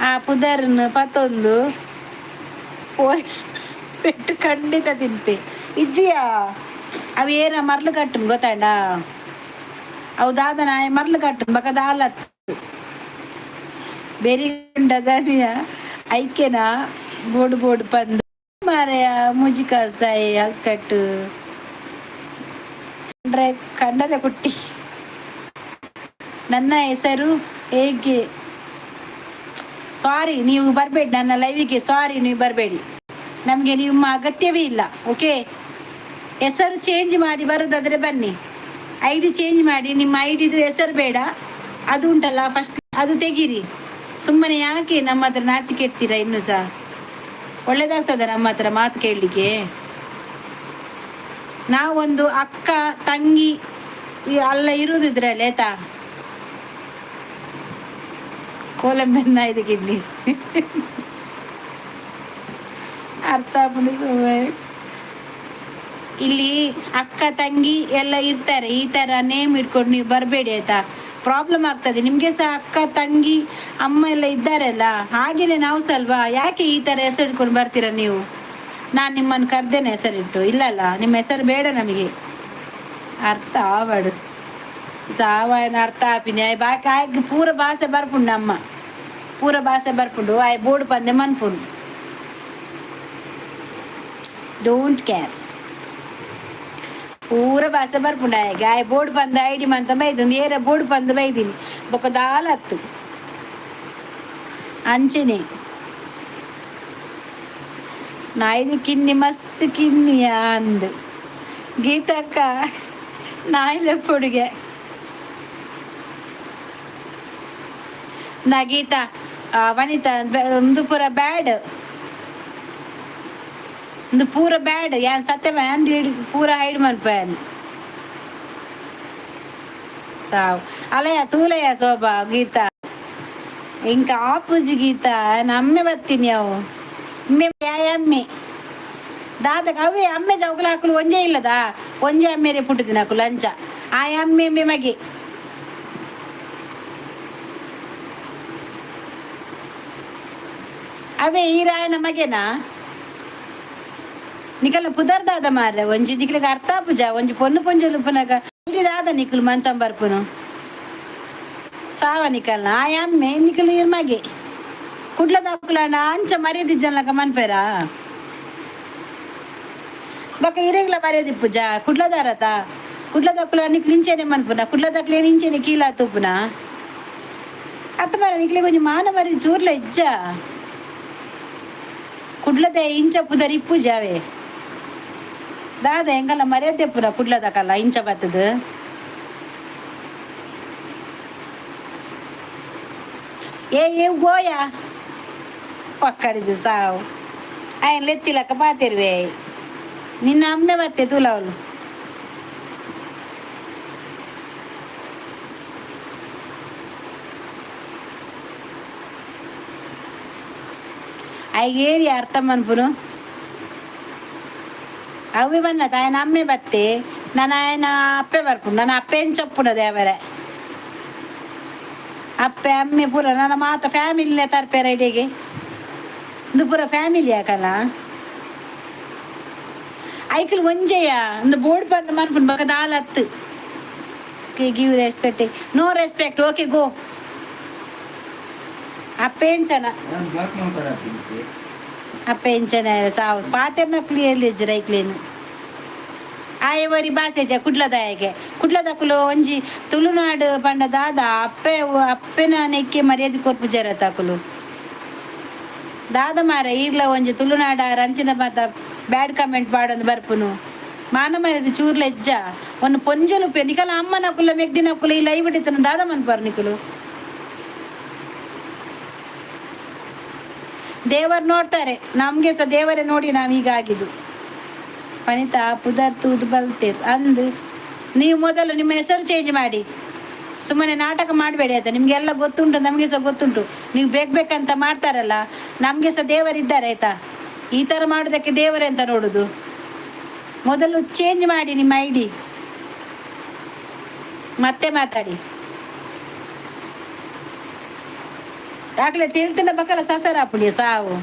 ಆ ಪುದರ್ನ ಪತ್ತೊಂದು ಪೋಯ್ ಪೆಟ್ಟು ಖಂಡಿತ ತಿನ್ಪೆ ಇಜ್ಜಿಯಾ. ಅವು ಏನ ಮರ್ಲು ಕಟ್ಟುನ್ ಗೊತ್ತಾಂಡ? ಅವು ದಾದನ ಮರ್ಲು ಕಟ್ಟುನ್ ಬಕ ದಾಲತ್ತು ಬೆರಿಗುಂಡದನಿಯ ಐಕೆನ ಬೋಡು ಬೋಡು ಪಂದು ಮಾರಾಯ ಮುಜಿ ಕಾಸ್ದಾಯ ಕಟ್ಟು ಕಂಡ್ರೆ ಕಂಡರೆ ಕುಟ್ಟಿ. ನನ್ನ ಹೆಸರು ಹೇಗೆ? ಸಾರಿ, ನೀವು ಬರಬೇಡಿ ನನ್ನ ಲೈವಿಗೆ. ಸಾರಿ, ನೀವು ಬರಬೇಡಿ. ನಮಗೆ ನಿಮ್ಮ ಅಗತ್ಯವೇ ಇಲ್ಲ, ಓಕೆ? ಹೆಸರು ಚೇಂಜ್ ಮಾಡಿ ಬರೋದಾದರೆ ಬನ್ನಿ. ಐಡಿ ಚೇಂಜ್ ಮಾಡಿ. ನಿಮ್ಮ ಐಡಿದು ಹೆಸರು ಬೇಡ. ಅದು ಉಂಟಲ್ಲ ಫಸ್ಟ್, ಅದು ತೆಗೀರಿ. ಸುಮ್ಮನೆ ಯಾಕೆ ನಮ್ಮ ಹತ್ರ ನಾಚಿಕೆ ಇಡ್ತೀರಾ ಇನ್ನು ಸಹ? ಒಳ್ಳೇದಾಗ್ತದೆ ನಮ್ಮ ಹತ್ರ ಮಾತು ಕೇಳಲಿಕ್ಕೆ? ನಾವೊಂದು ಅಕ್ಕ ತಂಗಿ ಅಲ್ಲ ಇರುವುದು ಇದ್ರಲ್ಲಿ, ಆಯ್ತಾ? ಕೋಲಂಬೆನ್ನ ಇದಕ್ಕಿಲ್ಲಿ ಅರ್ಥ ಸುಮ್ಮನೆ. ಇಲ್ಲಿ ಅಕ್ಕ ತಂಗಿ ಎಲ್ಲ ಇರ್ತಾರೆ. ಈ ಥರ ನೇಮ್ ಇಟ್ಕೊಂಡು ನೀವು ಬರಬೇಡಿ, ಆಯ್ತಾ? ಪ್ರಾಬ್ಲಮ್ ಆಗ್ತದೆ ನಿಮಗೆ ಸಹ. ಅಕ್ಕ ತಂಗಿ ಅಮ್ಮ ಎಲ್ಲ ಇದ್ದಾರಲ್ಲ, ಹಾಗೇನೆ ನಾವು ಸಹ ಅಲ್ವಾ? ಯಾಕೆ ಈ ಥರ ಹೆಸರು ಇಟ್ಕೊಂಡು ಬರ್ತೀರಾ ನೀವು? ನಾನು ನಿಮ್ಮನ್ನು ಕರೆದೇನೆ ಹೆಸರಿಟ್ಟು? ಇಲ್ಲಲ್ಲ. ನಿಮ್ಮ ಹೆಸರು ಬೇಡ ನಮಗೆ. ಅರ್ಥ ಆವಡು ಸಾವಾಯನ ಅರ್ಥ ಆಪಿನಿ. ಆಯ್ ಬಾಕಿ ಆಯ್ಕೆ ಪೂರ ಭಾಷೆ ಬರ್ಪುಂಡು ಅಮ್ಮ, ಪೂರ ಭಾಷೆ ಬರ್ಪುಂಡು. ಆಯ್ ಬೋರ್ಡ್ ಪಂದೆ ಮನ್ಪುಂಡು. Don't care. ಪೂರ ಭಾಷೆ ಬರ್ಪುಂಡು ಆಯ್ಗೆ. ಆಯ್ ಬೋರ್ಡ್ ಪಂದ ಐಡಿ ಮಂತ ಬೈದು ಏರ ಬೋರ್ಡ್ ಪಂದ ಬೈದಿನಿ. ಬೊಕ ದಾಲ ಹತ್ತು. ಅಂಚನೆ ನಾಯಿದು ಕಿನ್ನಿ ಮಸ್ತ್ ಕಿನ್ನಿಯ ಅಂದು ಗೀತಕ್ಕ ನಾಯಿಲ ಪೊಡುಗೆ ನಾ ಗೀತಾ ವನಿತಾ ಒಂದು ಪೂರ ಬ್ಯಾಡ್, ಒಂದು ಪೂರ ಬ್ಯಾಡ್. ಯಾನ್ ಸತ್ಯ ಮ್ಯಾನ್ ಪೂರ ಹೈಡ್ ಮನ್ಪಯಾನ್ ಸಾವು ಅಲಯ ತೂಲಯ ಶೋಭಾ ಗೀತಾ. ఇంకా ಆಪುಜಿ ಗೀತಾ, ಅಮ್ಮೆ ಬತ್ತೀನಿ ಅವು ಅಮ್ಮೆ ಯಾಯ ಅಮ್ಮೆ ದಾದಗ ಅವೇ ಅಮ್ಮೆ ಜೌಕಲ ಹಾಕಲು ಒಂಜೇ ಇಲ್ಲದ ಒಂಜೇ ಅಮ್ಮೇರೆ ಪುಟ್ಟಿದಿನ ಹಾಕಲು ಅಂಚ ಆಯ ಅಮ್ಮೆ ಅಮ್ಮೆ ಮಗೆ ಅವೇ ಈ ರಾಯನ ಮಗೆನಾ ನಿಕಲ್ನ ಪುದರ್ ದಾದ ಮಾರ್ರೆ ಒಂಜಿ ನಿಕ್ಲಿಗೆ ಅರ್ಥ ಪೂಜ ಒಂಜಿ ಪೊನ್ನು ಪೊಂಜಲು ಪುನಗ ದಾದ ನಿಕುಲು ಮಂತಂ ಬರ್ಪುನು ಸಾವ ನಿಕಲ್ನ ಆಯ ಅಮ್ಮೆ ನಿಕಲ್ ಇರ್ ಮಗೆ ಕುಡ್ಲದಾಕುಲಣ್ಣ ಅಂಚ ಮರ್ಯಾದೆ ಜನಲಕ ಮನ್ಪೇರಾ ಬೊಕ ಇರೆಗ್ಲ ಮರ್ಯಾದೆ ಪೂಜ ಕುಡ್ಲದಾರತ ಕುಡ್ಲದಕ್ಕುಲ ನಿಕ್ಲು ಇಂಚೆನೆ ಮನ್ಪುನ ಕುಡ್ಲದಕ್ಲೆ ಇಂಚೆನೆ ಕೀಲಾ ತೂಪುನ ಅತ್ತ ಮಾರ ನಿಕ್ಲೆ కొంచెం ಮಾನ ಮರ್ಯಾದೆ ಚೂರ್ಲ ಇಜ್ಜ ಕುಡ್ಲದ ಇಂಚ ಪುದರ್ ಇಪ್ಪುಜಾವೆ ದಾದ ಎಂಗಲ್ಲ ಮರ್ಯಾದೆ ಪುರ ಕುಡ್ಲದಕಲ್ಲ ಇಂಚ ಬತ್ತದ ಏ ಏ ಗೋಯಾ ಪಕ್ಕಡಿಸಿ ಸಾವು ఆయన లెత్తిలక్క పాతిరువే ನಿನ್ನ ಅಮ್ಮೆ ಮತ್ತೆ ತುಲವಲು ಏರಿ ಅರ್ಥ ಮನ್ಪುನು ಅವಿ ಬನ್ನತ ఆయన ಅಮ್ಮೆ ಬತ್ತೆ ನಾನು ఆయన ಅಪ್ಪೆ ಬರ್ಪುಂಡು ನನ್ನ ಅಪ್ಪೆ ಚೊಪ್ಪುನ ದೇವರೇ ಅಪ್ಪೆ ಅಮ್ಮೆ ಪೂರ ನನ್ನ ಮಾತ ಫ್ಯಾಮಿಲಿನೇ ತರ್ಪೇರ ಇಡೀಗೆ ಇದು ಪೂರ ಫ್ಯಾಮಿಲಿ ಯಾಕಲ್ಲ ಐಕಲ್ ಒಂಜೆಯ ಒಂದು ಬೋರ್ಡ್ ಬಂದು ಮನ್ಪುನ್ ಬಕ ದಾಲತ್ತು. Okay, give respect, no respect, okay go. ಅಪ್ಪೆಂಚನ ನಾನು ಬ್ಲಾಕ್ ಮಾಡ್ತಾರೆ. ಅಪ್ಪೆಂಚನ ಸಾವು ಪಾತೆರ್ನ ಕ್ಲಿಯರ್ಲಿ ರೈಕ್ಲೇನು ಆಯೆ ಒರಿ ಬಾಸೆಜ ಕುಡ್ಲದಾಯಗೆ ಕುಡ್ಲದಕುಲು ಒಂಜಿ ತುಳುನಾಡು ಪಂಡ ದಾದ ಅಪ್ಪೆ ಅಪ್ಪೆನ ನೆಕ್ಕೆ ಮರ್ಯಾದೆ ಕೊರ್ಪು ಜರತಾಕುಲು ದಾದ ಮಾರ ಈರ್ಲ ಒಂಜಿ ತುಳುನಾಡ ರಂಚಿನ ಮಾತ ಬ್ಯಾಡ್ ಕಮೆಂಟ್ ಪಾಡೊಂದು ಬರ್ಪುನು ಮಾನ ಮರ್ಯಾದೆ ಚೂರ್ಲ ಎಜ್ಜ ಒಂದು ಪೊಂಜೊಲು ಪೆ ನಿಕಲ ಅಮ್ಮನಕುಲ ಮೆಗ್ದಿನಕುಲ ಈ ಲೈವ್ ಇತ್ತನ ದಾದ ಮನ್ಪಾರ್ ನಿಕುಲು. ದೇವರು ನೋಡ್ತಾರೆ, ನಮ್ಗೆ ಸಹ ದೇವರೇ ನೋಡಿ ನಾವು ಹೀಗಾಗಿದ್ದು. ವನಿತಾ ಪುದರ್ ತೂದು ಬಲ್ತೇರ್ ಅಂದು ನೀವು ಮೊದಲು ನಿಮ್ಮ ಹೆಸರು ಚೇಂಜ್ ಮಾಡಿ. ಸುಮ್ಮನೆ ನಾಟಕ ಮಾಡಬೇಡಿ ಆಯ್ತಾ? ನಿಮಗೆಲ್ಲ ಗೊತ್ತುಂಟು, ನಮಗೆ ಸಹ ಗೊತ್ತುಂಟು. ನೀವು ಬೇಕು ಬೇಕಂತ ಮಾಡ್ತಾರಲ್ಲ, ನಮಗೆ ಸಹ ದೇವರಿದ್ದಾರೆ ಆಯ್ತಾ? ಈ ಥರ ಮಾಡೋದಕ್ಕೆ ದೇವರೇ ಅಂತ ನೋಡುದು. ಮೊದಲು ಚೇಂಜ್ ಮಾಡಿ ನಿಮ್ಮ ಐಡಿ, ಮತ್ತೆ ಮಾತಾಡಿ. ಆಗಲೇ ತಿಳ್ತಿನ ಬಕ್ಕಲ ಸಸರಾಪುಲಿ ಸಾವು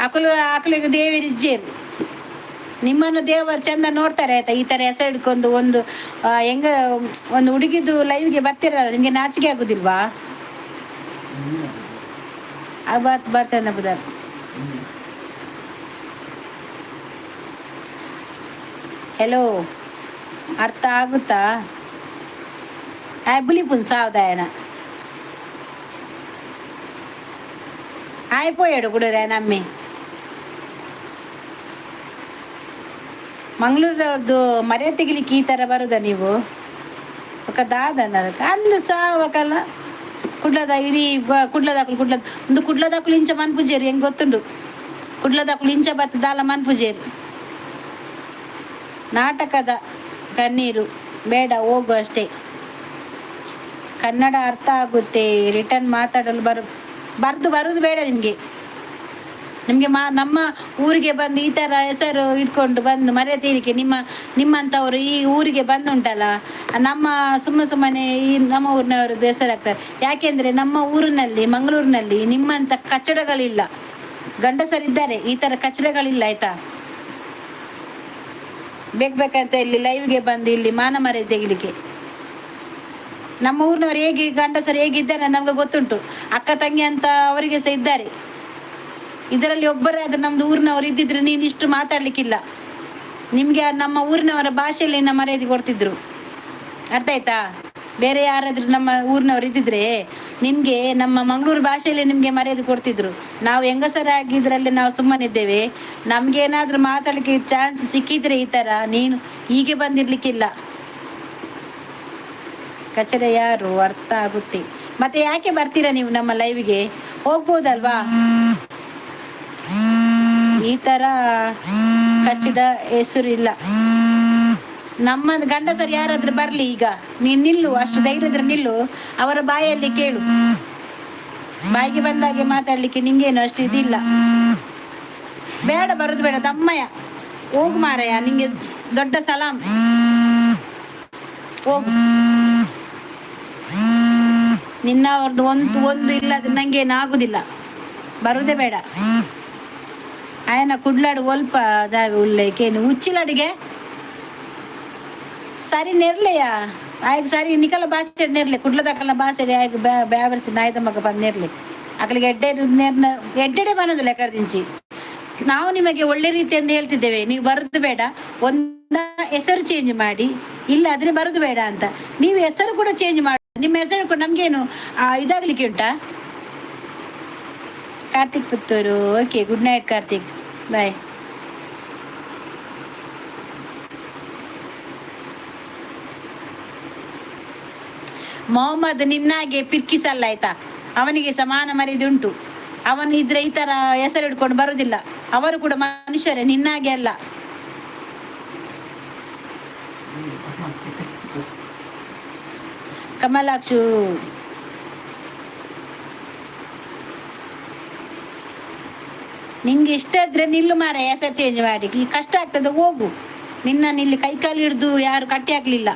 ಅಕುಲು ಅಕುಲಿಗೆ ದೇವರಿಜ್ಜೇರು ನಿಮ್ಮನ್ನು ದೇವರು ಚಂದ ನೋಡ್ತಾರೆ ಆಯ್ತಾ? ಈ ಥರ ಹೆಸರು ಹಿಡ್ಕೊಂಡು ಒಂದು ಹೆಂಗ ಒಂದು ಹುಡುಗಿದು ಲೈವ್ಗೆ ಬರ್ತಿರಲ್ಲ, ನಿಮಗೆ ನಾಚಿಕೆ ಆಗುದಿಲ್ವಾ? ಬರ್ ಬರ್ತೇನೆ ಬುಧರ್. ಹೆಲೋ, ಅರ್ಥ ಆಗುತ್ತಾ? ಆಯ್ ಬುಲಿಪುನ್ ಸಾವ್ದಾಯನ ಆಯ್ಪೋಯಾಡು ಕುಡರೆ ನಮ್ಮೆ ಮಂಗಳೂರವ್ರದ್ದು ಮರ್ಯಾದೆ ತೆಗಿಲಿಕ್ಕೆ ಈ ಥರ ಬರುದಾ ನೀವು? ఒక ದಾದನ ಅಂದು ಸಾವಕಲ್ಲ ಕುಡ್ಲದ ಇಡೀ ಕುಡ್ಲದಾಕುಲು ಕುಡ್ಲದ ಒಂದು ಕುಡ್ಲದಾಕುಲು ಇಂಚ ಮನ್ಪುಜೇರು ಹೆಂಗ್ ಗೊತ್ತುಂಡು ಕುಡ್ಲದಾಕುಲು ಇಂಚ ಬತ್ತ ದಾಲ ಮನ್ಪುಜೇರು. ನಾಟಕದ ಕಣ್ಣೀರು ಬೇಡ, ಹೋಗು ಅಷ್ಟೇ. ಕನ್ನಡ ಅರ್ಥ ಆಗುತ್ತೆ, ರಿಟರ್ನ್ ಮಾತಾಡಲು ಬರೆದು ಬರುದು ಬೇಡ ನಿಮಗೆ. ನಿಮಗೆ ಮಾ ನಮ್ಮ ಊರಿಗೆ ಬಂದು ಈ ಥರ ಹೆಸರು ಇಟ್ಕೊಂಡು ಬಂದು ಮರ್ಯಾದೆ ನಿಮ್ಮ ನಿಮ್ಮಂಥವರು ಈ ಊರಿಗೆ ಬಂದುಂಟಲ್ಲ, ನಮ್ಮ ಸುಮ್ಮನೆ ಈ ನಮ್ಮ ಊರಿನವರದ್ದು ಹೆಸರಾಗ್ತಾರೆ. ಯಾಕೆಂದರೆ ನಮ್ಮ ಊರಿನಲ್ಲಿ ಮಂಗಳೂರಿನಲ್ಲಿ ನಿಮ್ಮಂಥ ಕಚಡಗಳಿಲ್ಲ. ಗಂಡಸರಿದ್ದಾರೆ, ಈ ಥರ ಕಚಡಗಳಿಲ್ಲ ಆಯ್ತಾ? ಬೇಕು ಬೇಕಂತ ಇಲ್ಲಿ ಲೈವ್ಗೆ ಬಂದು ಇಲ್ಲಿ ಮಾನ ಮರ್ಯಾದೆ ತೆಗಿಲಿಕ್ಕೆ. ನಮ್ಮ ಊರಿನವರು ಹೇಗೆ ಗಂಡಸರು ಹೇಗಿದ್ದಾರೆ ನಮ್ಗೆ ಗೊತ್ತುಂಟು. ಅಕ್ಕ ತಂಗಿ ಅಂತ ಅವರಿಗೆ ಸಹ ಇದ್ದಾರೆ. ಇದರಲ್ಲಿ ಒಬ್ಬರಾದ್ರೂ ನಮ್ದು ಊರಿನವರು ಇದ್ದಿದ್ರೆ ನೀನು ಇಷ್ಟು ಮಾತಾಡ್ಲಿಕ್ಕಿಲ್ಲ. ನಿಮಗೆ ನಮ್ಮ ಊರಿನವರ ಭಾಷೆಯಲ್ಲಿ ನಮ್ಮ ಮರ್ಯಾದೆ ಕೊಡ್ತಿದ್ರು. ಅರ್ಥ ಆಯ್ತಾ? ಬೇರೆ ಯಾರಾದ್ರೂ ನಮ್ಮ ಊರಿನವ್ರು ಇದ್ದಿದ್ರೆ ನಿನ್ಗೆ ನಮ್ಮ ಮಂಗಳೂರು ಭಾಷೆಯಲ್ಲಿ ನಿಮ್ಗೆ ಮರ್ಯಾದೆ ಕೊಡ್ತಿದ್ರು. ನಾವು ಹೆಂಗಸರಾಗಿದ್ರಲ್ಲಿ ನಾವು ಸುಮ್ಮನಿದ್ದೇವೆ. ನಮ್ಗೆ ಏನಾದ್ರೂ ಮಾತಾಡ್ಲಿಕ್ಕೆ ಚಾನ್ಸ್ ಸಿಕ್ಕಿದ್ರೆ ಈ ತರ ನೀನು ಹೀಗೆ ಬಂದಿರ್ಲಿಕ್ಕಿಲ್ಲ. ಕಚಡ ಯಾರು ಅರ್ಥ ಆಗುತ್ತೆ. ಮತ್ತೆ ಯಾಕೆ ಬರ್ತೀರಾ ನೀವು ನಮ್ಮ ಲೈವ್ಗೆ? ಹೋಗ್ಬೋದಲ್ವಾ? ಈ ತರ ಕಚ್ಚಡ ಹೆಸರು ಇಲ್ಲ. ನಮ್ಮ ಗಂಡಸರು ಯಾರಾದ್ರೂ ಬರ್ಲಿ ಈಗ. ನೀನ್ ನಿಲ್ಲು, ಅಷ್ಟು ಧೈರ್ಯ ಇದ್ರೆ ನಿಲ್ಲು, ಅವರ ಬಾಯಲ್ಲಿ ಕೇಳು. ಬಾಯಿಗೆ ಬಂದಾಗೆ ಮಾತಾಡ್ಲಿಕ್ಕೆ ನಿಂಗೇನು ಅಷ್ಟು ಇದಿಲ್ಲ. ಬೇಡ, ಬರುದು ಬೇಡ ದಮ್ಮಯ್ಯ. ಹೋಗು ಮಾರಯ್ಯ, ನಿಂಗೆ ದೊಡ್ಡ ಸಲಾಂ, ಹೋಗು. ನಿನ್ನ ಅವ್ರದ್ದು ಒಂದು ಒಂದು ಇಲ್ಲ, ನಂಗೇನು ಆಗುದಿಲ್ಲ, ಬರುದೇ ಬೇಡ. ಆಯನ ಕುಡ್ಲಾಡು ಒಲ್ಪ ಜಾಗ ಉಲ್ಲೇಕೇನು ಉಚ್ಚಿಲಡಿಗೆ ಸರಿ ನೆರ್ಲೆಯ ಆಯ್ಗ ಸರಿ ನಿಕಲ ಬಾಸೆಡ್ ನೆರ್ಲೆ ಕುಡ್ಲದಕಲ ಬಾಸೆಡ್ ಆಯ್ಗ ಬ್ಯಾವರ್ಸಿ ನಾಯ್ದ ಮಗ ಬಂದ್ ನೆರ್ಲೆ ಅಕಲಿಗೆ ಎಡ್ಡೆ ನೇರ್ನ ಎಡ್ಡೆಡೆ ಬನ್ನದು ಲೆಕ್ಕದಿಂಚಿ. ನಾವು ನಿಮಗೆ ಒಳ್ಳೆ ರೀತಿಯಿಂದ ಹೇಳ್ತಿದ್ದೇವೆ, ನೀವು ಬರುದು ಬೇಡ, ಒಂದ ಹೆಸರು ಚೇಂಜ್ ಮಾಡಿ, ಇಲ್ಲ ಆದ್ರೆ ಬರುದು ಬೇಡ ಅಂತ. ನೀವು ಹೆಸರು ಕೂಡ ಚೇಂಜ್ ಮಾಡಿ, ನಿಮ್ಮ ಹೆಸರು ಕೂಡ ನಮ್ಗೇನು ಇದಾಗ್ಲಿಕ್ಕೆ ಉಂಟಾ? Karthik Puttur, okay, good night Karthik, bye. Mohammed ನಿನ್ನಾಗೆ ಪಿರ್ಕಿಸಲ್ಲ ಆಯ್ತಾ? ಅವನಿಗೆ ಸಮಾನ ಮರ್ಯಾದೆ ಉಂಟು. ಅವನು ಇದ್ರೆ ಈ ತರ ಹೆಸರು ಹಿಡ್ಕೊಂಡು ಬರುದಿಲ್ಲ. ಅವರು ಕೂಡ ಮನುಷ್ಯರೇ, ನಿನ್ನಾಗೆ ಅಲ್ಲ. ಕಮಲಾಕ್ಷು, ನಿಂಗೆ ಇಷ್ಟ ಇದ್ರೆ ನಿಲ್ಲು ಮಾರ, ಹೆಸರು ಚೇಂಜ್ ಮಾಡಿ. ಈ ಕಷ್ಟ ಆಗ್ತದೆ, ಹೋಗು. ನಿನ್ನನ್ನು ಇಲ್ಲಿ ಕೈಕಾಲು ಹಿಡಿದು ಯಾರು ಕಟ್ಟಿ ಹಾಕ್ಲಿಲ್ಲ.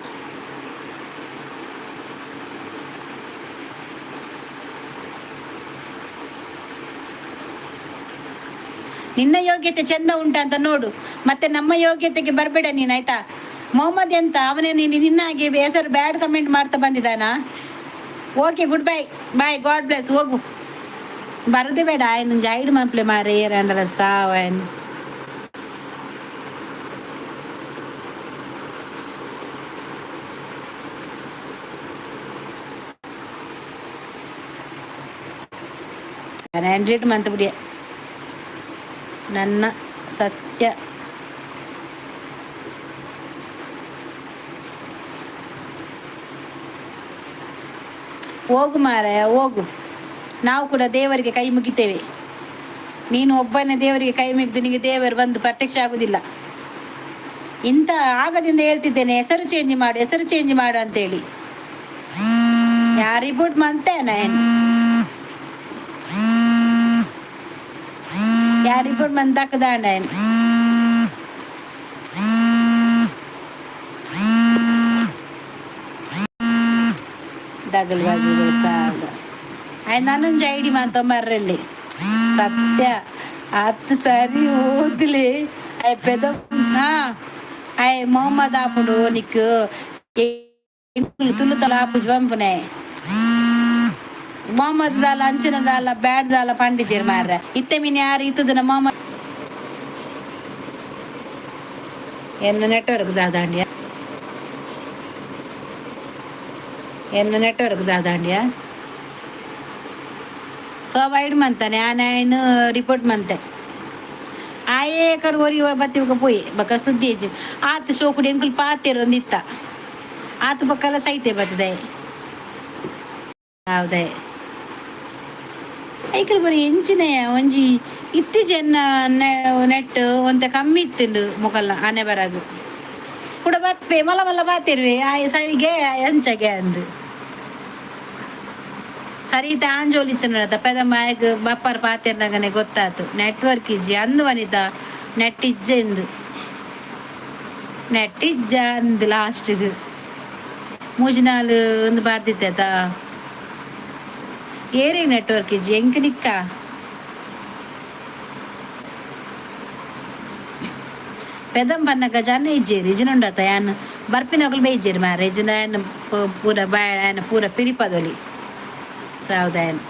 ನಿನ್ನ ಯೋಗ್ಯತೆ ಚಂದ ಉಂಟಂತ ನೋಡು, ಮತ್ತೆ ನಮ್ಮ ಯೋಗ್ಯತೆಗೆ ಬರಬೇಡ ನೀನು, ಆಯ್ತಾ? ಮೊಹಮ್ಮದ್ ಎಂತ ಅವನೇ ನೀನು ನಿನ್ನ ಹಾಗೆ ಹೆಸರು ಬ್ಯಾಡ್ ಕಮೆಂಟ್ ಮಾಡ್ತಾ ಬಂದಿದ್ದಾನಾ? Okay, good bye bye, God bless, ಹೋಗು. ಬರುದೇ ಬೇಡ. ಆಯ್ನ ಜೈಡ್ ಮನ್ಪ್ಲೆ ಮಾರೆ ಏರಂಡಲ ಸಾವ್ ಆಯ್ನ. ಹಂಡ್ರೆಡ್ ಮಂತ್ ಬಿಡಿಯ ನನ್ನ ಸತ್ಯ. ಹೋಗು ಮಾರಾಯ, ಹೋಗು. ನಾವು ಕೂಡ ದೇವರಿಗೆ ಕೈ ಮುಗಿತೇವೆ. ನೀನು ಒಬ್ಬನೇ ದೇವರಿಗೆ ಕೈ ಮುಗಿದು ನಿನಗೆ ದೇವರು ಬಂದು ಪ್ರತ್ಯಕ್ಷ ಆಗುದಿಲ್ಲ. ಇಂಥ ಆಗದಿಂದ ಹೇಳ್ತಿದ್ದೇನೆ, ಹೆಸರು ಚೇಂಜ್ ಮಾಡು, ಹೆಸರು ಚೇಂಜ್ ಮಾಡು ಅಂತೇಳಿ. ಯಾರು ರಿಪೋರ್ಟ್ ಮಂತೆ ನಾನು ಯಾರು ರಿಪೋರ್ಟ್ ಮಂತಾಕದಾಂಡ. ದಗಲ್ಬಾಜಿಗಳು ಸಾವಿರ ಆಯ್ ನಾನೊಂಜಿ ಐಡಿ ಮಾತೊಂಬರ್ರಲ್ಲಿ ಸತ್ಯ ಅತ್ ಸರಿ ಓದ್ಲಿ. ಆಯ್ ಪೆದ ಆಯ್ ಮೊಹಮ್ಮದ್ ಆಪುಂಡು ನಿಕ್ ತುಳು ತಲ ಆಪುಜಿ ಪಂಪುನೆ. ಮೊಹಮ್ಮದ್ ದಾಲ ಅಂಚಿನ ದಾಲ ಬ್ಯಾಡ್ ದಾಲ ಪಂಡಿಜೇರ್ ಮಾರ್ರೆ. ಇತ್ತೆ ಮೀನ್ ಯಾರು ಇತ್ತದನ ಮೊಹಮ್ಮದ್ ಎನ್ನ ನೆಟ್ವರ್ಕ್ ದಾದಾಂಡ್ಯ, ಎನ್ನ ನೆಟ್ವರ್ಕ್ ದಾದಾಂಡ್ಯ. ಸೊ ವೈಡ್ ಮಂತಾನೆ ಆನೆ ರಿಪೋರ್ಟ್ ಮಂತೆ. ಆಯೇ ಕರ್ ಒರಿ ಬತ್ತಿ ಪೋಯಿ ಬಕ ಸುದ್ದಿ ಇಜ್ಜಿ. ಆತ್ ಶೋಕುಡು ಎಂಕುಲು ಪಾತೆರ್ ಒಂದಿತ್ತ ಆತ್ ಬೊಕ್ಕಲ ಸೈತೆ ಬತ್ತದೆ. ಹೌದೇ, ಐಕಲ್ ಬರಿ ಎಂಚಿನಯ ಒಂಜಿ ಇತ್ತೀಚೆನ್ನ ನೆಟ್ ಒಂತೆ ಕಮ್ಮಿ ಇತ್ತಿಂಡು ಮೊಕಲ್ನ ಆನೆ ಬರಾಗು ಕೂಡ ಬತ್ಪೆ ಮಲ್ಲ ಮಲ್ಲ ಬಾತಿರ್ವೆ. ಆಯ್ ಸರಿಗೆ ಅಂಚಗೆ ಅಂದು ಸರಿ ಆಂಜೋಲಿ ಇತ್ತು ಪೆದ ಮಾಯಗ್ ಬಪ್ಪರ್ ಪಾತಿರ್ನಗನೆ ಗೊತ್ತಾತು ನೆಟ್ವರ್ಕ್ ಇಜ್ಜಿ ಅಂದು. ವನಿತಾ ನೆಟ್ ಇಜ್ಜ ಇಂದು, ನೆಟ್ ಇಜ್ಜ ಅಂದು. ಲಾಸ್ಟ್ಗ್ ಮೂಜಿನಾಲು ಒಂದು ಬಾರ್ದಿತ್ತ ಏರಿ ನೆಟ್ವರ್ಕ್ ಇಜ್ಜಿ ಎಂಕ್ ನಿಕ್ಕ. ಪೆದಂ ಪನ್ನಗ ಜನ ಇಜ್ಜೇರಿ ಇಜ್ಜಿನುಂಡತ ಯಾನ್ ಬರ್ಪಿನಕುಲು ಬೇಯ್ಜೇರಿ ಮಾರೆ. ಇಜ್ಜಿನ ಪೂರ ಬಾಯ ಆಯನ ಪೂರ ಪಿರಿಪದೊಲಿ ಸಾವ್ದಾಯನ್.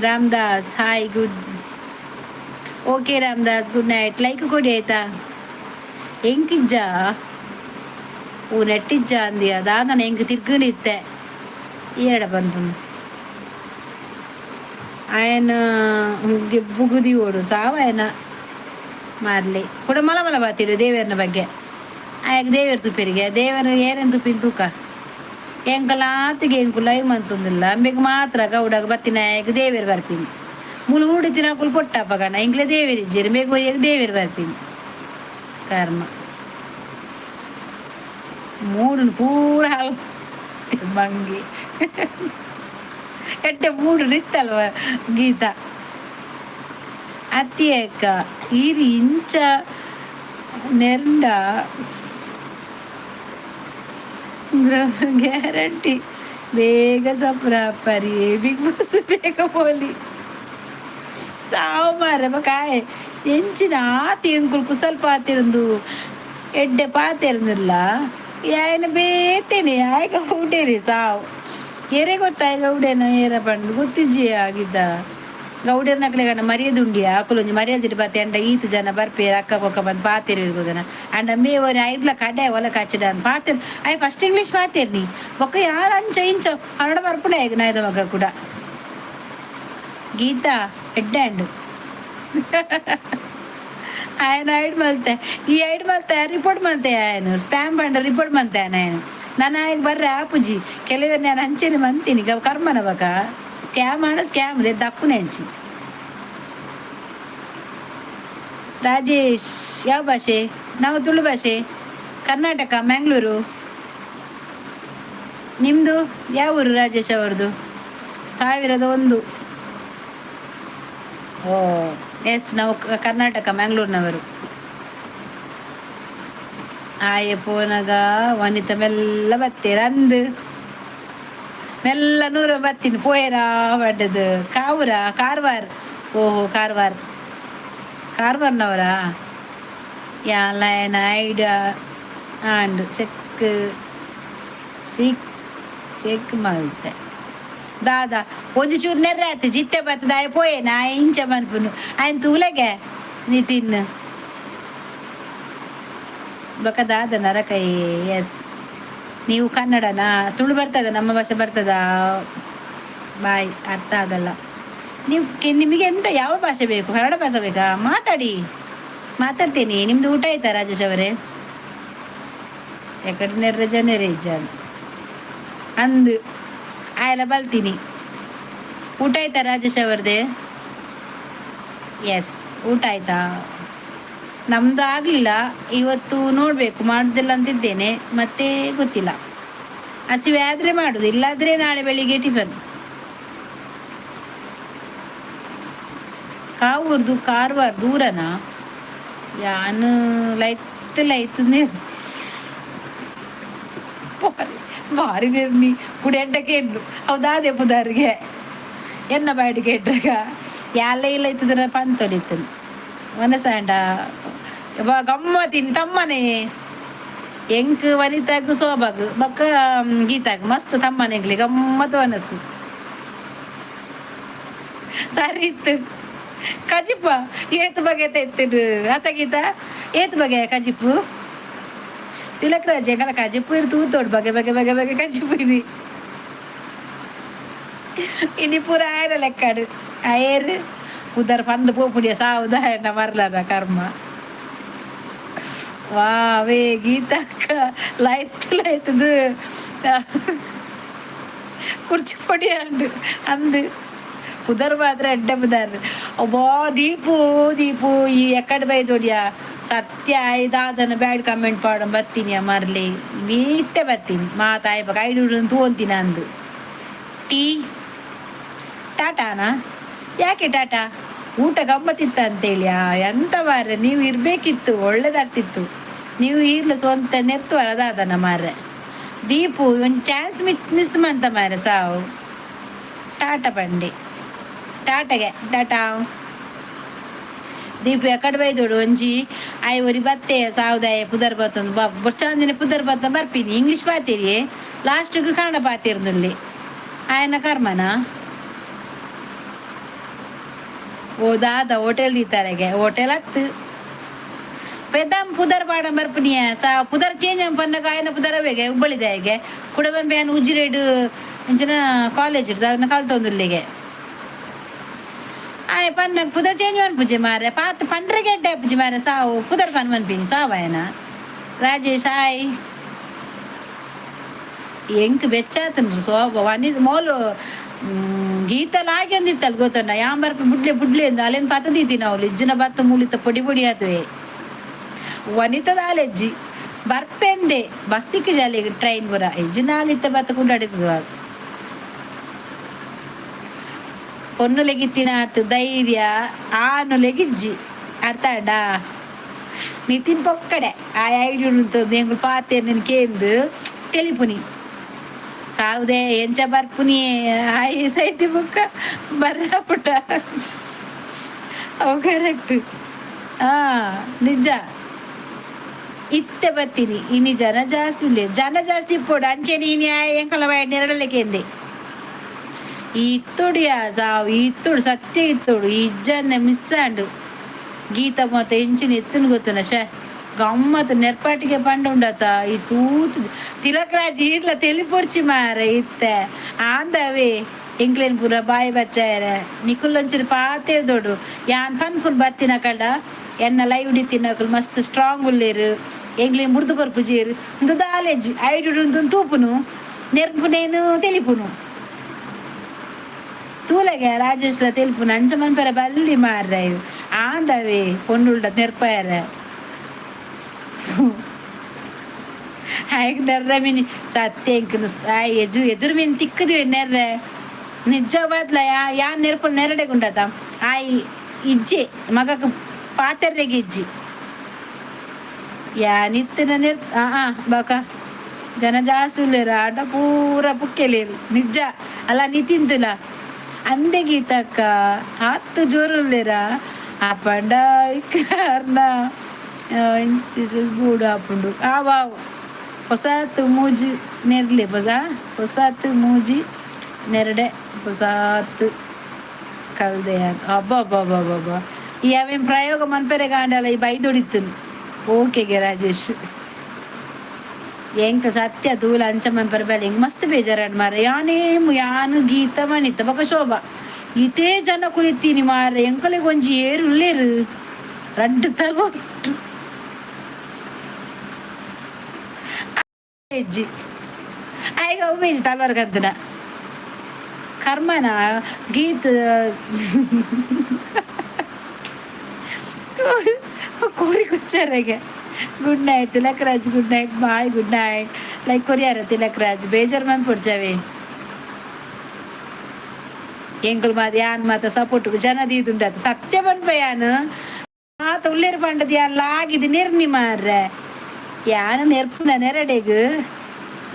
Ramdas hi, good, okay Ramdas, good night. Like ಕೊಡಿ ಆಯ್ತಾ? ಎಂಕಿಜ್ಜ ಓ ನೆಟ್ಟಿಜ್ಜ ಅಂದಿಯ ದಾದನ ಎಂಕ್ ತಿರ್ಗಂಡಿತ್ತೆ ಏಡ ಬಂತು ಆಯನ ಬುಗುದಿ ಓಡು ಸಾವಾಯನ ಮಾರ್ಲಿ ಕೂಡ ಮಲ ಮಲ ಬಾತಿರು ದೇವೇರ್ನ ಬಗ್ಗೆ. ಆಯಾಗ ದೇವೇರ್ ತುಪ್ಪಿರಿಗೆ ದೇವರ ಏರೇನು ತುಪ್ಪಿನ ತೂಕ ಎಂಕಲಾತಿಗೆ ಎಂಕು ಲೈವ್ ಮಂತೊಂದಿಲ್ಲ ಅಂಬೆಗ್ ಮಾತ್ರ ಗೌಡಗ ಬತ್ತಿನ ಆಯಗ್ ದೇವೇರ್ ಬರ್ಪಿನಿ. ಮುಲು ಊಡಿತಿನ ಕುಲ್ ಪೊಟ್ಟಪ್ಪ ಗಣ ಎಂಕ್ಲೆ ದೇವೇರ್ ಇಜ್ಜೆರ್ ಮೇಗ್ ಒಯ್ಯಗ್ ದೇವೇರ್ ಬರ್ಪಿನಿ. ಕರ್ಮ ಮೂಡುನು ಪೂರ ಹಾಲ್ ಮಂಗಿ ಎಡ್ಡೆ ಮೂಡು ನಿತ್ತಲ್ವ ಗೀತಾ ಅತ್ತಿಯಕ್ಕ ಈರ್ ಇಂಚ ನೆರ್ಂಡ ಗ್ಯಾರಂಟಿ ಬೇಗ ಸಪ್ರ ಪರಿ ಬಿಗ್ ಬಾಸ್ ಬೇಗ ಪೋಲಿ ಸಾವು ಮಾರ್ರೆ. ಬೊಕ ಆಯೆ ಎಂಚಿನ ಆತ್ ಎಂಕುಲು ಕುಸಲ್ ಪಾತೆರೊಂದು ಎಡ್ಡೆ ಪಾತೆರೊಂದುಲ್ಲ ಆಯನ ಬೇತೆನೆ ಆಯೆ ಗೌಡೇನೆ ಸಾವು ಏರೆ ಗೊತ್ತಾಯ ಗೌಡೇನ ಏರ ಪಂಡ್ದ್ ಗೊತ್ತಿಜ್ಜಿ ಆಗಿದ್ದ ಗೌಡರ್ನಕ್ಲೆಗನ ಮರ್ಯಾದೆ ಉಂಡಿಯ ಅಕುಲೊಂಜಿ ಮರ್ಯಾದೆ ಬತ್ತೆ ಅಂಡ ಈತ್ ಜನ ಬರ್ಪೇರ್ ಅಕ್ಕ ಬೊಕ್ಕ ಬಂದು ಪಾತೆರ್ ಇರ್ಬೋದನ ಅಂಡ ಮೇ ಒರಿ ಐದ್ಲ ಕಡೆ ಒಲ ಕಚ್ಚಡ ಪಾತೆರ್ ಆಯ್ ಫಸ್ಟ್ ಇಂಗ್ಲೀಷ್ ಪಾತೆರ್ನಿ ಬೊಕ್ಕ ಯಾರು ಅಂಚ ಇಂಚ ಕನ್ನಡ ಬರ್ಪುಂಡೆ ನಾಯ್ದ ಮಗ ಕೂಡ. ಗೀತಾ ಎಡ್ಡೆ ಅಂಡು ఆయన ಐಡ್ ಮಲ್ತೆ ಈ ಐಡ್ ಮಲ್ತೆ ರಿಪೋರ್ಟ್ ಮಲ್ತೆ ಆಯನು ಸ್ಪ್ಯಾಮ್ ಪಂಡ ರಿಪೋರ್ಟ್ ಮಲ್ತೆ ಆಯನ ನಾನು ಆಯಗ್ ಬರ್ರೆ ಆಪುಜಿ. ಕೆಲವರು ನಾನು ಅಂಚೆನೆ ಮಂತೀನಿ ಕರ್ಮನ ಬಕ ಸ್ಕ್ಯಾಮ್ ಆಂಡ ಸ್ಕ್ಯಾಮ್ ದಪ್ಪುನೆ ಅಂಚಿ. ರಾಜೇಶ್, ಯಾವ ಭಾಷೆ? ನಾವು ತುಳು ಭಾಷೆ, ಕರ್ನಾಟಕ, ಮ್ಯಾಂಗ್ಳೂರು. ನಿಮ್ಮದು ಯಾವ ಊರು ರಾಜೇಶ್ ಅವರದು? 1001. ಓ ಎಸ್, ನಾವು ಕರ್ನಾಟಕ ಮ್ಯಾಂಗ್ಳೂರಿನವರು. ಆಯೆ ಪೋನಗ ವನಿತ ಮೆಲ್ಲ ಬತ್ತೀರ ಅಂದು ಮೆಲ್ಲ ನೂರ ಬತ್ತೀನಿ ಪೋಯರಾ ಪಡ್ಡದು. ಕಾವೂರ? ಕಾರವಾರ. ಓಹೋ, ಕಾರವಾರ, ಕಾರವಾರ್ನವರಾ? ಯಾಲ ಐಡ ಆಂಡ್ ಚೆಕ್ ಸೀಕ್ ಶೇಕ್ ಮಲ್ತೆ ದಾದಾ ಒಂಜಿ ಚೂರು ನೆರ್ರೆ ಆತು ಜಿತ್ತೆ ಬತ್ತದ ಆಯೆ ಪೋಯೇನ ಆಯೆ ಇಂಚ ಮನ್ಪುನು ಆಯ್ನ ತೂಲೆಗೆ ನಿತಿನ್ ಬೊಕ ದಾದ ನರಕ. ಎಸ್, ನೀವು ಕನ್ನಡನಾ? ತುಳು ಬರ್ತದ? ನಮ್ಮ ಭಾಷೆ ಬರ್ತದಾ? ಬಾಯ್, ಅರ್ಥ ಆಗಲ್ಲ. ನೀವು ನಿಮಗೆ ಎಂತ ಯಾವ ಭಾಷೆ ಬೇಕು? ಕನ್ನಡ ಭಾಷೆ ಬೇಕಾ? ಮಾತಾಡಿ, ಮಾತಾಡ್ತೀನಿ. ನಿಮ್ದು ಊಟ ಆಯ್ತಾ ರಾಜೇಶ್ ಅವರೇ? ಎಕಡೆ ನೆರ್ರೆ ಜನರೇ ಇಜ್ಜಾನ್ ಅಂದು ಆಯಲ ಬಲ್ತೀನಿ. ಊಟ ಆಯ್ತಾ ರಾಜೇಶ್ ಅವರದೇ? ಎಸ್, ಊಟ ಆಯ್ತಾ? ನಮ್ದು ಆಗಲಿಲ್ಲ ಇವತ್ತು. ನೋಡಬೇಕು, ಮಾಡುದಿಲ್ಲ ಅಂತಿದ್ದೇನೆ, ಮತ್ತೆ ಗೊತ್ತಿಲ್ಲ. ಹಸಿವೆ ಆದರೆ ಮಾಡುದು, ಇಲ್ಲಾದರೆ ನಾಳೆ ಬೆಳಿಗ್ಗೆ ಟಿಫನ್. ಕಾವೂರ್ದು ಕಾರವಾರ ದೂರನಾ? ಯಾನು ಲೈತ್ ಲೈತ್ ನೀರು ಬಾರಿ ಬಾರಿ ನಿರ್ನಿ ಕುಡೆಂಡಕ್ಕೆ ಎನ್ನು ಹೌದಾದೆ ಪುದಾರಿಗೆ ಎನ್ನ ಬಾಡಿಗೆ ಎಡ್ರಗ ಯಾಲ ಇಲ್ಲ ಇತ್ತದ್ರ ಪಂತೊಲಿತ್ತನು ಮನಸಾಂಡ ಗಮ್ಮತಿನಿ ತಮ್ಮನೆ ಎಂಕ್ ವನಿತಾಗ್ ಸೋಬಾಗ್ ಬೊಕ್ಕ ಗೀತಾಗ್ ಮಸ್ತ್ ತಮ್ಮನೆ ಎಂಕ್ಲೆ ಗಮ್ಮತ್ ವನಸು ಸರಿ ಇತ್ತು. ಕಜಿಪ ಏತ್ ಬಗೆ ಇತ್ತು ಆತ ಗೀತಾ? ಏತ್ ಬಗೆ ಕಜಿಪು? ತಿಲಕ್ ರಾಜ್ ಎಂಕಲ ಕಜಿಪು ಇರ್ ತೂತೋಡು ಬಗೆ ಬಗೆ ಬಗೆ ಬಗೆ ಕಜಿಪು. ಇನಿ ಇನಿ ಪೂರ ಆಯನ ಲೆಕ್ಕಾಡು ಅಯೇರ್ ಪುದರ್ ಪಂದ್ ಪೋಪುಡಿಯ ಸಾವುದ ಎನ್ನ ಮರ್ಲದ ಕರ್ಮ. ವಾ ವೇ ಗೀತಕ್ಕ ಲೈತ್ ಲೈತದು ಕುರ್ಚಿ ಪೊಡಿ ಅಂಡು ಅಂದು ಪುದರ್ ಮಾತ್ರ ಎಡ್ಡೆ ಪುದರ್. ಅಬ್ಬಾ ದೀಪು ದೀಪು ಈ ಎಕ್ಕಡೆ ಬೈದೋಡಿಯ ಸತ್ಯ ಇದಾದನ ಬ್ಯಾಡ್ ಕಮೆಂಟ್ ಪಾಡ ಬತ್ತೀನಿ ಮರ್ಲಿ ಮೀತ್ತೆ ಬತ್ತೀನಿ ಮಾತಾಯ್ ಬಕ ಐಡು ತೂಂತೀನಿ ಅಂದು. ಟೀ ಟಾಟಾನಾ? ಯಾಕೆ ಟಾಟಾ? ಊಟ ಗಮ್ಮತ್ತಿತ್ತ ಅಂತೇಳಿ. ಎಂತ ಮಾರ್ರೆ, ನೀವು ಇರಬೇಕಿತ್ತು, ಒಳ್ಳೇದಾಗ್ತಿತ್ತು. ನೀವು ಇರ್ಲ ಸ್ವಂತ ನೆರ್ತುವರ ದಾದನ ಮಾರ್ರೆ. ದೀಪು ಒಂದು ಚಾನ್ಸ್ ಮಿಸ್ ಮಂತ ಮಾರ್ರೆ ಸಾವು. ಟಾಟಾ ಬಂಡಿ ಟಾಟಾಗೆ ಟಾಟಾ. ದೀಪು ಎಕಡೆ ಬೈದೋಡು ಒಂಜಿ ಆಯ್ ಒರಿ ಬತ್ತೆ ಸಾವುದಾಯ ಪುದರ್ ಬತ್ತಂದು ಬಾ ಬೊರ್ಚಾಂದಿನ ಪುದರ್ ಬತ್ತ ಬರ್ಪಿನಿ. ಇಂಗ್ಲೀಷ್ ಪಾತೀರಿ, ಲಾಸ್ಟಿಗೆ ಕನ್ನಡ ಪಾತಿರ್ದುಲ್ಲಿ ಆಯನ ಕರ್ಮನ. ಓ ದಾದ ಹೋಟೆಲ್ ದೀತಾರೆಗೆ ಹೋಟೆಲ್ ಹತ್ತು. ಪೆದಂ ಪುದರ್ ಪಾಡ ಬರ್ಪುನಿಯ ಸಾ ಪುದರ್ ಚೇಂಜ್ ಪನ್ನಗ ಆಯನ ಪುದರವೇಗೆ ಹುಬ್ಬಳ್ಳಿದಾಗೆ ಕುಡಬನ್ ಬ್ಯಾನ್ ಉಜಿರೇಡು ಇಂಚಿನ ಕಾಲೇಜ್ ಇರ್ತದೆ, ಅದನ್ನ ಕಲ್ತೊಂದುಲ್ಲಿಗೆ. ಆಯ್ ಪನ್ನಗ ಪುದರ್ ಚೇಂಜ್ ಮನ್ಪುಜೆ ಮಾರೆ, ಪಾತ್ ಪಂಡ್ರೆ ಗೆಡ್ಡೆ ಅಪ್ಪುಜಿ ಮಾರೆ. ಸಾವು ಪುದರ್ ಪನ್ ಮನ್ಪಿನಿ ಸಾವಾಯನ. ರಾಜೇಶ್ ಹಾಯ್. ಎಂಕ್ ಬೆಚ್ಚಾತನ್ರಿ ಸೋಬ ವನಿ ಮೋಲು ಗೀತಲಾಗಿ ಒಂದಿತ್ತಲ್ಲ ಗೊತ್ತಣ್ಣ. ಯಾನ್ ಬರ್ಪ ಬುಡ್ಲೆ ಬುಡ್ಲೆ ಅಂದ ಅಲ್ಲೇನು ಪತದೀತಿ ನಾವು ಇಜ್ಜಿನ ಬತ್ತ ಮೂಲಿತ ಪೊಡಿ ಪೊಡಿ ಆತುವೆ. ವನಿತದ ಆಲೆಜ್ಜಿ ಬರ್ಪೆಂದೆ ಬಸ್ತಿಕ್ ಜಾಲಿ ಟ್ರೈನ್ ಪುರ ಇಜ್ಜಿನ ಆಲಿತ್ತ ಬತ್ತ ಕುಂಡಾಡಿತದ. ಪೊನ್ನುಲೆಗಿತ್ತಿನಾತ್ ಧೈರ್ಯ ಆನುಲೆಗಿಜ್ಜಿ, ಅರ್ಥ ಆಂಡಾ? ನಿತಿನ್ ಪೊಕ್ಕಡೆ ಆ ಐಡಿ ಉಂಟು. ಎಂಕುಲು ಪಾತೆರ್ ನಿನ್ ಕೇಂದು ತೆಲಿಪುನಿ ಸಾವುದೆ ಎಂಚ ಬರ್ಪುನಿ ಆಯಿ ಸೈತಿ ಬುಕ್ಕ ಬರ್ರಪುಟ. ಅವು ಕರೆಕ್ಟ್. ಹಾ ನಿಜ, ಇತ್ತೆ ಬತ್ತೀನಿ. ಇನಿ ಜನ ಜಾಸ್ತಿ ಉಲ್ಲೇರ್, ಜನ ಜಾಸ್ತಿ ಇಪ್ಪೊಡು ಅಂಚೆನೆ. ಇನಿ ಎಂಕಲ ಬಾಯ್ ನೆರಳಕ್ಕೆ ಇತ್ತೊಡು ಯಾ ಸಾವು ಇತ್ತೊಡು ಸತ್ಯ ಇತ್ತೊಡು ಇಜ್ಜಂದೆ ಮಿಸ್ ಆಂಡು. ಗೀತ ಮೊತ್ತ ಎಂಚಿನ ಎತ್ತುನು ಗೊತ್ತುನ. ಶೇ ಗಮ್ಮತ್ ನೆರ್ಪಾಟಿಗೆ ಪಂಡ ಉಂಡತ. ಈ ತೂತು ತಿಲಕ್ ರಾಜ್ ಈರ್ಲ ತೆಲಿಪೊರ್ಚಿ ಮಾರೆ. ಇತ್ತೆ ಆಂದವೇ ಎಂಕ್ಲೇನ್ ಪೂರ ಬಾಯಿ ಬಚ್ಚಾಯರೆ. ನಿಕುಲ್ಲೊಂಚೂರು ಪಾತೆರ್ದೊಡು. ಯಾನ್ ಪನ್ಪುನ್ ಬತ್ತಿನ ಕಡ ಎನ್ನ ಲೈವ್ ಡಿತ್ತಿನಕುಲು ಮಸ್ತ್ ಸ್ಟ್ರಾಂಗ್ ಉಲ್ಲೇರು, ಎಂಕ್ಲೇನ್ ಬುಡ್ದು ಕೊರ್ಪುಜೇರು. ಉಂದು ದಾಲೇಜ್ ಐಡು ಉಂದು ತೂಪುನು ನೆರ್ಪುನೇನು ತೆಲಿಪುನು ತೂಲಗೆ ರಾಜೇಶ್ಲ ತೆಲ್ಪುನು. ಅಂಚ ಮನ್ಪೆರೆ ಬಲ್ಲಿ ಮಾರ್ರೆ. ಆಂದವೇ ಪೊಣ್ಣುಲ್ಡ ನೆರ್ಪಾಯರೆ. ಹಾಗೆ ನೆರ್ರೆ ಮಿನಿ ಸತ್ಯ ಎಂಕ್ನ ಆಯ್ ಎಜು ಎದುರು ಮೀನ್ ತಿಕ್ಕುದು ನೆರ್ರೆ. ನಿಜವಾದ್ಲ ಯಾ ಯಾನ್ ನೆರ್ಪು ನೆರಡೆ ಗುಂಡತ ಆಯ್ ಇಜ್ಜೆ ಮಗಕ್ ಪಾತೆರ್ರೆಗೆ ಇಜ್ಜಿ. ಯಾನಿತ್ತಿನ ನೆರ್ ಆ ಆ ಬಾಕ ಜನ ಜಾಸ್ತಿ ಉಲ್ಲೇರು ಆಟ ಪೂರ ಪುಕ್ಕೆಲೇರು. ನಿಜ ಅಲ್ಲ ನಿತಿಂತುಲ ಅಂದೆ ಗೀತಕ್ಕ ಆತ್ ಜೋರು ಉಲ್ಲೇರ. ಆಪಂಡ ಕಾರ್ನ ಬೂಡು ಆಪುಂಡು. ಆ ವಾವ್ ಹೊಸಾತ್ ಮೂಜಿ ನೆರ್ಲೆ, ಹೊಸ ಹೊಸಾತ್ ಮೂಜಿ ನೆರಡೆ ಹೊಸಾತ್ ಕಲ್ದೆ. ಅಬ್ಬಬ್ಬಬ್ಬಬ್ಬ, ಈ ಅವೇನ್ ಪ್ರಯೋಗ ಮನ್ಪೆರೆ ಗಾಂಡಲ ಈ ಬೈದೊಡಿತ್ತನು. ಓಕೆಗೆ ರಾಜೇಶ್, ಎಂಕ ಸತ್ಯ ತೂಲ ಅಂಚ ಮನ್ಪೆರೆ ಬೇಲೆ. ಎಂಕ್ ಮಸ್ತ್ ಬೇಜಾರಾಂಡ್ ಮಾರ್ರೆ. ಯಾನೇ ಯಾನು ಗೀತ ಮನಿತ ಬೊಕ ಶೋಭಾ ಇತೇ ಜನ ಕುಲಿತೀನಿ ಮಾರ್ರೆ. ಎಂಕಲೆಗ್ ಒಂಜಿ ಏರು ಉಲ್ಲೇರು ರಡ್ಡ್ ತಲ್ವ ಇಜ್ಜಿ. ಆಯ್ಗ ಉಮೇಶ್ ತಲ್ವಾರ್ ಕಂತನ ಕರ್ಮನ. ಗೀತ್ ಕೋರಿ ಕುಚ್ಚಾರಗೆ. Good night Tilak Raj, good night, bye, good night. Like ಕೊರಿಯಾರ Tilak Raj, ಬೇಜಾರ್ ಮನ್ಪೊಡ್ಚವೆ. ಎಂಕುಲು ಮಾತ ಯಾನ್ ಮಾತ ಸಪೋರ್ಟ್ ಜನ ದೀದುಂಡಾತ. ಸತ್ಯ ಪನ್ಪ ಯಾನ್ ಮಾತ ಉಲ್ಲೇರು ಪಂಡದ್ ಯಾನ್ ಲಾಗಿದ್ ನೆರ್ನಿ ಮಾರ್ರೆ. ಯಾನ್ ನೆರ್ಪುನ ನೆರಡೆಗ್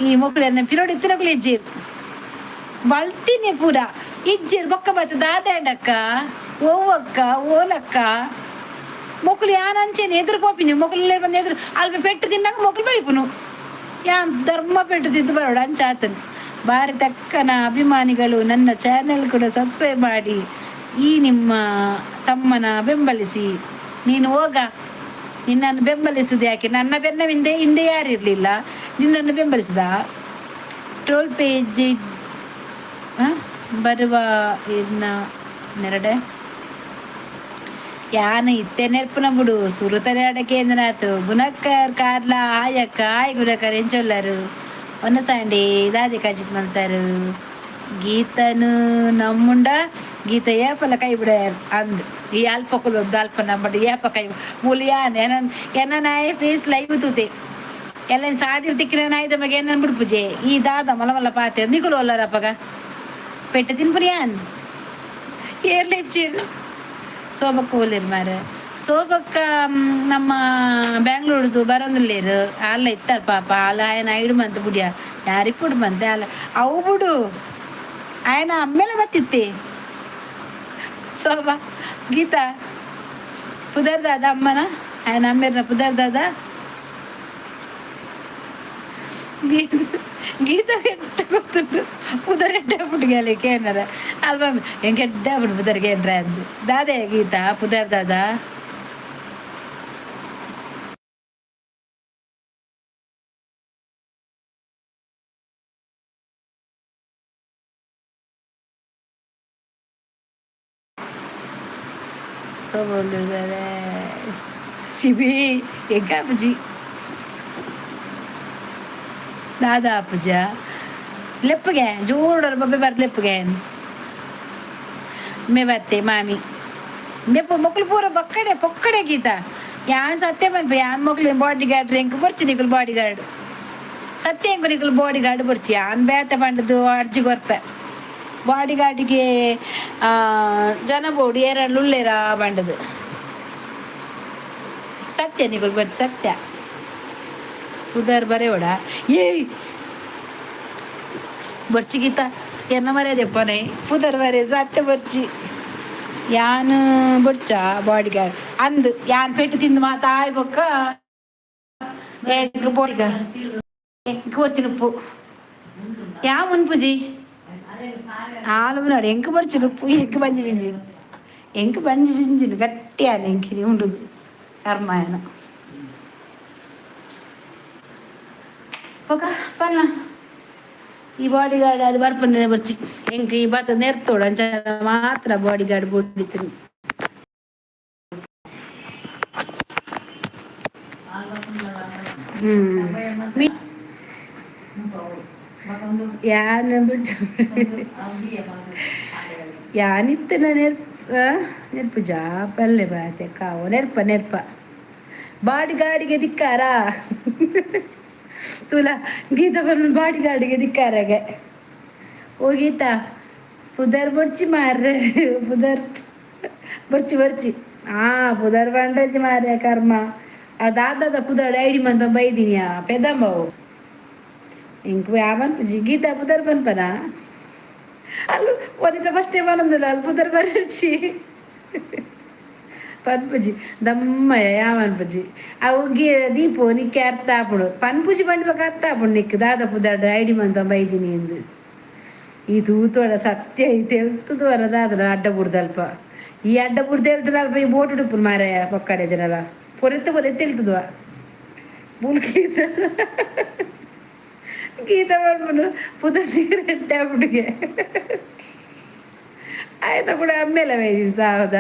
ಈ ಮೊಕುಲೆರ್ನ ಪಿರೋಡ್ ಇತ್ತಿನಕುಲು ಇಜ್ಜೆರ್, ಬಲ್ತಿನಿ ಪೂರ ಇಜ್ಜೆರ್. ಬೊಕ್ಕ ಬತ್ತ ದಾದಾಂಡಕ್ಕ ಓವಕ್ಕ ಓಲಕ್ಕ ಮೊಕುಲು ಯಾನ್ ಅಂಚೆನೆ ಎದುರು ಪೋಪಿನಿ. ಮೊಕುಲು ಬಂದು ಎದುರು ಅಲ್ಪ ಪೆಟ್ಟು ತಿನ್ನಾಗ ಮೊಕುಲು ಬೈಪುನು. ಯಾನ್ ಧರ್ಮ ಪೆಟ್ಟು ತಿಂದು ಬರೋಡು ಅಂಚ ಆತನು. ಬಾರಿ ತಕ್ಕನ ಅಭಿಮಾನಿಗಳು ನನ್ನ ಚಾನೆಲ್ ಕೂಡ ಸಬ್ಸ್ಕ್ರೈಬ್ ಮಾಡಿ, ಈ ನಿಮ್ಮ ತಮ್ಮನ ಬೆಂಬಲಿಸಿ. ನೀನು ಹೋಗ, ನಿನ್ನನ್ನು ಬೆಂಬಲಿಸುವುದು ಯಾಕೆ? ನನ್ನ ಬೆನ್ನ ಹಿಂದೆ ಹಿಂದೆ ಯಾರಿರಲಿಲ್ಲ, ನಿನ್ನನ್ನು ಬೆಂಬಲಿಸಿದ. ಟ್ರೋಲ್ ಪೇಜ್ ಬರುವ ಇನ್ನ ನೆರಡೆ. ಯಾನ್ ಇತ್ತೆ ನೆರ್ಪುನ ಬುಡು, ಸುರುತ ನೆರಡೆ ಕೇಂದ್ರನಾತು. ಗುಣಕರ್ ಕಾರ್ಲ ಆಯಕ್ಕ ಆಯ್. ಗುಣಕರ್ ಎಂಚೊಲ್ಲರು? ಒನ್ನ ಸಂಡಿ ದಾದಿ ಕಜಿಪ್ ಮಲ್ತಾರು. ಗೀತನು ನಮ್ಮುಂಡ ಗೀತ ಏಪಲ ಕೈ ಬಿಡ ಅಂದ್. ಈ ಅಲ್ಪ ಕುಲು ಅಲ್ಪ ನಂಬಡ ಏಪ ಕೈ ಮೂಲು. ಯಾನ್ ಎನ ಎನ್ನ ನಾಯಿ ಫೇಸ್ ಲೈವ್ ತೂತೆ ಎಲ್ಲ ಸಾದಿರ್ ತಿಕ್ಕಿನ ನಾಯಿದ ಬಗ್ಗೆ ಏನನ್ ಬಿಡ್ಪುಜೆ. ಈ ದಾದ ಮಲ ಮಲ್ಲ ಪಾತೆ ನಿಕುಲು ಒಲ್ಲರಪ್ಪಗ ಪೆಟ್ಟು ತಿನ್ಪುನಿ ಯಾನ್ ಏರ್ಲೆಚ್ಚಿರ್. ಸೋಬಕ್ಕ ಓಲೇರು ಮಾರೆ. ಸೋಬಕ್ಕ ನಮ್ಮ ಬ್ಯಾಂಗ್ಳೂರ್ದು ಬರೋಂದುಲ್ಲೇರು ಅಲ್ಲ ಇತ್ತಾರ ಪಾಪ. ಅಲ್ಲ ಆಯನ ಐಡು ಮಂತ್ ಬುಡಿಯ ಯಾರಿಪ್ಪುಡು ಮಂತೆ ಅಲ್ಲ ಅವು ಬುಡು ಆಯನ ಅಮ್ಮೇಲೆ ಬತ್ತಿತ್ತೆ. ಶೋಭಾ ಗೀತಾ ಪುದರ್ ದಾದ ಅಮ್ಮನ ಆಯನ ಅಮ್ಮೇರ್ನ ಪುದರ್ ದಾದ? ಗೀತ ಕೆಟ್ಟ ಗೊತ್ತುಂಟು ಪುದರ್ ಎಡ್ಡೆ ಪುಟ್ಟಿಗೆ ಕೇನರ ಅಲ್ಪ ಹೆಂಗೆ ಎಡ್ಡೆ ಪುಟ್ಟು ಪುದರ್ ಕೇನ್ರ ಅಂದು. ದಾದೆ ಗೀತಾ ಪುದರ್ ದಾದ? ಸೋಬ ಸಿಬಿ ಎಂಕಾಪುಜಿ ದಾದಾ ಪೂಜ ಲೆಪ್ಪುಗೆ ಜೋರು ಬೊಬ್ಬೆ ಬರ್ದು ಲೆಪ್ಪುಗೆ ಮೇ ಬತ್ತೆ ಮಾಮಿ ಮೆಪ್ಪು ಮೊಕ್ಲು ಪೂರ ಬೊಕ್ಕಡೆ ಪೊಕ್ಕಡೆ ಗೀತ ಯಾನ್ ಸತ್ಯ ಪನ್ಪ ಯಾನ್ ಮೊಕ್ಲು ಬಾಡಿ ಗಾರ್ಡ್ ಎಂಕ್ ಬೊರ್ಚಿ ನಿಕುಲು ಬಾಡಿ ಗಾರ್ಡ್ ಸತ್ಯ ಎಂಕು ನಿಕುಲು ಬಾಡಿ ಗಾರ್ಡ್ ಬೊರ್ಚಿ ಯಾನ್ ಬೇತೆ ಪಂಡದು ಅರ್ಜಿ ಕೊರ್ಪೆ. ಬಾಡಿ ಗಾರ್ಡಿಗೆ ಜನ ಬೋಡು ಏರಡ್ಲು ಉಲ್ಲೇರ ಪಂಡದು. ಸತ್ಯ ನಿಕುಲು ಬರ್ಚಿ ಸತ್ಯ ಉದಾರ್ ಬರೆಯೋಡ. ಏಯ್, ಬೊರ್ಚಿ ಗೀತ, ಎನ್ನ ಮರ್ಯಾದೆಪ್ಪನೆ ಪುದರ್ ಬರೆ. ಸತ್ಯ ಬೊರ್ಚಿ, ಯಾನ್ ಬೊಡ್ಚ ಬಾಡಿ ಗಾರ್ಡ್ ಅಂದ್. ಯಾನ್ ಪೆಟ್ಟು ತಿಂದು ಮಾತಾಯ್ ಬೊಕ್ಕ ಎಂಕ್ ಬಾಡಿ ಗಾರ್ಡ್ ಎಂಕ್ ಬೊರ್ಚಿ ಉಪ್ಪು ಯಾ ಮುನ್ಪುಜಿ ಆಲು ನಾಡು. ಎಂಕ್ ಬೊರ್ಚಿ ಉಪ್ಪು. ಎಂಕ್ ಬಂಜಿ ಜಿಂಜಿನ, ಎಂಕ್ ಬಂಜಿ ಜಿಂಜಿನ ಗಟ್ಟಿಯಾನ ಎಂಕಿನಿ ಉಂಡುದು ಕರ್ಮಾಯನ ಬೊಕ ಪಲ್ಲ. ಈ ಬಾಡಿ ಗಾರ್ಡ್ ಅದು ಬರ್ಪುನೆ ಬೊರ್ಚಿ ಎಂಕ್. ಈ ಬತ್ತ ನೆರ್ತೋಡು ಅಂಚ ಮಾತ್ರ ಬಾಡಿ ಗಾರ್ಡ್ ಬೋಡಿತ್ತಿನಿ. ಯಾನ್ ಬುಡ್ಚ ಯಾನಿತ್ತಿನ ನೆರ್ಪ ನೆರ್ಪುಜ ಪಲ್ಲೆ ಬಾತೆ ಕಾವು ನೆರ್ಪ ನೆರ್ಪ ಬಾಡಿ ಗಾರ್ಡಿಗೆ ಧಿಕ್ಕಾರ. ತುಲಾ ಗೀತಾ ಬಂದು ಬಾಡಿ ಗಾರ್ಡಿಗೆ ಧಿಕ್ಕಾರಾಗೆ. ಓ ಗೀತಾ, ಪುದರ್ ಬೊಡ್ಚಿ ಮಾರ್ರೆ, ಪುದರ್ ಬೊಡ್ಚಿ ಬೊರ್ಚಿ. ಆ ಪುದರ್ ಬಂಡ್ರಜಿ ಮಾರ್ರೆ ಕರ್ಮ. ಅದಾದ ಪುದರ್ ಐಡಿ ಮಂತ ಬೈದಿನಿಯಾ ಪೆದಂಬವು ಇಂಕ್ ಯಾವನ್ಪುಜಿ. ಗೀತಾ ಪುದರ್ ಪನ್ಪನ ಅಲ್ಲು ವನಿತಾ ಫಸ್ಟೇ ಬನೊಂದಿಲ್ಲ. ಅಲ್ಲಿ ಪುದರ್ ಬರಡ್ಚಿ ಪನ್ಪುಜಿ ದಮ್ಮಯ್ಯ ಯಾವನ್ಪುಜಿ. ಅವು ಗಿ ದೀಪು ನಿಕ್ಕೆ ಅರ್ಥ ಆಪುಂಡು. ಪನ್ಪುಜಿ ಪಂಡ್ಬಕ ಅರ್ಥ ಆಪುಂಡು ನಿಕ್ ದಾದ ಪುದರ್ಡ್ ಐಡಿ ಮಂತ ಬೈದಿನಿ ಎಂದು. ಈ ತೂತೋಡ ಸತ್ಯ ಈ ತೆಲ್ತುದು ವರ ದಾದ ಅಡ್ಡ ಬುಡ್ದಲ್ಪ. ಈ ಅಡ್ಡ ಬುಡ್ದು ಹೇಳ್ತದಲ್ಪ. ಈ ಬೋಟ್ ಉಡುಪು ಮಾರಾಯ ಪೊಕ್ಕಡೆ ಜನಲ ಪೊರೆತ್ತು ಪೊರೆತ್ತು ಹೇಳ್ತದ್ವ ಬುಲ್ಕಿ. ಗೀತಾ ಪನ್ಪುನು ಪುದರ್ ನೀರೆಡ್ಡೆ ಆಪುಂಡುಗೆ. ಆಯ್ತ ಕೂಡ ಅಮ್ಮೆಲ ಬೈದಿನಿ ಸಾವದ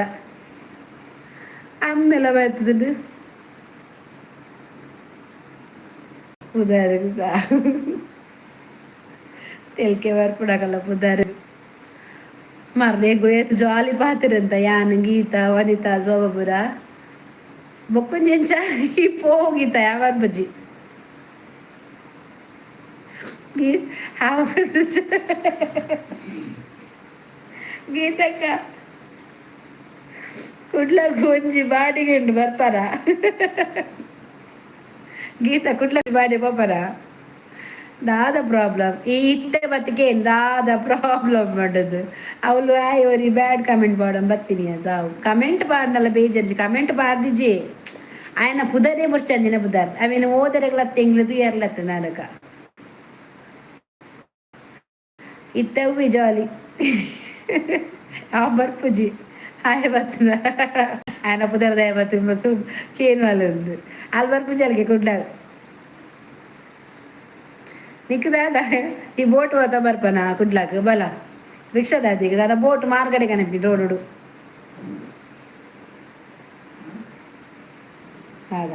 ಅಮ್ಮೆಲ ಬೈತದುಂಡು ಪುದರ್ ಸಾವು ತೆಲ್ಕೆ ಬರ್ಪುಡಕಲ್ಲ ಪುದರ್ ಮಾರ್ರೆ. ಏತ್ ಜಾಲಿ ಪಾತಿರಂತ ಯಾನ್ ಗೀತಾ ವನಿತಾ ಸೋಬಪುರ ಬೊಕ್ಕೊಂಜಿ ಎಂಚ ಈ ಪೋ ಗೀತಾ ಯಾವನ್ ಬಜ್ಜಿ ಗೀತಕ್ಕ ಕುಡ್ಲಗ್ ಒಂಜಿ ಬಾಡಿಗೆ ಉಂಡು ಬರ್ಪಾರ ಗೀತಾ? ಕುಡ್ಲ ಬಾಡಿ ಪೋಪರ? ದಾದ ಪ್ರಾಬ್ಲಮ್ ಈ ಇತ್ತೆ ಬತ್ತಿಗೆ ದಾದ ಪ್ರಾಬ್ಲಮ್ ಮಾಡೋದು ಅವಳು ಆಯ್ ಒರಿ ಬ್ಯಾಡ್ ಕಮೆಂಟ್ ಪಾಡಂ ಬತ್ತೀನಿ ಸಾವು. ಕಮೆಂಟ್ ಪಾಡ್ನಲ್ಲ ಬೇಜಾರ್ಜಿ. ಕಮೆಂಟ್ ಪಾಡ್ದಿಜಿ ಆಯನ ಪುದರೇ ಬೊರ್ಚಂದಿನ ಪುದರ್ ಅವೇನು ಓದರೆಗ್ಲತ್ತ ಎಂಗ್ಲ ತುಯರ್ಲತ್ತ ನಾಡಕ. ಇತ್ತವ್ವಿ ಜಾಲಿ ಆ ಬರ್ಪುಜಿ ಆಯ್ ಬತ್ತದ ಆಯನ ಪುದರ್ ದಯ ಬತ್ತಿನ ಸು ಕೇನು ಅಲ್ಲೊಂದು ಅಲ್ಲಿ ಬರ್ಪುಜಿ ಅಲ್ಲಿಗೆ ಕುಡ್ಲಾಗ ನಿಕ್ ದಾದ ಈ ಬೋಟ್ ಹೋತ ಬರ್ಪನ ಕುಡ್ಲಾಕ್ ಬಲ ರಿಕ್ಷಾ ದಾದಿಗೆ ದಾದ ಬೋಟ್ ಮಾರ್ಗಡೆ ಕನಪಿ ರೋಡು ದಾದ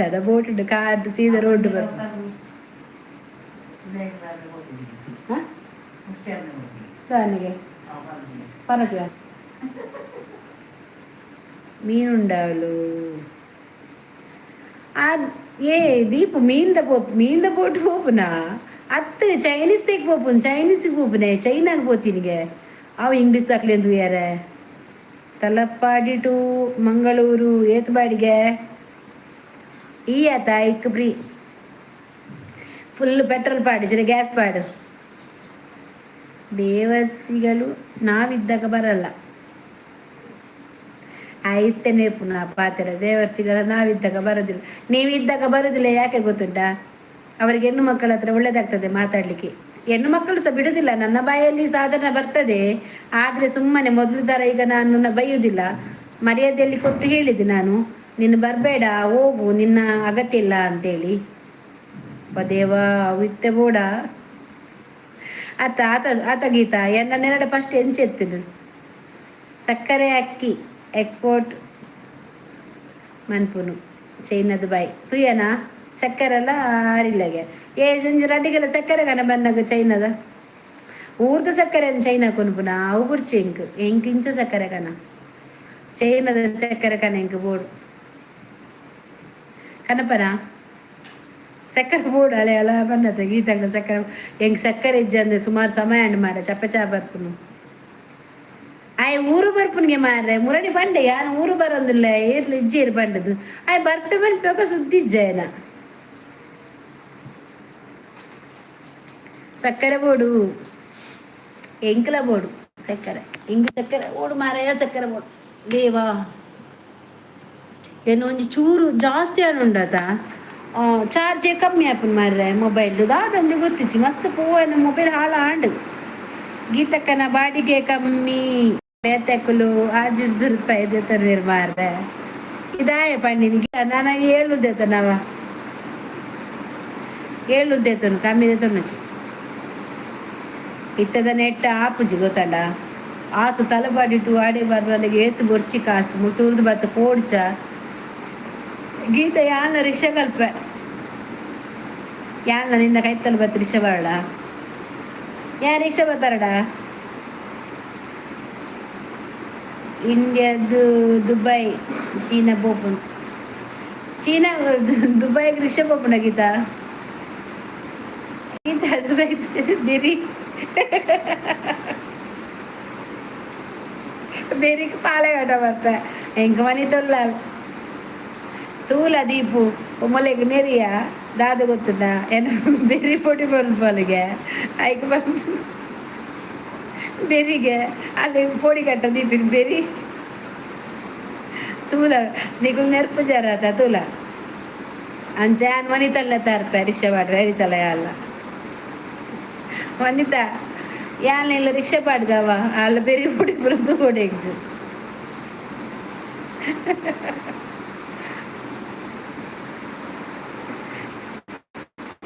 ದಾದ ಬೋಟ್ ಉಂಟು ಕಾರ್ ಸೀದಾ ರೋಡ್ ಬರ್ಪ. ದಾನಿಗೆ ಪನಚ ಮೀನುಂಡಾಲು ಆ. ಏ ದೀಪು, ಮೀನ್ದ ಪೋಪು, ಮೀನ್ದ ಬೋಟ್ ಪೋಪುನಾ ಅತ್ತು ಚೈನೀಸ್ ತೆಗ್ ಪೋಪುನ್ ಚೈನೀಸ್ ಪೋಪುನೆ ಚೈನಾಗ್ ಪೋತಿನಿಗೆ ಅವು ಇಂಗ್ಲೀಷ್ ದಾಕ್ಲೆಂದು ಯಾರೆ. ತಲಪ್ಪಾಡಿ ಟು ಮಂಗಳೂರು ಏತ್ ಬಾಡಿಗೆ? ಈ ಆತ ಇಕ್ free full petrol ಪಾಡು ಗ್ಯಾಸ್ ಪಾಡು. ಬೇವರ್ಸಿಗಳು ನಾವಿದ್ದಾಗ ಬರಲ್ಲ. ಆಯ್ತೇನೆ ಪುನಃ ಪಾತ್ರೆ. ಬೇವರ್ಸಿಗಳ ನಾವಿದ್ದಾಗ ಬರೋದಿಲ್ಲ, ನೀವಿದ್ದಾಗ ಬರೋದಿಲ್ಲ. ಯಾಕೆ ಗೊತ್ತುಂಟಾ? ಅವರಿಗೆ ಹೆಣ್ಣು ಮಕ್ಕಳ ಹತ್ರ ಒಳ್ಳೇದಾಗ್ತದೆ ಮಾತಾಡಲಿಕ್ಕೆ. ಹೆಣ್ಣು ಮಕ್ಕಳು ಸಹ ಬಿಡುದಿಲ್ಲ. ನನ್ನ ಬಾಯಲ್ಲಿ ಸಾಧನ ಬರ್ತದೆ, ಆದರೆ ಸುಮ್ಮನೆ ಮೊದಲು ಥರ ಈಗ ನಾನು ಬೈಯುವುದಿಲ್ಲ. ಮರ್ಯಾದೆಯಲ್ಲಿ ಕೊಟ್ಟು ಹೇಳಿದೆ ನಾನು, ನೀನು ಬರಬೇಡ, ಹೋಗು, ನಿನ್ನ ಅಗತ್ಯ ಇಲ್ಲ ಅಂತೇಳಿ. ದೇವ ಅವಿತ್ತೆ ಬೋಡ ಆತ ಆತ ಆತ ಗೀತಾ ಎನ್ನ ನೆರಡೆ ಫಸ್ಟ್ ಎಂಚೆತ್ತಿನ. ಸಕ್ಕರೆ ಅಕ್ಕಿ ಎಕ್ಸ್ಪೋರ್ಟ್ ಮನ್ಪುನು ಚೈನಾ ದುಬೈ ತುಯ್ಯನಾ. ಸಕ್ಕರೆಲ್ಲ ಆರಿಲ್ಲಗೆ ಏ ಜಂಜಿ ರಡ್ಡಿಗೆಲ್ಲ ಸಕ್ಕರೆ ಕನ ಬನ್ನಗ. ಚೈನಾದ ಊರ್ದ ಸಕ್ಕರೆ ಚೈನಾ ಕೊನ್ಪುನ ಅವು ಬುಡ್ಚಿ. ಎಂಕ್ ಎಂಕ್ ಇಂಚ ಸಕ್ಕರೆ ಕನ, ಚೈನಾದ ಸಕ್ಕರೆ ಕನ ಎಂಕ್ ಬೋಡು. ಕನಪನ ಸಕ್ಕರೆ ಬೋಡು. ಅಲೆ ಅಲ ಬನ್ನತ ಗೀತಂಗ ಸಕ್ಕರೆ. ಎಂಕ್ ಸಕ್ಕರೆ ಇಜ್ಜಂದೆ ಸುಮಾರು ಸಮಯ ಅಂಡ್ ಮಾರ ಚಪ್ಪ ಚಾ ಬರ್ಪುನು. ಆಯ್ ಊರು ಬರ್ಪುನಿಗೆ ಮಾರ್ರೆ. ಮುರಣಿ ಬಂಡೆ ಯಾನ್ ಊರು ಬರೋದಿಲ್ಲ, ಏರ್ಲು ಇಜ್ಜೇರು ಬಂಡದು. ಆಯ್ ಬರ್ಪೆ ಬರ್ಪೆ ಸುದ್ದಿ ಇಜ್ಜಾಯನ. ಸಕ್ಕರೆ ಬೋಡು, ಎಂಕಲ ಬೋಡು ಸಕ್ಕರೆ. ಎಂಕ್ ಸಕ್ಕರೆ ಓಡು ಮಾರಾಯ, ಸಕ್ಕರೆ ಬೋಡು ದೇವಾ. ಏನು ಒಂಜಿ ಚೂರು ಜಾಸ್ತಿ ಆನುಂಡತ, ಚಾರ್ಜ್ ಕಮ್ಮಿ ಆಪುಂಡು ಮಾರ್ರೆ ಮೊಬೈಲ್. ದಾದಂದು ಗೊತ್ತಿಜ್ಜಿ, ಮಸ್ತ್ ಪೋವನ ಮೊಬೈಲ್ ಹಾಳ ಆಂಡ್. ಗೀತಕ್ಕನ ಬಾಡಿಗೆ ಕಮ್ಮಿ, ಬೇತೆಕುಲು ಆಜಿರ್ದು ರೂಪಾಯಿ ದೆತೊನ್ವೆರ್ ಮಾರ್ರೆ. ಇದಾಯ ಪಂಡಿನಿ ನನ ಏಳು ದೆತನವ, ಏಳು ದೆತೊನು, ಕಮ್ಮಿ ದೆತೊನುಜಿ. ಇತ್ತದ ನೆಟ್ಟ ಆಪುಜಿ ಗೊತ್ತಂಡ. ಆತು ತಲಬಾಡಿಟ್ಟು ಆಡೆ ಬರ್ರಲ್ಲಿಗೆ ಏತು ಬೊರ್ಚಿ ಕಾಸು ಮುತುರ್ದು ಬತ್ತ ಪೋಡ್ಚ. ಗೀತ ಯಾನ ರಿಕ್ಷಾ ಕಲ್ಪ ಯಾನ ನಿನ್ನ ಕೈತಲ್ ಬತ್ತ ರಿಕ್ಷಾ ಬರಡ. ಯಾ ರಿಕ್ಷಾ ಬರ್ತಾರಡ? ಇಂಡಿಯಾದು ದುಬೈ ಚೀನಾ ಪೋಪುನು. ಚೀನಾ ದುಬೈಗೆ ರಿಕ್ಷಾ ಪೋಪುನ ಗೀತಾ? ಗೀತಾ ದುಬೈ ಬೆರಿ ಬೆರಿಕ್ ಪಾಲೆಗಟ ಬರ್ಪೆ. ಎಂಕ್ ಮನಿ ತೊಲ್ಲಾಲ್ ತೂಲ ದೀಪು ಒಮ್ಮಲೆಗ್ ನೆರಿಯ ದಾದ ಗೊತ್ತುಂಡ? ಎನ್ನ ಬೆರಿ ಪೊಡಿ ಮನ್ಪೊಲಿಗೆ ಐಕ್ ಬೆರಿಗೆ ಅಲ್ಲಿ ಪೊಡಿ ಕಟ್ಟ ದೀಪಿನ ಬೆರಿ ತೂಲ. ನಿಕುಲು ನೆರ್ಪು ಜರಾತ ತೂಲ. ಅಂಚ ಯಾನ್ ವನಿತಲ್ಲೆ ತರ್ಪೆ ರಿಕ್ಷಾ ಪಾಡ್ವೆ. ವನಿತಲ್ಲ ಯಾಲ್ಲ ವನಿತಾ ಯಾನ್ ಇಲ್ಲ ರಿಕ್ಷಾ ಪಾಡ್ಗವ ಅಲ್ಲ ಬೆರಿ ಪೊಡಿ ಪೂರ ತೂವೊಡು ಎಂಕ್.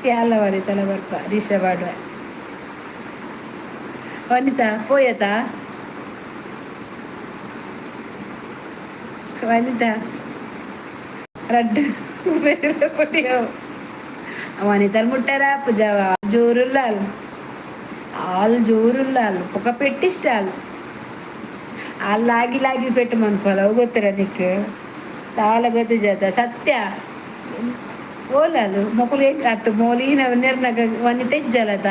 ಯಾಲ್ಲ ವನಿತಲ ಬರ್ಪ ರಿಕ್ಷಾ ಪಾಡ್ವೆ. ವನಿತಾ ಪೋಯತಾ? ವನಿತಾ ರಡ್ಡ್ ಪೊಡಿಯವು ವನಿತಲ್ ಮುಟ್ಟರ ಪೂಜಾವ. ಜೋರುಲ್ಲಾಲ್ ಆಲ್, ಜೋರುಲ್ಲಾಲ್ ಬೊಕ ಪೆಟ್ಟಿಸ್ಟಾಲ್ ಆಲ್. ಲಾಗಿ ಲಾಗಿ ಪೆಟ್ಟು ಮನ್ಪೊಲ. ಅವು ಗೊತ್ತಿರ ನಿಕ್? ದಾಲ ಗೊತ್ತಿಜಾತ ಸತ್ಯ. ಓಲಾಲು ಮೊಕುಲು ಅತ್ತು ಮೋಲಿನ ನೆರ್ನಗ ವನಿತ ಇಜ್ಜಲತ.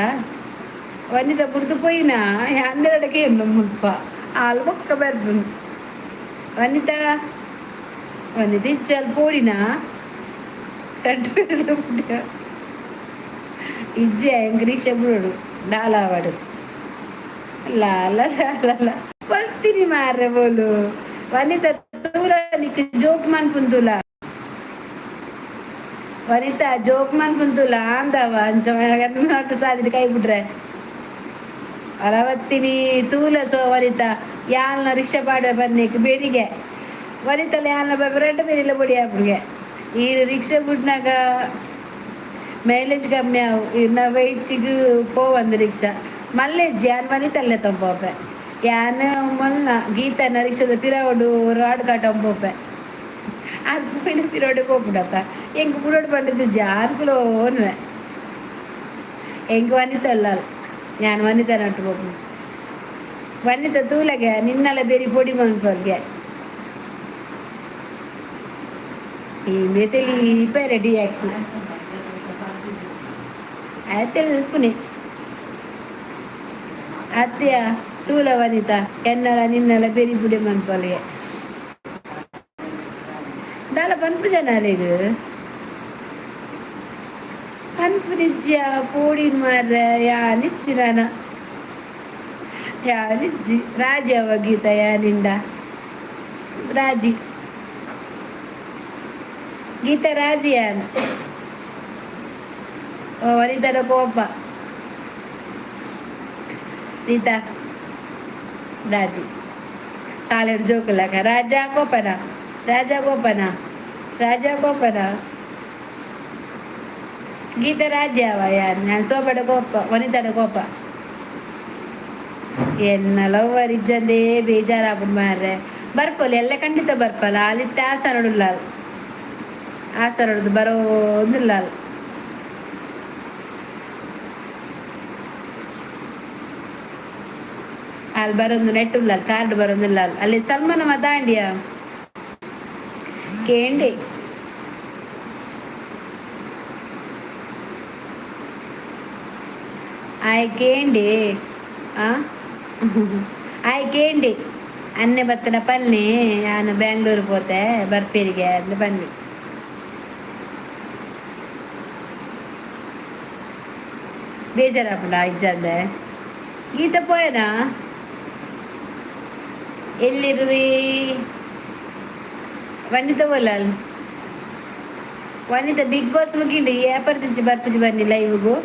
ವನಿತ ಬುಡ್ದು ಪೋಯಿನ ಹನ್ನೆರಡಕ್ಕೆ ಏನು ಮುಲ್ಪ ಆಲ್ ಬೊಕ್ಕ ಬರ್ಪುನು. ವನಿತಾ ವನಿತ ಇಜ್ಜಲ್ ಪೋಡಿನ ರಡ್ಡ್ ಇಜ್ಜೆ. ಎಂಕ್ ರಿಕ್ಷಾ ಬುಡೋಡು ದಾಲಾವಡು ಲಾಲ ಲಾಲ ಬಲ್ತಿನಿ ಮಾರ್ರೆ ಬೋಲು. ವನಿತಾ ತೂಲ ನಿಕ್ ಜೋಕ್ ಮನ್ಪುನ್ ತೂಲ. ವನಿತಾ ಜೋಕ್ ಮನ್ಪುನ್ ತೂಲ. ಆಂದವ ಅಂಚ ಸಾದಿಡ್ ಕೈ ಬಿಡ್ರೆ ಅಲವತ್ತಿನಿ ತೂಲ. ಸೊ ವನಿತಾ ಯಾಲ್ನ ರಿಕ್ಷಾ ಪಾಡ್ವೆ ಬನ್ನಿಕ್ ಬೆರಿಗೆ ವನಿತಲ ಯಾಲ್ನ ರಡ್ಡ್ ಬೆರಿಲ ಬೊಡಿ ಆಪುಗೆ. ಈ ರಿಕ್ಷಾ ಬುಡ್ನಾಗ ಮೈಲೇಜ್ ಕಮ್ಮಿ ಆವು. ಇನ್ನ ವೆಯ್ಟಿಗ್ ಪೋವಂದು ರಿಕ್ಷಾ ಮಲ್ಲೆಜ್ಜಿ. ಯಾನ್ ವನಿತಲ್ಲೆ ಪೋಪೆ. ಯಾನ್ ಮೊಲ್ಲ ಗೀತನ ರಿಕ್ಷಾದ ಪಿರವುಡು ರಾಡ್ ಕಾಟೊಂದು ಪೋಪೆ. ಆ ಪೋಯಿನ ಪಿರವುಡೆ ಪೋಪುಡತ್ತ. ಎಂಕ್ ಬುಡೋಡು ಪಂಡಿದ್ದು ಜಾನ್ಕುಲು ಓನ್ವೆ. ಎಂಕ್ ವನಿತ ಅಲ್ಲ, ಯಾನ್ ವನಿತನೊಟ್ಟು ಪೋಪುನು. ವನಿತ ತೂಲಗೆ ನಿನ್ನಲ ಬೆರಿ ಪೊಡಿ ಮನ್ಪೊಲ್ಗೆ. ಈ ಬೇತೆಲಿ ಪೇರೆ ಡಿ ಎಕ್ಸ್ ಆಯ್ತು. ಅತ್ಯ ತೂಲ ವನಿತಾ ಎನ್ನಲ ನಿನ್ನಲ ಬೆರಿ ಪುಡಿ ಮನ್ಪೊಲಿಗೆ. ದಾಲ ಪನ್ಪು ಜನಾಲೆಗ್ ಪನ್ಪುನಿಜ್ಯ ಪೋಡಿನ್ ಮಾರ್ರೆ. ಯಾನಿಜ್ಜಿ ನಾನ ಯಾನಿಜ್ಜಿ. ರಾಜಿ ಅವ ಗೀತ ಯಾನಿಂಡ ರಾಜಿ. ಗೀತ ರಾಜಿ ಯಾನ್. ವನಿತನ ಕೋಪ. ರೀತಾ ರಾಜಿ ಸಾಲೆಡ್ ಜೋಕುಲಕ ರಾಜಾ ಕೋಪನ, ರಾಜಾ ಕೋಪನ, ರಾಜಾ ಕೋಪನ. ಗೀತ ರಾಜಿ ಅವ ಯಾನ್. ಯಾನ್ ಸೋಪಡ ಕೋಪ, ವನಿತಡ ಕೋಪ. ಎನ್ನ ಲವ್ವರ್ ಇಜ್ಜಂದೇ ಬೇಜಾರಾಪುಂಡು ಮಾರ್ರೆ. ಬರ್ಪೊಲಿ ಎಲ್ಲ, ಖಂಡಿತ ಬರ್ಪಲ್ಲ. ಅಲ್ಲಿತ್ತೆ ಆಸರಡುಲ್ಲ, ಆಸರಡ್ದು ಬರೋಂದಿಲ್ಲ. ಅಲ್ಲಿ ಬರೊಂದು ನೆಟ್ಟುಲ್ಲ, ಕಾರ್ಡ್ ಬರೋದಿಲ್ಲ. ಅಲ್ಲಿ ಸಲ್ಮಾನ ಮಾತಾಂಡಿಯ ಕೇಂಡಿ. ಆಯ್ ಕೇಂಡಿ, ಆ ಆಯ್ ಕೇಂಡಿ. ಅನ್ನೆ ಬತ್ತನ ಪಲ್ನಿ, ನಾನು ಬ್ಯಾಂಗ್ಳೂರು ಪೋತೆ, ಬರ್ಪೇರಿಗೆ ಅಂದ್ ಬನ್ನಿ. ಬೇಜಾರಾಪುಂಡ ಇಜ್ಜಂದೆ. ಗೀತ ಪೋಯನಾ? ಎಲ್ಲಿರುವಿ ವನಿತಾ? ಬೋಲಾಲ್ ವನಿತಾ, ಬಿಗ್ ಬಾಸ್ ಮುಗಿಂಡು ಏಪರ್ದಿಂಚಿ ಬರ್ಪುಜಿ ಬನ್ನಿ ಲೈವ್ಗು.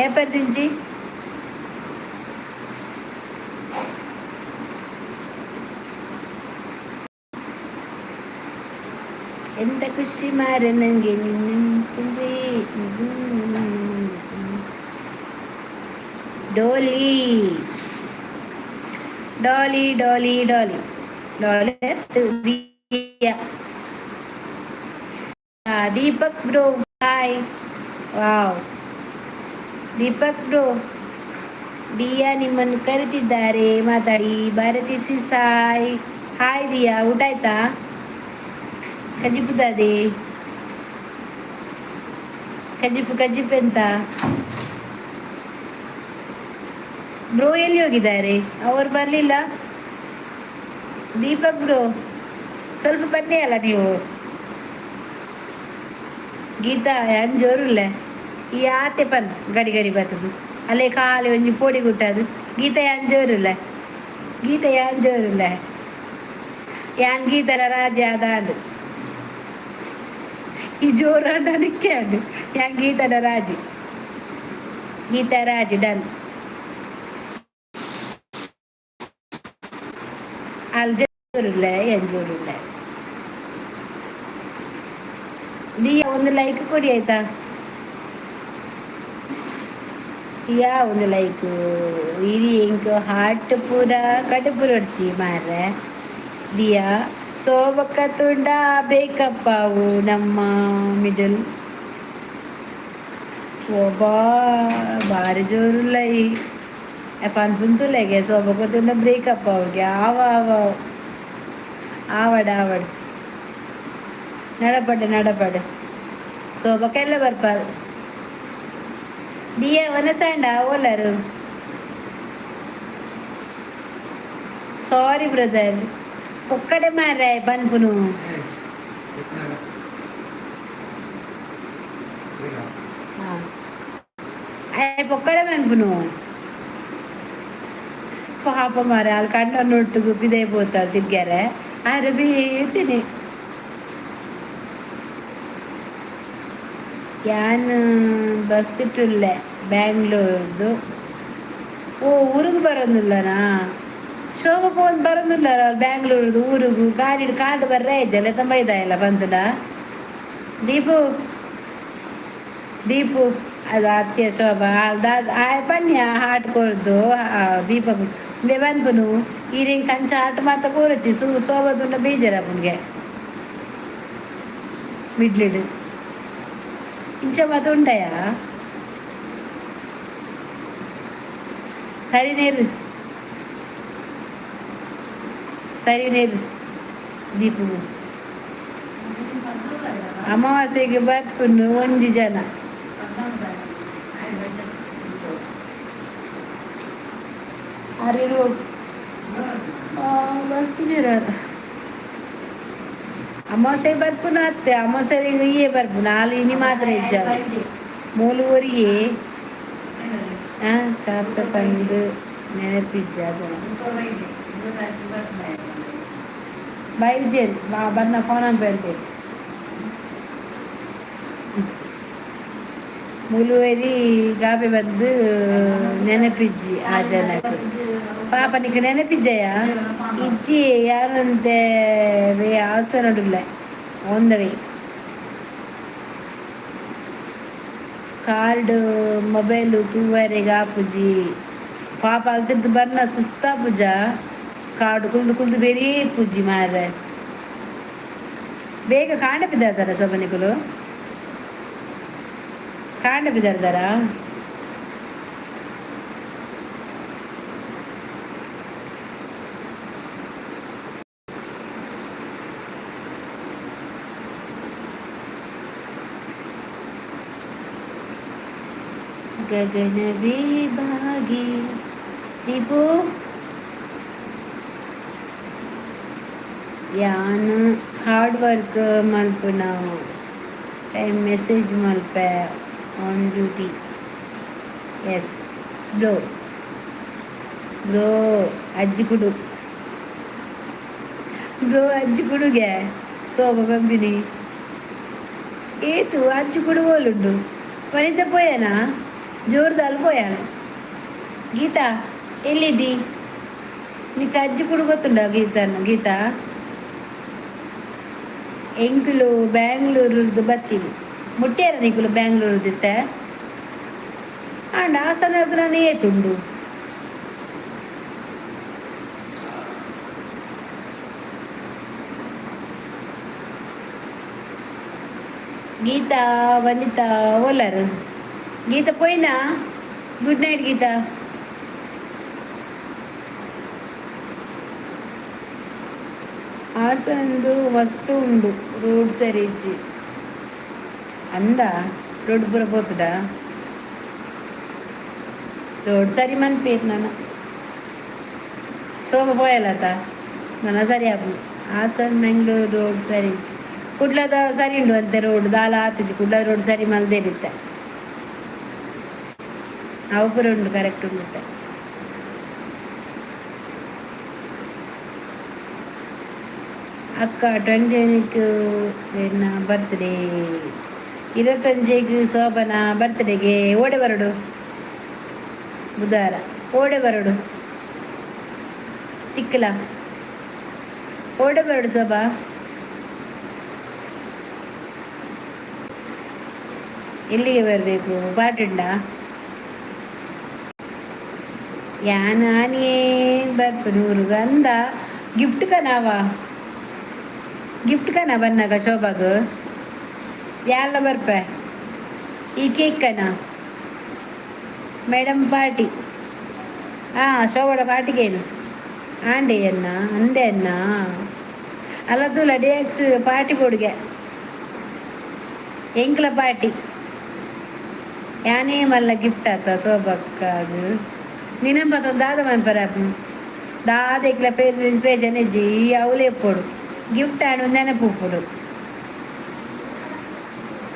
ಏಪರ್ದಿಂಚಿ ಎಂತ ಖುಷಿ ಮಾರ ನಂಗೆ ನಿನ್ನ. ಡೋಲಿ Dolly Dolly Dolly Dolly. Diya, Deepak bro, hi. Wow, Deepak bro, Diya ನಿಮ್ಮನ್ನು ಕರಿತಿದ್ದಾರೆ, ಮಾತಾಡಿ. Bharati sis hi. Hi Diya, ಊಟ ಆಯ್ತಾ? ಕಜಿಪುದಾದೆ? ಕಜಿಪು ಕಜಿಪು ಎಂತ? ಬ್ರೋ ಎಲ್ಲಿ ಹೋಗಿದ್ದಾರೆ? ಅವರು ಬರಲಿಲ್ಲ. ದೀಪಕ್ ಬ್ರೋ, ಸ್ವಲ್ಪ ಬನ್ನಿ ಅಲ್ಲ ನೀವು. ಗೀತಾ ಯಾನ್ ಜೋರುಲ್ಲೆ. ಈ ಆತೆ ಪನ್ ಗಡಿ ಗಡಿ ಬರ್ತದೆ. ಅಲ್ಲೇ ಖಾಲಿ ಒಂಜಿ ಪೋಡಿ ಗುಟ್ಟದು. ಗೀತಾ ಯಾನ್ ಜೋರುಲ್ಲೆ. ಗೀತಾ ಯಾನ್ ಜೋರುಲ್ಲೆ. ಯಾನ್ ಗೀತರ ರಾಜ ಆದಾಂಡು. ಈ ಜೋರಾಂಡ ನಿಕ್ಕೆ ಆಂಡು. ಯಾನ್ ಗೀತನ ರಾಜಿ. ಗೀತಾ ರಾಜಿ ಡನ್. ಅಲ್ಲಿ ಜೋರುಲ್ಲೆ, ಏನ್ ಜೋರುಲ್ಲೆ. ದಿಯಾ, ಒಂದು ಲೈಕ್ ಕೊಡಿ ಆಯ್ತಾ? ದಿಯಾ, ಒಂದು ಲೈಕ್. ಇರಿ ಎಂಕ್ ಹಾರ್ಟ್ ಪೂರ ಕಡುಪುರೊಡ್ಚಿ ಮಾರ್ರೆ. ದಿಯಾ, ಸೋಬಕ್ಕ ತುಂಡ ಬ್ರೇಕಪ್ ಆವು ನಮ್ಮ ಮಿಡಲ್. ಒಬ್ಬಾ, ಬಾರಿ ಜೋರುಲ್ಲ ಈ ಪನ್ಪುಂತುಲೆಗೆ. ಸೋಬಕ್ಕ ತುಂಡ ಬ್ರೇಕಪ್ ಆವುಗೆ. ಆವ ಆವ, ಆವಡ್ ಆವಡ್, ನಡಪಡೆ ನಡಪಡೆ. ಸೋಬಕ್ಕೆಲ್ಲ ಬರ್ಪಾರು. ದಿಯಾ, ವನಸಾಂಡ ಓಲರು? ಸಾರಿ ಬ್ರದರ್, ಒಕ್ಕಡೆ ಮಾರ್ರೆ ಪನ್ಪುನು. ಪೊಕ್ಕಡೆ ಪನ್ಪುನು. ಪಾಪ ಮಾರೆ, ಅಲ್ಲಿ ಕಣ್ಣನ್ನು ಪಿದೆ ಪೋತ ತಿರ್ಗ್ಯಾರೆ. ಆರೆ ಬೀತೀನಿ. ಯಾನ್ ಬಸ್ ಇಟ್ಟುಲ್ಲೆ ಬ್ಯಾಂಗ್ಳೂರ್ದು. ಓ, ಊರಿಗೆ ಬರೋದಿಲ್ಲನಾ? ಶೋಭ ಫೋನ್ ಬರೋದಿಲ್ಲ ಬ್ಯಾಂಗ್ಳೂರ್ದು ಊರಿಗು. ಗಾಡಿ ಕಾರ್ಡ್ ಬರ್ರೆ ಜಲೆ ತುಂಬ ಇದಾಯಲ್ಲ ಬಂತುನ. ದೀಪು, ದೀಪು, ಅದು ಅತ್ಯ ಶೋಭಾ ಆಯ್ ಪನ್ಯ ಹಾಟ್ ಕೊರ್ದು. ದೀಪಕ್ ಬೇ ಬಂದ್ಪುನು. ಈರಿಂಗ್ ಕಂಚ ಆಟ ಮಾತ ಕೂರಚಿ ಸು ಶೋಭದುಂಡ ಬೇಜಾರ ಪುನ್ಗೆ ಮಿಡ್ಲಿಡ್. ಇಂಚ ಮಾತ ಉಂಡಯಾ? ಸರಿ ನೇರು, ಸರಿ ನೇರು. ದೀಪು, ಅಮಾವಾಸ್ಯೆಗೆ ಬರ್ಪುಂಡು ಒಂಜಿ ಜನ. ಅರಿರು ಬರ್ಪುನಿರ. ಅಮಾವಾಸ್ಯೆ ಬರ್ಪುನ ಅತ್ತೆ. ಅಮಾವಾಸ್ಯೆ ಇಯೇ ಬರ್ಪುನ. ಆಲ್ ಇನಿ ಮಾತ್ರ ಇಜ್ಜ ಮೂಲು ಒರಿಯೇ. ಆ ಕಾಪೆ ಪಂದು ನೆನಪಿಜ್ಜ ಜನ. ಬೈಜೇರ್ ಬನ್ನ ಫೋನ್ ಪೇರ್ಪೇರು. ಮುಲುವರಿ ಗಾಬೆ ಬಂದು ನೆನಪಿಜ್ಜಿ ಆ ಜನಕ್ಕೆ. ಪಾಪ, ನಿಕ್ ನೆನಪಿಜ್ಜಯ? ಇಜ್ಜಿ. ಯಾರಂತೆ ವೇ ಆಸನಡುಲ್ಲ, on the way. Card mobile ತೂವರೆಗ್ ಆಪುಜಿ. ಪಾಪ ಅಲ್ತಿರ್ದು ಬರ್ನ ಸುಸ್ತಾಪುಜ. ಕಾರ್ಡ್ ಕುಲ್ದು ಕುಲ್ದು ಬೇರೆ ಪೂಜಿ ಮಾರ್ರೆ. ಬೇಗ ಕಾಂಡೆ ಬಿದ್ದಾರ್ದಾರ ಶೋಭನಿಕುಲು? ಕಾಂಡೆ ಬಿದ್ದಾರ್ದಾರ? ಗಗನವೇ ಬಾಗಿ. ದೀಪು, ಯಾನ್ ಹಾರ್ಡ್ ವರ್ಕ್ ಮಲ್ಪುನ time message Malpe. On duty. S bro. Bro, ಅಜ್ಜಿ ಕುಡು ಬ್ರೋ, ಅಜ್ಜಿ ಕುಡುಗೆ ಸೋಬ ಪಂಪಿನಿ. ಏತು ಅಜ್ಜಿ ಕುಡು ಓಲುಂಡು? ವನಿತ ಪೋಯನಾ? ಜೋರ್ದಾಲ್ ಪೋಯಾನ? ಗೀತಾ, ಎಲ್ಲಿದ್ದಿ? ನಿಕ್ಕ ಅಜ್ಜಿ ಕುಡು ಗೊತ್ತುಂಡ ಗೀತಾನ? ಗೀತಾ, ಎಂಕುಲು ಬ್ಯಾಂಗ್ಳೂರ್ದು ಬತ್ತೀನಿ. ಮುಟ್ಟ್ಯಾರ ನಿಕುಲು ಬ್ಯಾಂಗ್ಳೂರ್ದಿತ್ತೆ? ಆಂಡ ಹಾಸನದ ನಾನು ಏತುಂಡು. ಗೀತಾ, ವನಿತಾ ಓಲಾರು? ಗೀತಾ ಪೋಯಿನಾ? Good night Geetha. ಹಾಸನದು ಮಸ್ತ್ ಉಂಡು ರೋಡ್ ಸರಿ ಇಜ್ಜಿ ಅಂದ. ರೋಡ್ ಪೂರ ಪೋತುಡ? ರೋಡ್ ಸರಿ ಮನ್ಪೇರ್ ನಾನ. ಸೋಮ ಪೋಯಲತ ನನ ಸರಿ ಆಪುಂಡು. ಹಾಸನ್ ಮಂಗ್ಳೂರು ರೋಡ್ ಸರಿ ಇಜ್ಜಿ. ಕುಡ್ಲದ ಸರಿ ಉಂಡು ಅಂತೆ ರೋಡ್. ದಾಲ ಆತಿಜಿ. ಕುಡ್ಲದ ರೋಡ್ ಸರಿ ಮಲ್ದೇರಿತ್ತೆ. ಅವು ಪೂರ ಉಂಡು, ಕರೆಕ್ಟ್ ಉಂಡುತ್ತೆ. ಅಕ್ಕ, 20ಕ್ಕೆ ಎನ್ನ ಬರ್ತ್ಡೇ. 25ಕ್ಕೆ ಶೋಭನ ಬರ್ತ್ಡೇಗೆ ಓಡೆ ಬರಡು. ಬುಧವಾರ ಓಡೆ ಬರಡು. ತಿಕ್ಕಲ ಓಡೆ ಬರಡು ಶೋಭಾ. ಎಲ್ಲಿಗೆ ಬರಬೇಕು? ಪಾಟುಂಡ ಯಾನ್ ಆನಿಯೇ ಬರ್ಪು ನೂರು ಅಂದ. ಗಿಫ್ಟ್ ಕನಾವ? ಗಿಫ್ಟ್ ಕನ ಬನ್ನಾಗ ಶೋಭಾಗ್ ಯಾಲ್ಲ ಬರ್ಪೆ. ಈ ಕೇಕ್ ಕನ ಮೇಡಮ್ ಪಾರ್ಟಿ. ಹಾಂ, ಶೋಭಾಡ ಪಾರ್ಟಿಗೇನು ಆಂಡೆ ಅನ್ನ ಅಂದೆ ಅನ್ನ ಅಲ್ಲ. ತೂಲ ಡಿಎಕ್ಸ್ ಪಾರ್ಟಿ ಬೋರ್ಡ್ಗೆ ಎಂಕ್ಲ ಪಾರ್ಟಿ. ಯಾನೇ ಮಲ್ಲ ಗಿಫ್ಟ್ ಆತ ಶೋಭಕ್ಕಾಗ. ನಿನಂಬತ್ತ ದಾದ ಮನ್ಪರ ದಾದ ಇಕ್ಲ ಪ್ರೇಜನ ಇಜ್ಜಿ. ಈ ಅವಲೇ ಎಪ್ಪೊಡು ಗಿಫ್ಟ್ ಆಂಡ್ ನೆನಪು ಉಪ್ಪುಡು.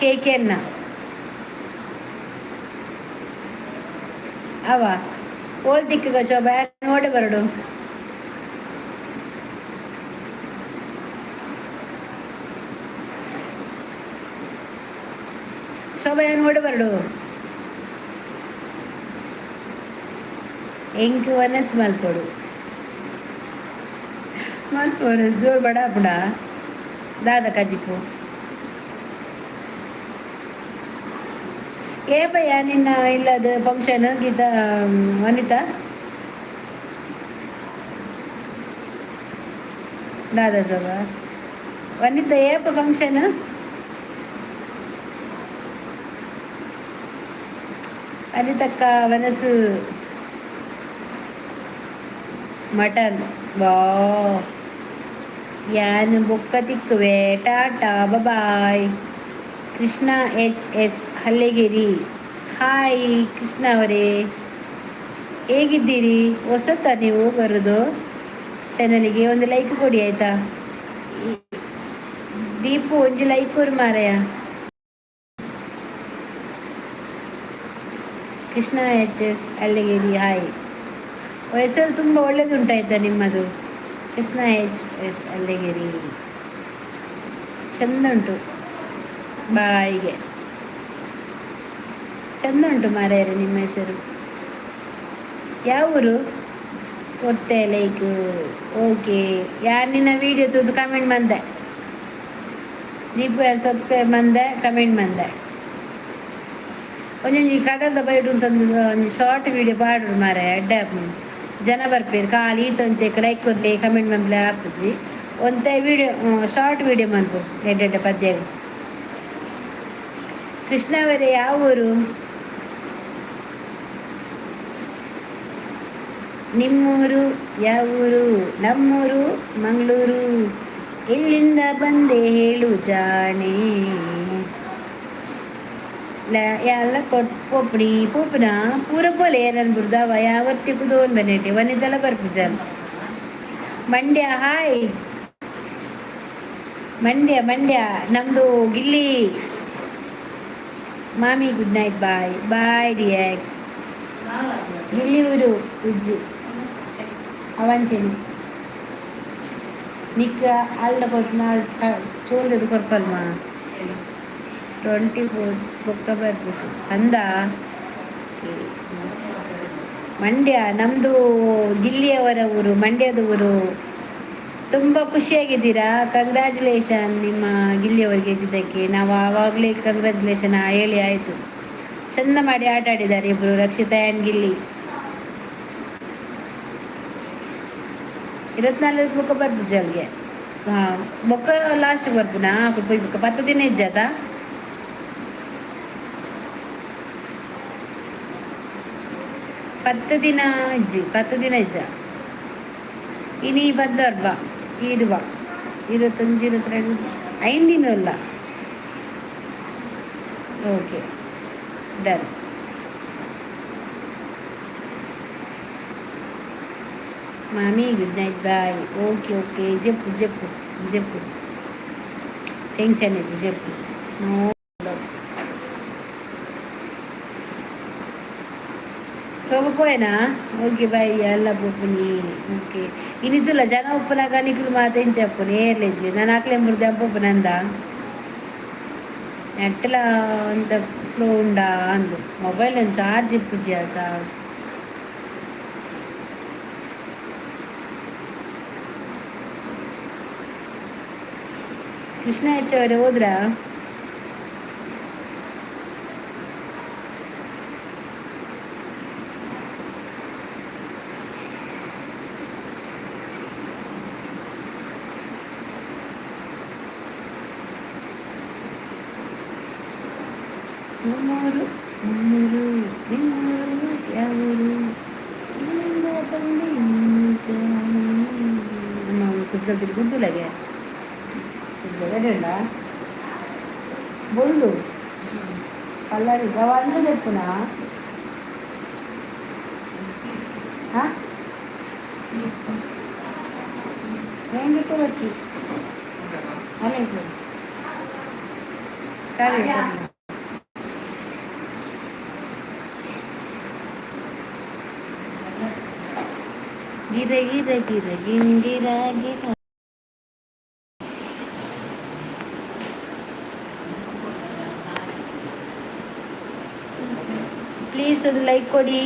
ಕೇಕ್ ಎನ್ನ ಅವ ಓಲ್ ತಿಕ್ಕಗ ಶೋಭಾ ನೋಡೆ ಬರಡು. ಶೋಭಾ ನೋಡೆ ಬರಡು. ಎಂಕ್ ವನಸ್ ಮಲ್ಪೊಡು. ಮಲ್ಪೊಡು. ಜೋರು ಬಡ ಆಪುಂಡ ದಾದ ಕಜಿಪು? ಏ ಭಯ್ಯ, ನಿನ್ನ ಇಲ್ಲದ ಫಂಕ್ಷನ್? ಗೀತಾ, ವನಿತಾ, ದಾದ ಶೋಭಾ? ವನಿತಾ, ಏಪ ಫಂಕ್ಷನ್? ವನಿತಕ್ಕ, ವನಸು ಮಟನ್ ಬಾ. ಯಾನ್ ಬೊಕ್ಕ ತಿಕ್ಕುವೆ. Tata bye. Krishna H S Halligiri, hi Krishna ಅವರೇ, ಹೇಗಿದ್ದೀರಿ? ಹೊಸತ ನೀವು ಬರೋದು ಚಾನಲಿಗೆ? ಒಂದು ಲೈಕ್ ಕೊಡಿ, ಆಯ್ತಾ? ದೀಪು, ಒಂಜಿ ಲೈಕ್ ಕೊರು ಮಾರಯ್ಯ. Krishna H S Alligeri, hi. ಹೆಸರು ತುಂಬ ಒಳ್ಳೇದುಂಟಾಯ್ತಾ ನಿಮ್ಮದು? ಕೃಷ್ಣ ಎಚ್ ಎಸ್ ಅಳ್ಳಿಗೇರಿ, ಚಂದ ಉಂಟು. ಬಾಯಿಗೆ ಚಂದ ಉಂಟು ಮಾರಾಯರೆ ನಿಮ್ಮ ಹೆಸರು. ಯಾವ ಊರು? ಕೊಡ್ತೆ ಲೈಕ್. ಓಕೆ. ಯಾರು ನಿನ್ನ ವೀಡಿಯೋ ತೂದು ಕಮೆಂಟ್ ಬಂದೆ. ದೀಪು, ಸಬ್ಸ್ಕ್ರೈಬ್ ಬಂದೆ, ಕಮೆಂಟ್ ಬಂದೆ. ಒಂಜೊಂಜಿ ಕಡಲ್ದ ಬೈಡ್ ಉಂತೊಂದು ಒಂಜಿ ಶಾರ್ಟ್ ವೀಡಿಯೋ ಪಾಡುಡು ಮಾರೆ, ಎಡ್ಡೆ ಆಪುಂಡು. ಜನ ಬರ್ಪೇರು ಖಾಲಿ ಈತೊಂತೆ ಲೈಕ್ ಕೊರ್ಲೆ, ಕಮೆಂಟ್ ಮನ್ಪುಲೆ ಆಪುಜಿ. ಒಂತೆ ವೀಡಿಯೋ, ಶಾರ್ಟ್ ವೀಡಿಯೋ ಮನ್ಪು ಎಡ್ಡೆ ಎಡ್ಡೆ ಪದ್ಯ. ಕೃಷ್ಣವರೇ, ಯಾವ ಊರು? ನಿಮ್ಮೂರು ಯಾವ ಊರು? ನಮ್ಮೂರು ಮಂಗಳೂರು. ಎಲ್ಲಿಂದ ಬಂದೆ ಹೇಳು ಜಾಣೆ. ಎಲ್ಲ ಕೊಟ್ ಪೋಪುಣಿ ಪೋಪುನ ಪೂರ ಬೋಲೆ ಏನನ್ ಬುರ್ದಾವ ಯಾವತ್ತಿ ಕುದೋನ್ ಬನ್ನೇಟಿ ವನಿತಲ ಬರ್ಪುಜಲ್. ಮಂಡ್ಯ, ಹಾಯ್ ಮಂಡ್ಯ. ಮಂಡ್ಯ ನಮ್ದು ಗಿಲ್ಲಿ. ಮಾಮಿ good night, bye bye DX. ಗಿಲ್ಲಿ ಊರು ಉಜ್ಜಿ ಅವಂಚೆನಿ ನಿಕ್ಕ ಅಲ್ಡ ಕೊಟ್ನ ಚೋಲ್ದದು ಕೊರ್ಪಲ್ಮ. 24 ಬೊಕ್ಕ ಬರ್ಪುಜಿ ಅಂದ. ಮಂಡ್ಯ ನಮ್ಮದು, ಗಿಲ್ಲಿಯವರ ಊರು, ಮಂಡ್ಯದ ಊರು. ತುಂಬ ಖುಷಿಯಾಗಿದ್ದೀರಾ? ಕಂಗ್ರ್ಯಾಚುಲೇಷನ್ ನಿಮ್ಮ ಗಿಲ್ಲಿಯವರಿಗೆ ಗೆದ್ದಿದ್ದಕ್ಕೆ. ನಾವು ಆವಾಗಲೇ ಕಂಗ್ರ್ಯಾಚುಲೇಷನ್ ಹೇಳಿ ಆಯಿತು. ಚಂದ ಮಾಡಿ ಆಟ ಆಡಿದ್ದಾರೆ ಇಬ್ಬರು, ರಕ್ಷಿತಾ ಆ್ಯಂಡ್ ಗಿಲ್ಲಿ. 24 ಬೊಕ್ಕ ಬರ್ಪುಜಿ ಅಲ್ಲಿಗೆ. ಹಾಂ, ಬೊಕ್ಕ ಲಾಸ್ಟ್ ಬರ್ಪುನಾ? ಪೋಯಿ ಬೊಕ್ಕ 10 ದಿನ ಇಜ್ಜಾತ? 10 ದಿನ ಇಜ್ಜಿ, 10 ದಿನ ಇಜ್ಜ. ಇನಿ ಬದ್ದರ್ಬ ಇರುವ 25, 22, 5 ದಿನ ಇಲ್ಲ. Okay, done. ಮಾಮಿ good night, bye. Okay okay, ಜೆಪ್ಪು ಜೆಪ್ಪು ಜೆಪ್ಪು, ಟೆನ್ಷನ್ ಇಜ್ಜಿ, ಜೆಪ್ಪು, ನೋ. ಸೋಮಪೋಯನಾ? Okay bye. ಎಲ್ಲ ಪೋಪುನಿ. ಓಕೆ, ಇನಿತುಲ್ಲ ಜನ ಉಪ್ಪುನಾಗ ನಿಕುಲು ಮಾತ ಇಂಚ ಉಪ್ಪುನಿ ಏರ್ಲೆಜ್ಜಿ. ನಾನು ಆಕ್ಲೆ ಮುರ್ದೆ ಪೋಪುನಂದ ನೆಟ್ಟಲ ಅಂತ ಸ್ಲೋ ಉಂಡಾ ಅಂದು. ಮೊಬೈಲ್ ಚಾರ್ಜ್ ಇಪ್ಪುಜಿ ಸಾವು. ಕೃಷ್ಣ ಹೆಚ್ ಅವರೇ, ಹೋದ್ರಾ? ನಮ್ಮೂರು ನಮ್ಮೂರು, ನಿಮ್ಮೂರು ಯಾವೂರು? ಇಲ್ಲಿಂದ ಬಂದೆ. ನಮ್ಮ ಕುಸಲ್ತಿರಿ ಗುಂತುಲಗೆ ಕುಸಲಗಡೆ ಬೊಲ್ದು ಕಲ್ಲರ್ ಅವ ಅಂಚನೆ ಇಪ್ಪುನಾ? ಹಾಂ, ಹೆಂಗೆ ಬರ್ತಿ ಅಲ್ಲ ಕಾವಿ. ಗಿರ ಗಿರ ಗಿರ ಗಿಂಗಿರ ಗಿರ. ಪ್ಲೀಸ್ ಒಂದು ಲೈಕ್ ಕೊಡಿ.